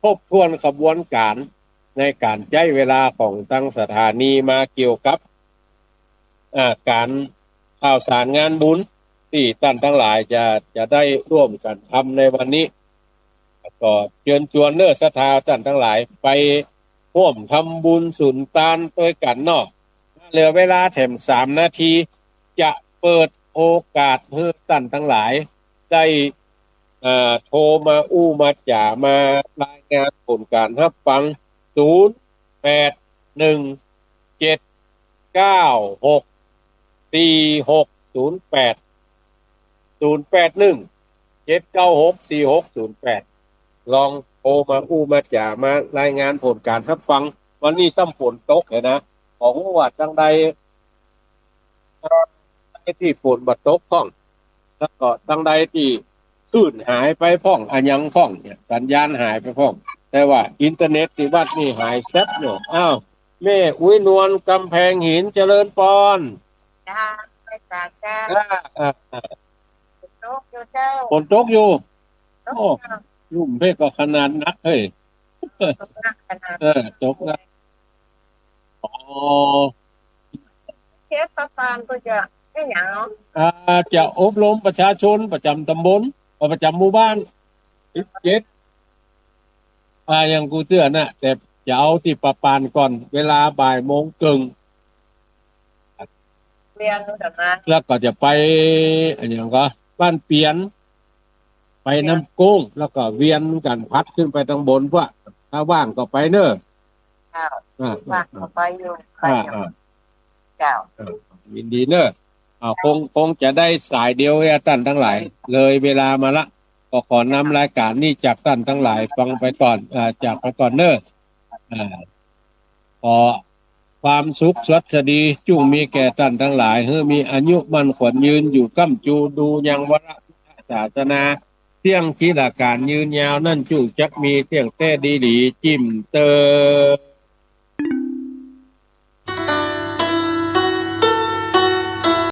ทบทวนขบวนก๋านในก๋านใจ๊เวลาของตังสถานีมาเกี่ยวกับ อ่า ก๋านข่าวสารงานบุญตี้ต้านตังหลายจะ จะได้ร่วมกั๋นทำในวันนี้ ก็เจิญจวนเน้อศรัทธาต้านตังหลายไปร่วมทำบุญสุนตานตวยกั๋นเนาะ เหลือเวลาแถมสามนาที จะเปิดโอกาสหื้อต้านตังหลายได้ เอ่อ โทรมาอู้มาจ๋ามารายงานผลก๋านฮับฟัง ศูนย์แปดหนึ่งเจ็ดเก้าหกสี่หกศูนย์แปด ศูนย์แปดหนึ่งเจ็ดเก้าหกสี่หกศูนย์แปด ลองโทรมาอู้มาจ๋ามารายงานผลก๋านฮับฟัง วันนี้ซ้ำฝนตกเลยนะ บ่ฮู้ว่าตังใด เอ่อ ตังใดตี้ฝนบ่ตกพ่อง แล้วก็ตังใดตี้คลื่นหายไปพ่อง อะหยังพ่องเนี่ย สัญญาณหายไปพ่อง แต่ว่าอินเทอร์เน็ตตี้วัดนี่หายแซ็บเนี่ย อ้าว แม่อุ๊ยนวลกำแพงหิน เจริญปอน เจ้า ไปกราบเจ้า อ่า อ่า อ่า ฝนตกอยู่เจ้า ฝนตกอยู่ ตก โอ้ เจ้า ลุ่มเพชรก็ขนาดนักเฮ้ย ตกหนักขนาด เออ ตกหนัก อ๋อ เขตป่าป่านก็จะได้หยังเนาะ อ่า จะอบรมประชาชนประจ๋ำตำบล เอ่อ ประจ๋ำหมู่บ้าน สิบเจ็ด อ่า อย่างกูเตื้อน่ะ แต่จะเอาตี้ป่าป่านก่อน เวลาบ่ายโมงเกิ่ง เวียนกันมา แล้วก็จะไป อะหยังก็ บ้านเปียน ไปน้ำโก้ง แล้วก็เวียนกั๋นพัดขึ้นไปตังบนพวก ถ้าว่างก็ไปเน้อ เจ้า อ่า ว่างก็ไปอยู่ ไปอยู่ อ่า อ่า เจ้า อ่า ยินดีเน้อ อ่า คง คงจะได้สายเดียวเอง ต้านตังหลาย เลยเวลามาละ ก็ขอนำรายก๋านนี้จากต้านตังหลายฟังไปก่อน อ่า จากไปก่อนเน้อ อ่า ขอความสุขสวัสดีจุ่งมีแก่ต้านตังหลาย หื้อมีอายุมั่นขวัญยืนอยู่ก้ำจู ดูยังวรพุทธศาสนา เสี้ยงจิรก๋าลยืนยาว นั้นจุ่งจักมีเสี้ยงแต๊ดีหลี จิ่มเตอ